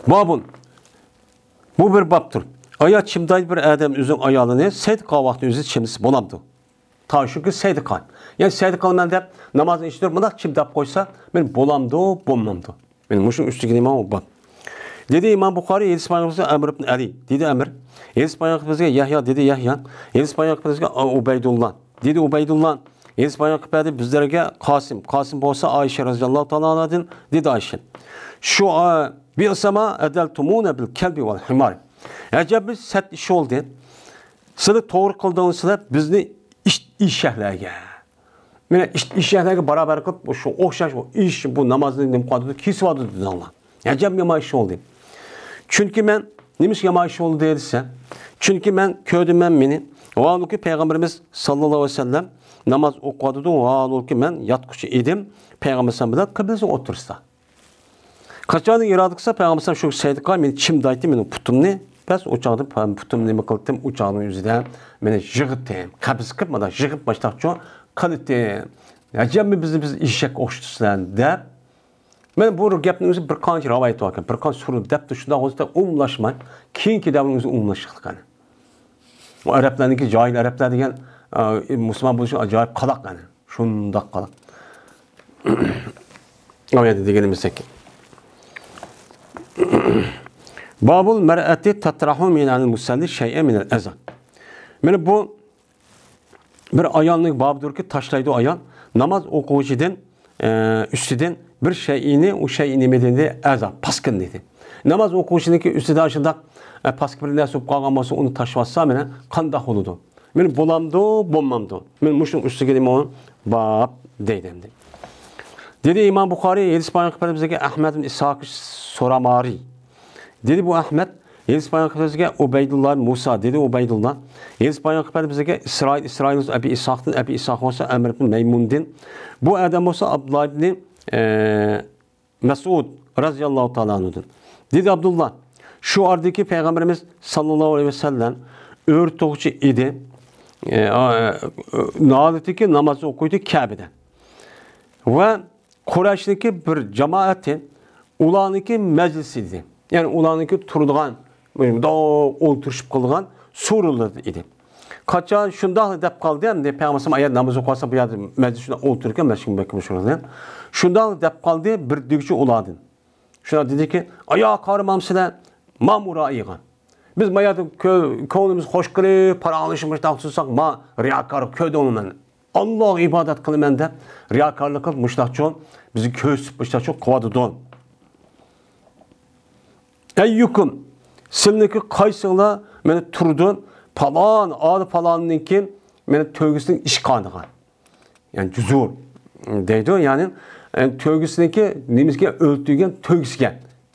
بابۇن. بۇ بىر بابتۇر. ئايا چىمدايدۇ بىر ئادەم ئۆزىنىڭ ئايالىنى سەيدە قىلغان ۋاقتىدا ئۆزى چىمدىسە بولامدۇ؟ تا شۇكى سەيدە قىلغان. يەنى سەيدە قىلىمەن دەپ نامازنى ئېيتىپ مۇنداق چىمدەپ قويسا، مەن بولامدۇ، بولمامدۇ؟ مەن مۇشۇنىڭ ئۈستىگە نېمە بار؟ دېدى ئىمام بۇخارىي، ھەدىس بايان قىلسا ئەمر ئىبن ئەلى. دېدى ئەمر. ھەدىس بايان قىلسا يەھيا، دېدى يەھيا. ھەدىس بايان قىلسا ئۇبەيدۇللا. دېدى ئۇبەيدۇللا، ھەدىس بايان قىلىپ بەردى بىزلەرگە قاسىم. قاسىم بولسا ئائىشە رەزىياللاھۇ تائالا ئانھادىن، دېدى ئائىشە. شۇ، ئە، بىئسەما ئەدەلتۇمۇنە بىل كەلبى ۋەل ھىمار. ئەجەب بىر سەت ئىش بولدى. سىلەر توغرا قىلدىڭىز سىلەر بىزنى ئىت ئېشەكلەرگە. مانا ئىت ئېشەكلەرگە باراۋەر قىلىپ، شۇ ئوخشاش ئۇ ئىش، بۇ نامازنى نېمە قىلىۋاتىدۇ، كېسىۋاتىدۇ دېدىڭلار. ئەجەب يامان ئىش بولدى. چۈنكى مەن، نېمىشقا يامان ئىش بولدى دېسە، چۈنكى مەن كۆردۈم مەن مېنى، ۋاھالۇكى پەيغەمبىرىمىز ساللاللاھۇ ئەلەيھى ۋەسەللەم ناماز ئوقۇۋاتىدۇ، ۋاھالۇكى مەن ياتقۇچى ئىدىم، پەيغەمبەر بىلەن قىبلىسى ئوتتۇرىسىدا. قاچان ئىرادە قىلسا پەيغەمبەر شۇ سەيدە قىلغان مېنى چىمدايتتى، مېنىڭ پۇتۇمنى، بەس ئۇ چاغدا پۇتۇمنى نېمە قىلتىم، ئۇ چاغنىڭ ئۆزىدە مېنى يىغىتتىم، قەبزە قىلىپ مانا يىغىپ ماشتاقچۇ قىلىتتىم. ئەجەبمۇ بىزنى بىز ئېشەككە ئوخشىتىسىلەر دەپ، مانا بۇ گەپنىڭ ئۆزى بىر قانچە رىۋايەت بار ئىكەن. بىر قانچە سۈرىدە دەپتۇ، شۇنداق بولسا ئومۇملاشماي، كېيىنكى دەۋرنىڭ ئۆزى ئومۇملاشلىقلىق ئەنە. ئۇ ئەرەبلەرنىڭكى جاھىل ئەرەبلەر دېگەن، ئە، مۇسۇلمان بولۇشى ئاجايىپ قالاق ئەنە. شۇنداق قالاق. ئۇ يەردە دېگىنىمىزدەك. بابۇل مەرئەتى تەترەھۇ مىنەل مۇسەللى شەيئەن مىنەل ئەزا. مانا بۇ بىر ئايالنىڭ بابىدۇركى، تاشلايدۇ ئايال ناماز ئوقۇغۇچىدىن، ئە، ئۈستىدىن بىر شەيئىنى، ئۇ شەيئى نېمە دېدى؟ ئەزا، پاسكىنا دېدى. ناماز ئوقۇغۇچىنىڭكى ئۈستىدە شۇنداق، ئە، پاسكىنا بىر نەرسە بولۇپ قالغان بولسا، ئۇنى تاشلىۋاتسا، مانا قانداق بولىدۇ؟ مانا بولامدۇ، بولمامدۇ؟ مانا مۇشۇنىڭ ئۈستىگە نېمە باب دەيدۇ ئەمدى. دېدى ئىمام بۇخارىي، ھەدىس بايان قىلىپ بەرگەن بىزگە ئەھمەد ئىبن ئىسھاق سورامارى. دېدى بۇ ئەھمەد، ھەدىس بايان قىلىپ بەرگەن بىزگە ئۇبەيدۇللا ئىبن مۇسا، دېدى ئۇبەيدۇللا. ھەدىس بايان قىلىپ بەرگەن بىزگە ئىسرائىل، ئىسرائىل ئەبى ئىسھاقتىن، ئەبى ئىسھاق بولسا ئەمر ئىبن مەيمۇندىن. بۇ ئادەم بولسا ئابدۇللا ئىبن، ئە، مەسئۇد رەزىياللاھۇ تائالا ئەنھۇدىن. دېدى ئابدۇللا، شۇ ئارىدىكى پەيغەمبىرىمىز ساللاللاھۇ ئەلەيھى ۋەسەللەم ئۆرتۇغۇچى ئىدى. ئە، ئا، ئە، ناھالىتىكى ناماز ئوقۇيدۇ كەبىدە. ۋە قۇرەيشنىڭكى بىر جامائەتى، ئۇلارنىڭكى مەجلىسى ئىدى. يەنى ئۇلارنىڭكى تۇرىدىغان، مۇنداق ئولتۇرۇشۇپ قىلىدىغان سورۇنلىرى ئىدى. قاچان شۇنداقلا دەپ قالدى، ئەمدى پەيغەمبەر ئەگەر ناماز ئوقۇۋاتسا، بۇ يەردە مەجلىس شۇنداق ئولتۇرىدىكەن، مەسچىت مۇبارەك شۇنداق. شۇنداقلا دەپ قالدى، بىر دېگۈچى ئۇلاردىن. شۇنداق دېدىكى، ئايا قارىمامسىلەر، مامۇرائىغا. بىز ما يەردە كۆ-، كۆڭلىمىز خوش قىلىپ، پاراڭلىشىپ مۇشۇنداق تۇرساق، ما رىياكار كۆردۈڭمۇ مەن؟ ئاللاغا ئىبادەت قىلىمەن دەپ، رىياكارلىق قىلىپ مۇشۇنداقچۇ، بىزنى كۆرسىتىپ مۇشۇنداقچۇ قىلىۋاتىدۇ. ئەييۇكۇم، سىلىنىڭكى قايسىڭلار مانا تۇرىدۇ، پالان، ئالى پالاننىڭكى مانا تۆگىسىنىڭ ئىشقانىغا. يەنى جۇزۇر دەيدۇ، يەنى، ئە، تۆگىسىنىڭكى نېمىسىگە ئۆلتۈرگەن تۆگىسىگە.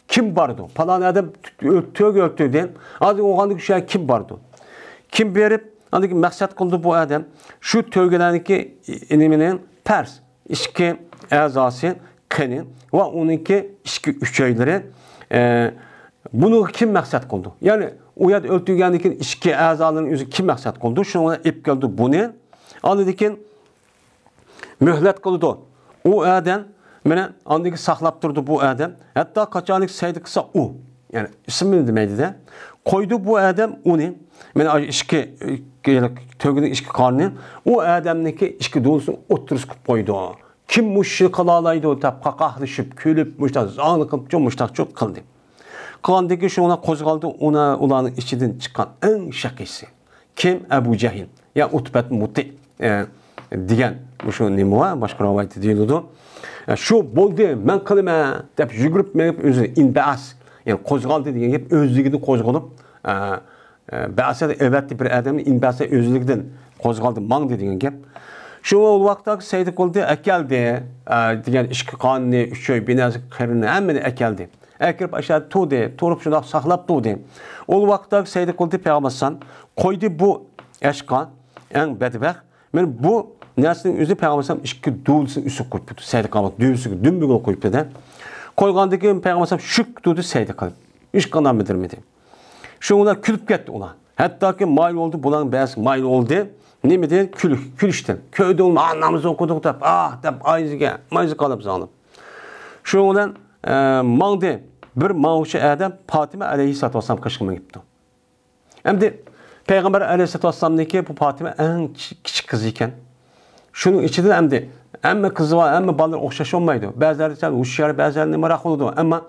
كىم بارىدۇ؟ پالان ئادەم تۆگە ئۆلتۈردى. ھازىر ئوغاندىكى شۇ يەرگە كىم بارىدۇ؟ كىم بېرىپ، ئاندىكى مەقسەت قىلدى بۇ ئادەم. شۇ تۆگىلەرنىڭكى نېمىنى پەرز، ئىچكى ئەزاسى قېنى ۋە ئۇنىڭكى ئىچكى ئۈچەيلىرى، ئە، بۇنىڭغا كىم مەقسەت قىلدى؟ يەنى ئۇ يەردە ئۆلتۈرگەندىن كېيىن ئىچكى ئەزالىرىنى ئۆزى كىم مەقسەت قىلدى؟ شۇنىڭ بىلەن ئېلىپ كەلدى بۇنى. ئاندىن كېيىن مۆھلەت قىلىدۇ. ئۇ ئادەم مانا ئاندىن كېيىن ساقلاپ تۇرىدۇ بۇ ئادەم. ھەتتا قاچانلىك سەيدە قىلسا ئۇ، يەنى ئىسمىنى دېمەيدىدە. قويدى بۇ ئادەم ئۇنى، مانا ئىچكى، تۆگىنىڭ ئىچكى قانىنى ئۇ ئادەمنىڭكى ئىچكى دولىسىنىڭ ئوتتۇرىسىغا قويىدۇ. كىم مۇشۇنى قىلالايدۇ دەپ قاقاقلىشىپ، كۈلۈپ، مۇشۇنداق زاڭلىقىپ، مۇشۇنداقچۇ قىلدى. قىلغاندىن كېيىن شۇ قوزغالدى، ئۇنى، ئۇلارنىڭ ئىچىدىن چىققان ئەڭ شەقىيسى. كىم؟ ئەبۇ جەھىل. يا ئۇتبەت مۇتى، ئە، دېگەن مۇشۇ نېمە بار؟ باشقا رىۋايەتتە دېيىلىدۇ. ئە، شۇ بولدى، مەن قىلىمەن دەپ يۈگۈرۈپ مېڭىپ ئۆزى ئىنبەئەس، يەنى قوزغالدى دېگەن گەپ ئۆزلۈكىدىن قوزغىلىپ، ئە، ئە، بەئەسە ئەۋەتتى بىر ئادەمنى، ئىنبەئەسە ئۆزلۈكىدىن قوزغالدى، ماڭدى دېگەن گەپ. شۇ ئۇ ۋاقىتتا سەيدە قىلدى، ئەكەلدى، ئە، دېگەن ئىچكى قانىنى، ئۈچەي، بىناسى، قېرىنى ھەممىنى ئەكەلدى. ئەكىرىپ ئاشۇ يەردە تۇردى، تۇرۇپ شۇنداق ساقلاپ تۇردى. ئۇ ۋاقىتتا سەيدە قىلدى پەيغەمبەر ئەلەيھىسسالام قويدى بۇ ئەشقا، ئەڭ بەدبەخت. مانا بۇ نەرسىنىڭ ئۆزى پەيغەمبەر ئەلەيھىسسالام ئىككى دۇۋىسىنى ئۈستىگە قويۇپتۇ. سەيدە قىلغان دۇۋىسىگە دۈمبىگە قويۇپتۇ-دە. قويغاندىن كېيىن پەيغەمبەر ئەلەيھىسسالام شۈك تۇردى سەيدە قىلىپ. ھېچقانداق بىلدۈرمىدى. شۇنىڭ بىلەن كۈلۈپ كەتتى ئۇلار. ھەتتاكى مايىل بولدى، بۇلارنىڭ بەزىسى مايىل بولدى. نېمىدىن؟ كۈلۈش، كۈلۈشتىن. كۆردۈڭمۇ، ناماز ئوقۇدۇق دەپ، ئاھ دەپ، ئايىزىگە، مايىزى قالاپ زاڭلىپ. شۇنىڭ بىلەن، ئە، ماڭدى. بىر ماڭغۇچى ئادەم پاتىمە ئەلەيھىسسالاتۇ ۋەسسالام قېشىغا مېڭىپتۇ. ئەمدى پەيغەمبەر ئەلەيھىسسالاتۇ ۋەسسالامنىڭكى بۇ پاتىمە ئەڭ كىچىك، كىچىك قىزى ئىكەن. شۇنىڭ ئىچىدىن ئەمدى ھەممە قىزى بار، ھەممە بالىلار ئوخشاش بولمايدۇ. بەزىلەر سەل ھوشيار، بەزىلەر نېمىراق بولىدۇ. ئەمما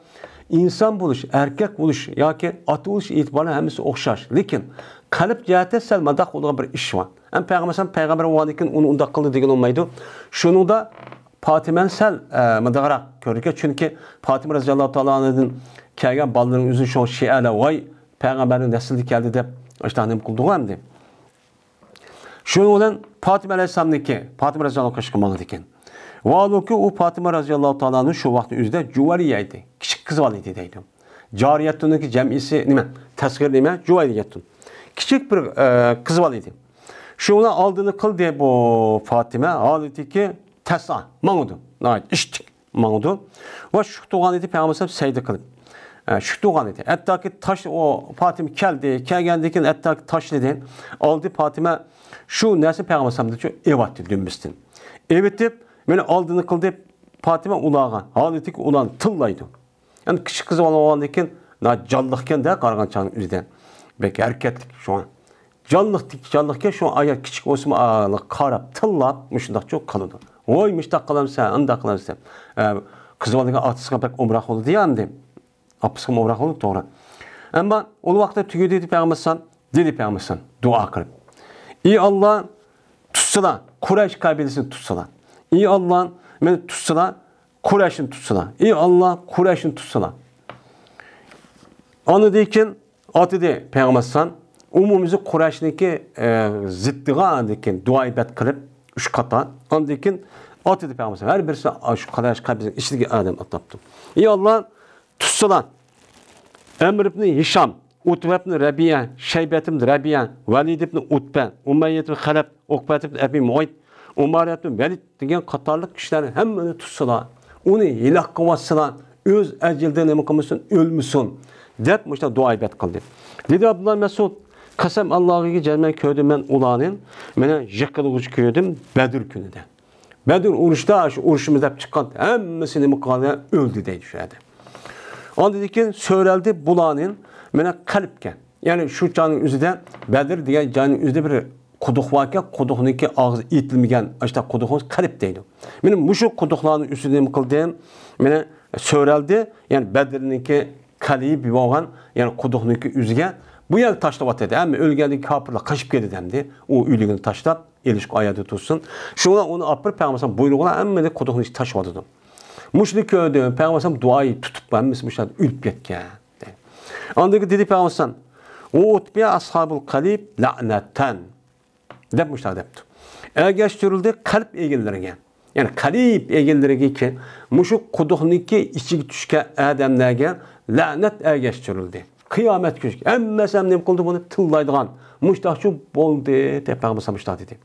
ئىنسان بولۇش، ئەركەك بولۇش ياكى ئاتا بولۇش ئېتىبارى ھەممىسى ئوخشاش. لېكىن قەلب جەھەتتە سەل مانداق بولىدىغان بىر ئىش بار. ھەم پەيغەمبەر، پەيغەمبەر بولغاندىن كېيىن ئۇنى ئۇنداق قىلدى دېگىلى بولمايدۇ. شۇنىڭدا پاتىمەنى سەل، ئە، مۇنداقراق كۆرىدىكەن. چۈنكى پاتىمە رەزىياللاھۇ تائالا ئانھادىن كەلگەن بالىلىرىنىڭ ئۆزى شۇڭا شىئەلەر، ۋاي، پەيغەمبەرنىڭ نەسلىدىن كەلدى دەپ، ئاشۇنداق نېمە قىلدىغۇ ئەمدى. شۇنىڭ بىلەن پاتىمە ئەلەيھىسسالامنىڭكى، پاتىمە رەزىياللاھۇ قېشىغا ماڭىدىكەن. ۋاھالۇكى، ئۇ پاتىمە رەزىياللاھۇ تائالا ئانھا شۇ ۋاقىتنىڭ ئۆزىدە جۇۋەرىيە ئىدى. كىچىك قىز بالا ئىدى دەيدۇ. جارىيەتۇننىڭكى جەمئىسى نېمە؟ تەسغىرى نېمە؟ جۇۋەرىيەتۇن. كىچىك بىر، ئە، قىز بالا ئىدى. شۇنىڭ ئالدىنى قىلدى بۇ پاتىمە. ھالىتىكى تەسئا، ماڭىدۇ. ناھايىتى ئىشتىك ماڭىدۇ. ۋە شۈك تۇرغان ئىدى پەيغەمبەر سەيدە قىلىپ. ئە، شۈك تۇرغان ئىدى. ھەتتاكى تاش، ئۇ پاتىمە كەلدى، كەلگەندىن كېيىن ھەتتاكى تاشلىدى. ئالدى پاتىمە شۇ نەرسە پەيغەمبەر ئەلەيھىسسالامدىن ئېۋەتتى دۈمبىسىدىن. ئېۋىتىپ، مانا ئالدىنى قىلدى پاتىمە ئۇلارغا. ھالىتىكى ئۇلارنى تىللايدۇ. يەنى كىچىك قىز بولغاندىن كېيىن، ناھايىتى جانلىقكەن-دە، قارىغان چاغنىڭ ئۆزىدە. بەك ھەرىكەتلىك شۇڭا. جانلىق، جانلىقكەن شۇڭا ئايال كىچىك بولسىمۇ، ئا، قاراپ، تىللاپ، مۇشۇنداقچۇ قىلىدۇ. ۋوي، مۇشۇنداق قىلامسەن، ئانداق قىلامسەن دەپ. ئە، قىز بالىنىڭ ئاتىسىغا بەك ئومراق بولىدۇ يا ئەمدى. ئاپىسىغا ئومراق بولىدۇ، توغرا. ئەمما ئۇ ۋاقىتتا تۈگىدى دېدى پەيغەمبەر ئەلەيھىسسالام، دېدى پەيغەمبەر ئەلەيھىسسالام، دۇئا قىلىپ. ئى ئاللا، تۇتسىلا، قۇرەيش قەبىلىسىنى تۇتسىلا. ئى ئاللا، مېنى تۇتسىلا، قۇرەيشنى تۇتسىلا. ئى ئاللا، قۇرەيشنى تۇتسىلا. ئاندىن كېيىن ئاتىدى پەيغەمبەر ئەلەيھىسسالام، ئومۇميۈزلۈك قۇرەيشنىڭكى، ئە، زىتىغا ئاندىن كېيىن دۇئا ئىبادەت قىلىپ، ئۈچ قاتار. ئاندىن كېيىن ئاتىدى پەيغەمبەر ئەلەيھىسسالام. ھەر بىرسى شۇ قۇرەيش قەبىلىسىنىڭ ئىچىدىكى ئادەم ئاتاپتۇ. ئى ئاللا، تۇتسىلا. ئەمر ئىبنى ھىشام، ئۇتبە ئىبنى رەبىئە، شەيبە ئىبنى رەبىئە، ۋەلىد ئىبنى ئۇتبە، ئۇمەييە ئىبنى خەلەپ، ئۇقبە ئىبنى ئەبى مۇئەيت، ئۇمارە ئىبنى ۋەلىد دېگەن قاتارلىق كىشىلەرنى ھەممىنى تۇتسىلا، ئۇنى ھېلاك قىلىۋاتسىلا، ئۆز ئەجىلىدە نېمە قىلمىسۇن، ئۆلمىسۇن، دەپ مۇشۇنداق دۇئا ئىبادەت قىلدى. دېدى ئابدۇللا مەسئۇد، قەسەم ئاللاغا جەزمەن كۆردۈم مەن ئۇلارنى، مانا يىقىلغۇچە كۆردۈم بەدر كۈنىدە. بەدر ئۇرۇشتا، شۇ ئۇرۇشىمىز دەپ چىققان ھەممىسى نېمە قىلغان، ئۆلدى دەيدۇ شۇ يەردە. ئاندىن كېيىن سۆرەلدى بۇلارنى مانا قەلبكە. يەنى شۇ چاغنىڭ ئۆزىدە بەدر دېگەن جاينىڭ ئۆزىدە بىر قۇدۇق باركەن، قۇدۇقنىڭكى ئاغزى ئېتىلمىگەن، ئاشۇنداق قۇدۇقنى قەلب دەيدۇ. مانا مۇشۇ قۇدۇقلارنىڭ ئۈستىدە نېمە قىلدى؟ مانا سۆرەلدى، يەنى بەدرنىڭكى قەلبى بولغان، يەنى قۇدۇقنىڭكى ئۆزىگە بۇ يەردە تاشلاۋاتىدۇ. ھەممە ئۆلگەندىن كېيىن كاپىرلار قېچىپ كېتىدۇ ئەمدى. ئۇ ئۆلۈكىنى تاشلاپ، ئېلىشقا ئايەتتە تۇرسۇن. شۇڭا ئۇنى ئاپىرىپ پەيغەمبەر بۇيرۇغىلا ھەممىنى قۇدۇقنىڭ ئىچىگە تاشلىۋاتىدۇ. مۇشۇنى كۆردۈم، پەيغەمبەر دۇئايى تۇتۇپ، ھەممىسى مۇشۇ يەردە ئۆلۈپ كەتكەن. ئاندىن كېيىن دېدى پەيغەمبەر، «ئۇتبىيە ئەسھابۇل قەلب لەنەتەن» دەپ مۇشۇنداق دەپتۇ. ئەگەشتۈرۈلدى قەلب ئىگىلىرىگە. يەنى قەلب ئىگىلىرىگىكى مۇشۇ قۇدۇقنىڭكى ئىچىگە چۈشكەن ئادەملەرگە لەنەت ئەگەشتۈرۈلدى. قىيامەت كۈنى ھەممىسى ھەم نېمە قىلدى بۇنى؟ تىللايدىغان. مۇشۇنداقچۇ بولدى دەپ پەيغەمبەر مۇشۇنداق دېدى.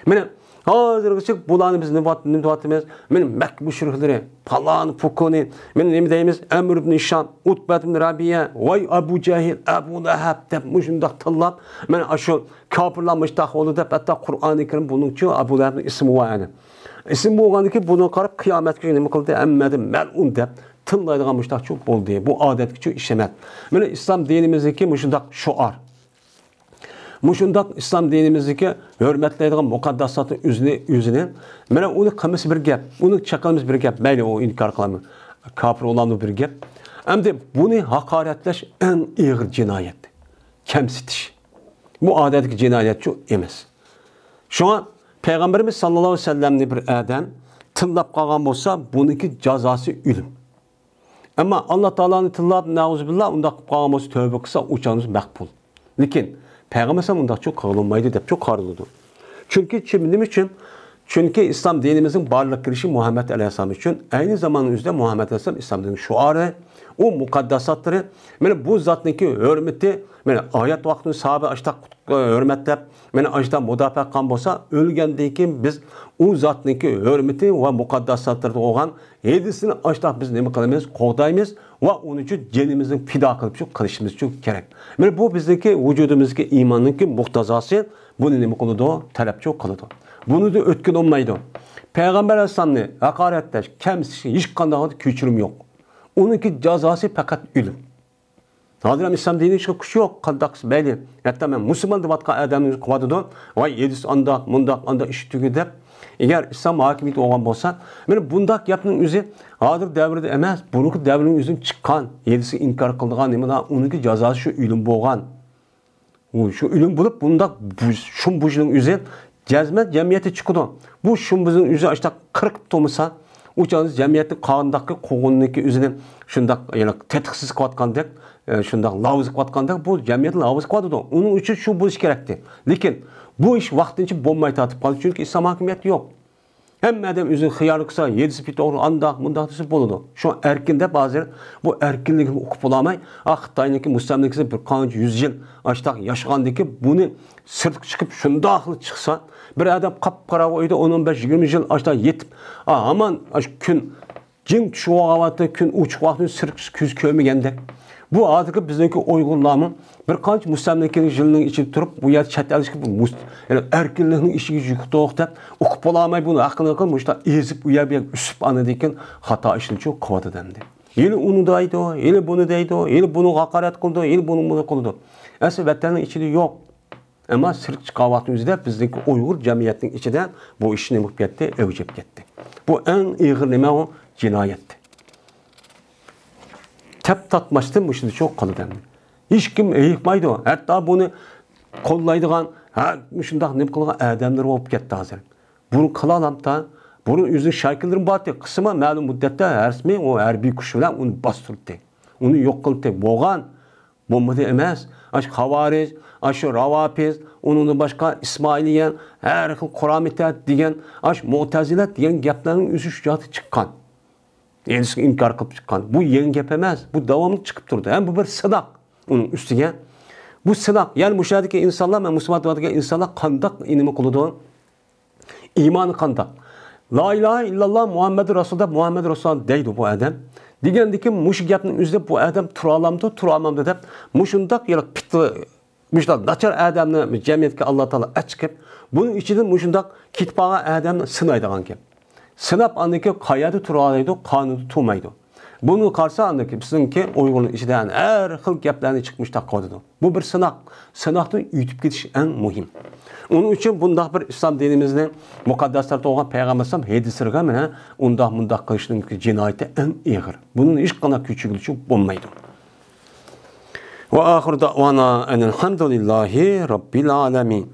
مانا ھازىرغىچە بۇلارنى بىز نېمە دەۋات-، نېمە دەۋاتىمىز؟ مانا مەككە مۇشرىكلىرى، پالان، پۇكۇنى، مانا نېمە دەيمىز؟ ئەمر ئىبن ھىشام، ئۇتبە ئىبن رەبىئە، ۋاي ئەبۇ جەھىل، ئەبۇ لەھەب دەپ مۇشۇنداق تىللاپ، مانا ئاشۇ كاپىرلار مۇشتاق بولدى دەپ، ھەتتا قۇرئانى كەرىم بۇنىڭچۇ ئەبۇ لەھەبنىڭ ئىسمى بار يەنى. ئىسمى بولغاندىن كېيىن بۇنىڭغا قاراپ قىيامەتكە نېمە قىلدى؟ ھەممىدىن مەلئۇن دەپ تىللايدىغان مۇشتاقچۇ بولدى. بۇ ئادەتكىچۇ ئىش ئەمەس. مانا ئىسلام دىنىمىزدىكى مۇشۇنداق شوئار. مۇشۇنداق ئىسلام دىنىمىزدىكى ھۆرمەتلەيدىغان مۇقەدداساتنىڭ ئۆزىنى، ئۆزىنى، مانا ئۇنى قىلمىسا بىر گەپ، ئۇنى چېقىلمىسا بىر گەپ، مەيلى ئۇ ئىنكار قىلامدۇ، كاپىر بولامدۇ بىر گەپ. ئەمدى بۇنى ھاقارەتلەش ئەڭ ئېغىر جىنايەت، كەمسىتىش. بۇ ئادەتتىكى جىنايەتچۇ ئەمەس. شۇڭا پەيغەمبىرىمىز ساللاللاھۇ ئەلەيھى ۋەسەللەمنى بىر ئادەم تىللاپ قالغان بولسا، بۇنىڭكى جازاسى ئۆلۈم. ئەمما ئاللا تائالانى تىللاپ، نەئۇزۇبىللا، ئۇنداق قىلىپ قالغان بولسا، تەۋبە قىلسا، ئۇ چاغدا مەقبۇل. لېكىن پەيغەمبەر ئەلەيھىسسالام ئۇنداقچۇ قىلغىلى بولمايدۇ دەپچۇ قارىلىدۇ. چۈنكى چىم-، نېمە ئۈچۈن؟ چۈنكى ئىسلام دىنىمىزنىڭ بارلىققا كېلىشى مۇھەممەد ئەلەيھىسسالام ئۈچۈن. ئەينى زاماننىڭ ئۆزىدە مۇھەممەد ئەلەيھىسسالام ئىسلام دىنىنىڭ شوئارى، ئۇ مۇقەدداساتلىرى. مانا بۇ زاتنىڭكى ھۆرمىتى، مانا ھايات ۋاقتىدا ساھابە ئاشتاق ھۆرمەتلەپ، مانا ئاشتاق مۇداپىئە قىلغان بولسا، ئۆلگەندىن كېيىن بىز ئۇ زاتنىڭكى ھۆرمىتى ۋە مۇقەدداساتلىرىغا بولغان ھېدىسىنى ئاشتاق بىز نېمە قىلىمىز؟ قوغدايمىز ۋە ئۇنى ئۈچۈن جېنىمىزنى پىدا قىلىپ شۇ قىلىشىمىز ئۈچۈن كېرەك. مانا بۇ بىزنىڭكى ۋۇجۇدىمىزدىكى ئىماننىڭكى مۇقتازاسى، بۇنى نېمە قىلىدۇ؟ تەلەپچۇ قىلىدۇ. بۇنى ئۆتكىلى بولمايدۇ. پەيغەمبەر ئەلەيھىسسالامنى ھاقارەتلەش، كەمسىتىشكە ھېچقانداق كۆچۈرۈم يوق. ئۇنىڭكى جازاسى پەقەت ئۆلۈم. ھازىر ھەم ئىسلام دىنىنىڭ ھېچ كۈچى يوق، قانداق مەيلى. ھەتتا مەن مۇسۇلمان دەۋاتقان ئادەمنى قىلىۋاتىدۇ. ۋاي، ھەدىس ئانداق، مۇنداق، ئانداق ئىش تۈگى دەپ. ئەگەر ئىسلام ھاكىمىيىتى بولغان بولسا، مانا بۇنداق گەپنىڭ ئۆزى ھازىر دەۋرىدە ئەمەس، بۇرۇنقى دەۋرنىڭ ئۆزىدىن چىققان، ھەدىسكە ئىنكار قىلىدىغان نېمىلەر، ئۇنىڭكى جازاسى شۇ ئۆلۈم بولغان. ئۇ شۇ ئۆلۈم بولۇپ، بۇنداق بۇ-، شۇم بۇژنىڭ ئۆزى جەزمەن جەمئىيەتتە چىقىدۇ. بۇ شۇم بۇژنىڭ ئۆزى ئاشتاق قىرقىپ تۇرمىسا، ئۇ چاغدا جەمئىيەتنىڭ قانداققى قوغۇننىكى ئۆزىنى شۇنداق، يەنە تېتىقسىز قىلىۋاتقاندەك، ئە، شۇنداق لاۋزا قىلىۋاتقاندەك، بۇ جەمئىيەت لاۋزا قىلىۋاتىدۇ. ئۇنىڭ ئۈچۈن شۇ بۇژ كېرەكتى. لېكىن بۇ ئىش ۋاقتىنچە بولماي تارتىپ قالدى، چۈنكى ئىسلام ھاكىمىيەتى يوق. ھەممە ئادەم ئۆزىنى خىيال قىلسا، ھەدىسى توغرا، ئانداق، مۇنداق دېسە بولىدۇ. شۇڭا ئەركىن دەپ ھازىر بۇ ئەركىنلىكنى ئۇقۇپ بولالماي، ئا، خىتاينىڭكى مۇستەملىكىسى بىر قانچە يۈز يىل ئاشتاق ياشىغاندىكى بۇنى سىرتقا چىقىپ شۇنداقلا چىقسا، بىر ئادەم قاپقاراڭغۇ ئۆيدە ئون، ئون بەش، يىگىرمە يىل ئاشتاق يېتىپ، ئا، ھامان ئاشۇ كۈن جىڭ چۈشۈپ بولغان ۋاقىتتا كۈن ئوچۇق ۋاقتىدا سىرتقا چىقىپ كۆز كۆرمىگەندەك. بۇ ھازىرقى بىزنىڭكى ئۇيغۇرلارمۇ بىر قانچە مۇستەملىكىنىڭ يىلىنىڭ ئىچىدە تۇرۇپ، بۇ يەردە چەت ئەلگە چىقىپ، مۇس-، يەنى ئەركىنلىكنىڭ ئىشىكىگە يۈكتۇق دەپ، ئۇقۇپ بولالماي بۇنى ھەققىنى قىلىپ، مۇشۇنداق ئېزىپ، ئۇ يەر بۇ يەرگە ئۈسۈپ، ئاندىن كېيىن خاتا ئىشنى چۇ قىلىۋاتىدۇ ئەمدى. ھېلى ئۇنى دەيدۇ، ھېلى بۇنى دەيدۇ، ھېلى بۇنىڭغا ھاقارەت قىلىدۇ، ھېلى بۇنىڭ بۇنى قىلىدۇ. ئەسلى ۋەتەننىڭ ئىچىدە يوق. ئەمما سىرتقا چىققان ۋاقتىمىزدا بىزنىڭكى ئۇيغۇر جەمئىيەتنىڭ ئىچىدە بۇ ئىش نېمە بولۇپ كەتتى؟ ئەۋج ئېلىپ كەتتى. بۇ ئەڭ ئېغىر نېمە ئۇ؟ جىنايەت. تەپ تارتماستىن مۇشۇنى چوق قىلىدۇ. ھېچكىم ھېيىقمايدۇ. ھەتتا بۇنى قوللايدىغان، ھە، مۇشۇنداق نېمە قىلغان ئادەملەر بولۇپ كەتتى ھازىر. بۇرۇن قىلالامتا؟ بۇرۇن ئۆزىنىڭ شاكىللىرىمۇ بارتى. قىسمى مەلۇم مۇددەتتە رەسمىي ئۇ ھەربىي كۈچ بىلەن ئۇنى باستۇردى. ئۇنى يوق قىلدى. بولغان. بولمىدى ئەمەس. ئاشۇ خاۋارىج، ئاشۇ راۋاپىز، ئۇنىڭدىن باشقا ئىسمائىلىيە، ھەر خىل قۇرامىتە دېگەن، ئاشۇ مۇئتەزىلە دېگەن گەپلەرنىڭ ئۆزى شۇ جايدا چىققان. ھەدىسكە ئىنكار قىلىپ چىققان. بۇ يېڭى گەپ ئەمەس. بۇ داۋاملىق چىقىپ تۇرىدۇ. ھەم بۇ بىر سىناق ئۇنىڭ ئۈستىگە. بۇ سىناق. يەنى مۇشۇ يەردىكى ئىنسانلار، مەن مۇسۇلمان دېگەن ئىنسانلار قانداق نېمە قىلىدۇ؟ ئىمانى قانداق؟ لا ئىلاھە ئىللاللا مۇھەممەدۇر رەسۇلۇللا، مۇھەممەد رەسۇلۇللا دەيدۇ بۇ ئادەم. دېگەندىكىن مۇشۇ گەپنىڭ ئۆزىدە بۇ ئادەم تۇرالامدۇ، تۇرالمامدۇ دەپ مۇشۇنداق يەنە پىتنە، مۇشۇنداق ناچار ئادەمنى جەمئىيەتكە ئاللا تائالا ئەچىقىپ، بۇنىڭ ئىچىدىن مۇشۇنداق كېتىپ قالغان ئادەمنى سىنايدىغان گەپ. سىناپ ئاندىن كېيىن قەيەردە تۇرالايدۇ، قانۇندا تۇرمايدۇ. بۇنى قارىسا، ئاندىن كېيىن بىزنىڭكى ئۇيغۇرنىڭ ئىچىدە ھەر خىل گەپلەرنى چىقمىشتاق قىلىۋاتىدۇ. بۇ بىر سىناق. سىناقتىن ئۆتۈپ كېتىش ئەڭ مۇھىم. ئۇنىڭ ئۈچۈن بۇنداق بىر ئىسلام دىنىمىزنى مۇقەددەس تارتىۋالغان پەيغەمبەر ئەلەيھىسسالام ھەدىسلىرىگە مانا ئۇنداق مۇنداق قىلىشنىڭ جىنايىتى ئەڭ ئېغىر. بۇنىڭ ھېچقانداق كۆچۈرگۈلۈشى بولمايدۇ. ۋە ئاخىر دەۋانا ئەنىل ھەمدۇلىللاھى رەببىل ئالەمىن.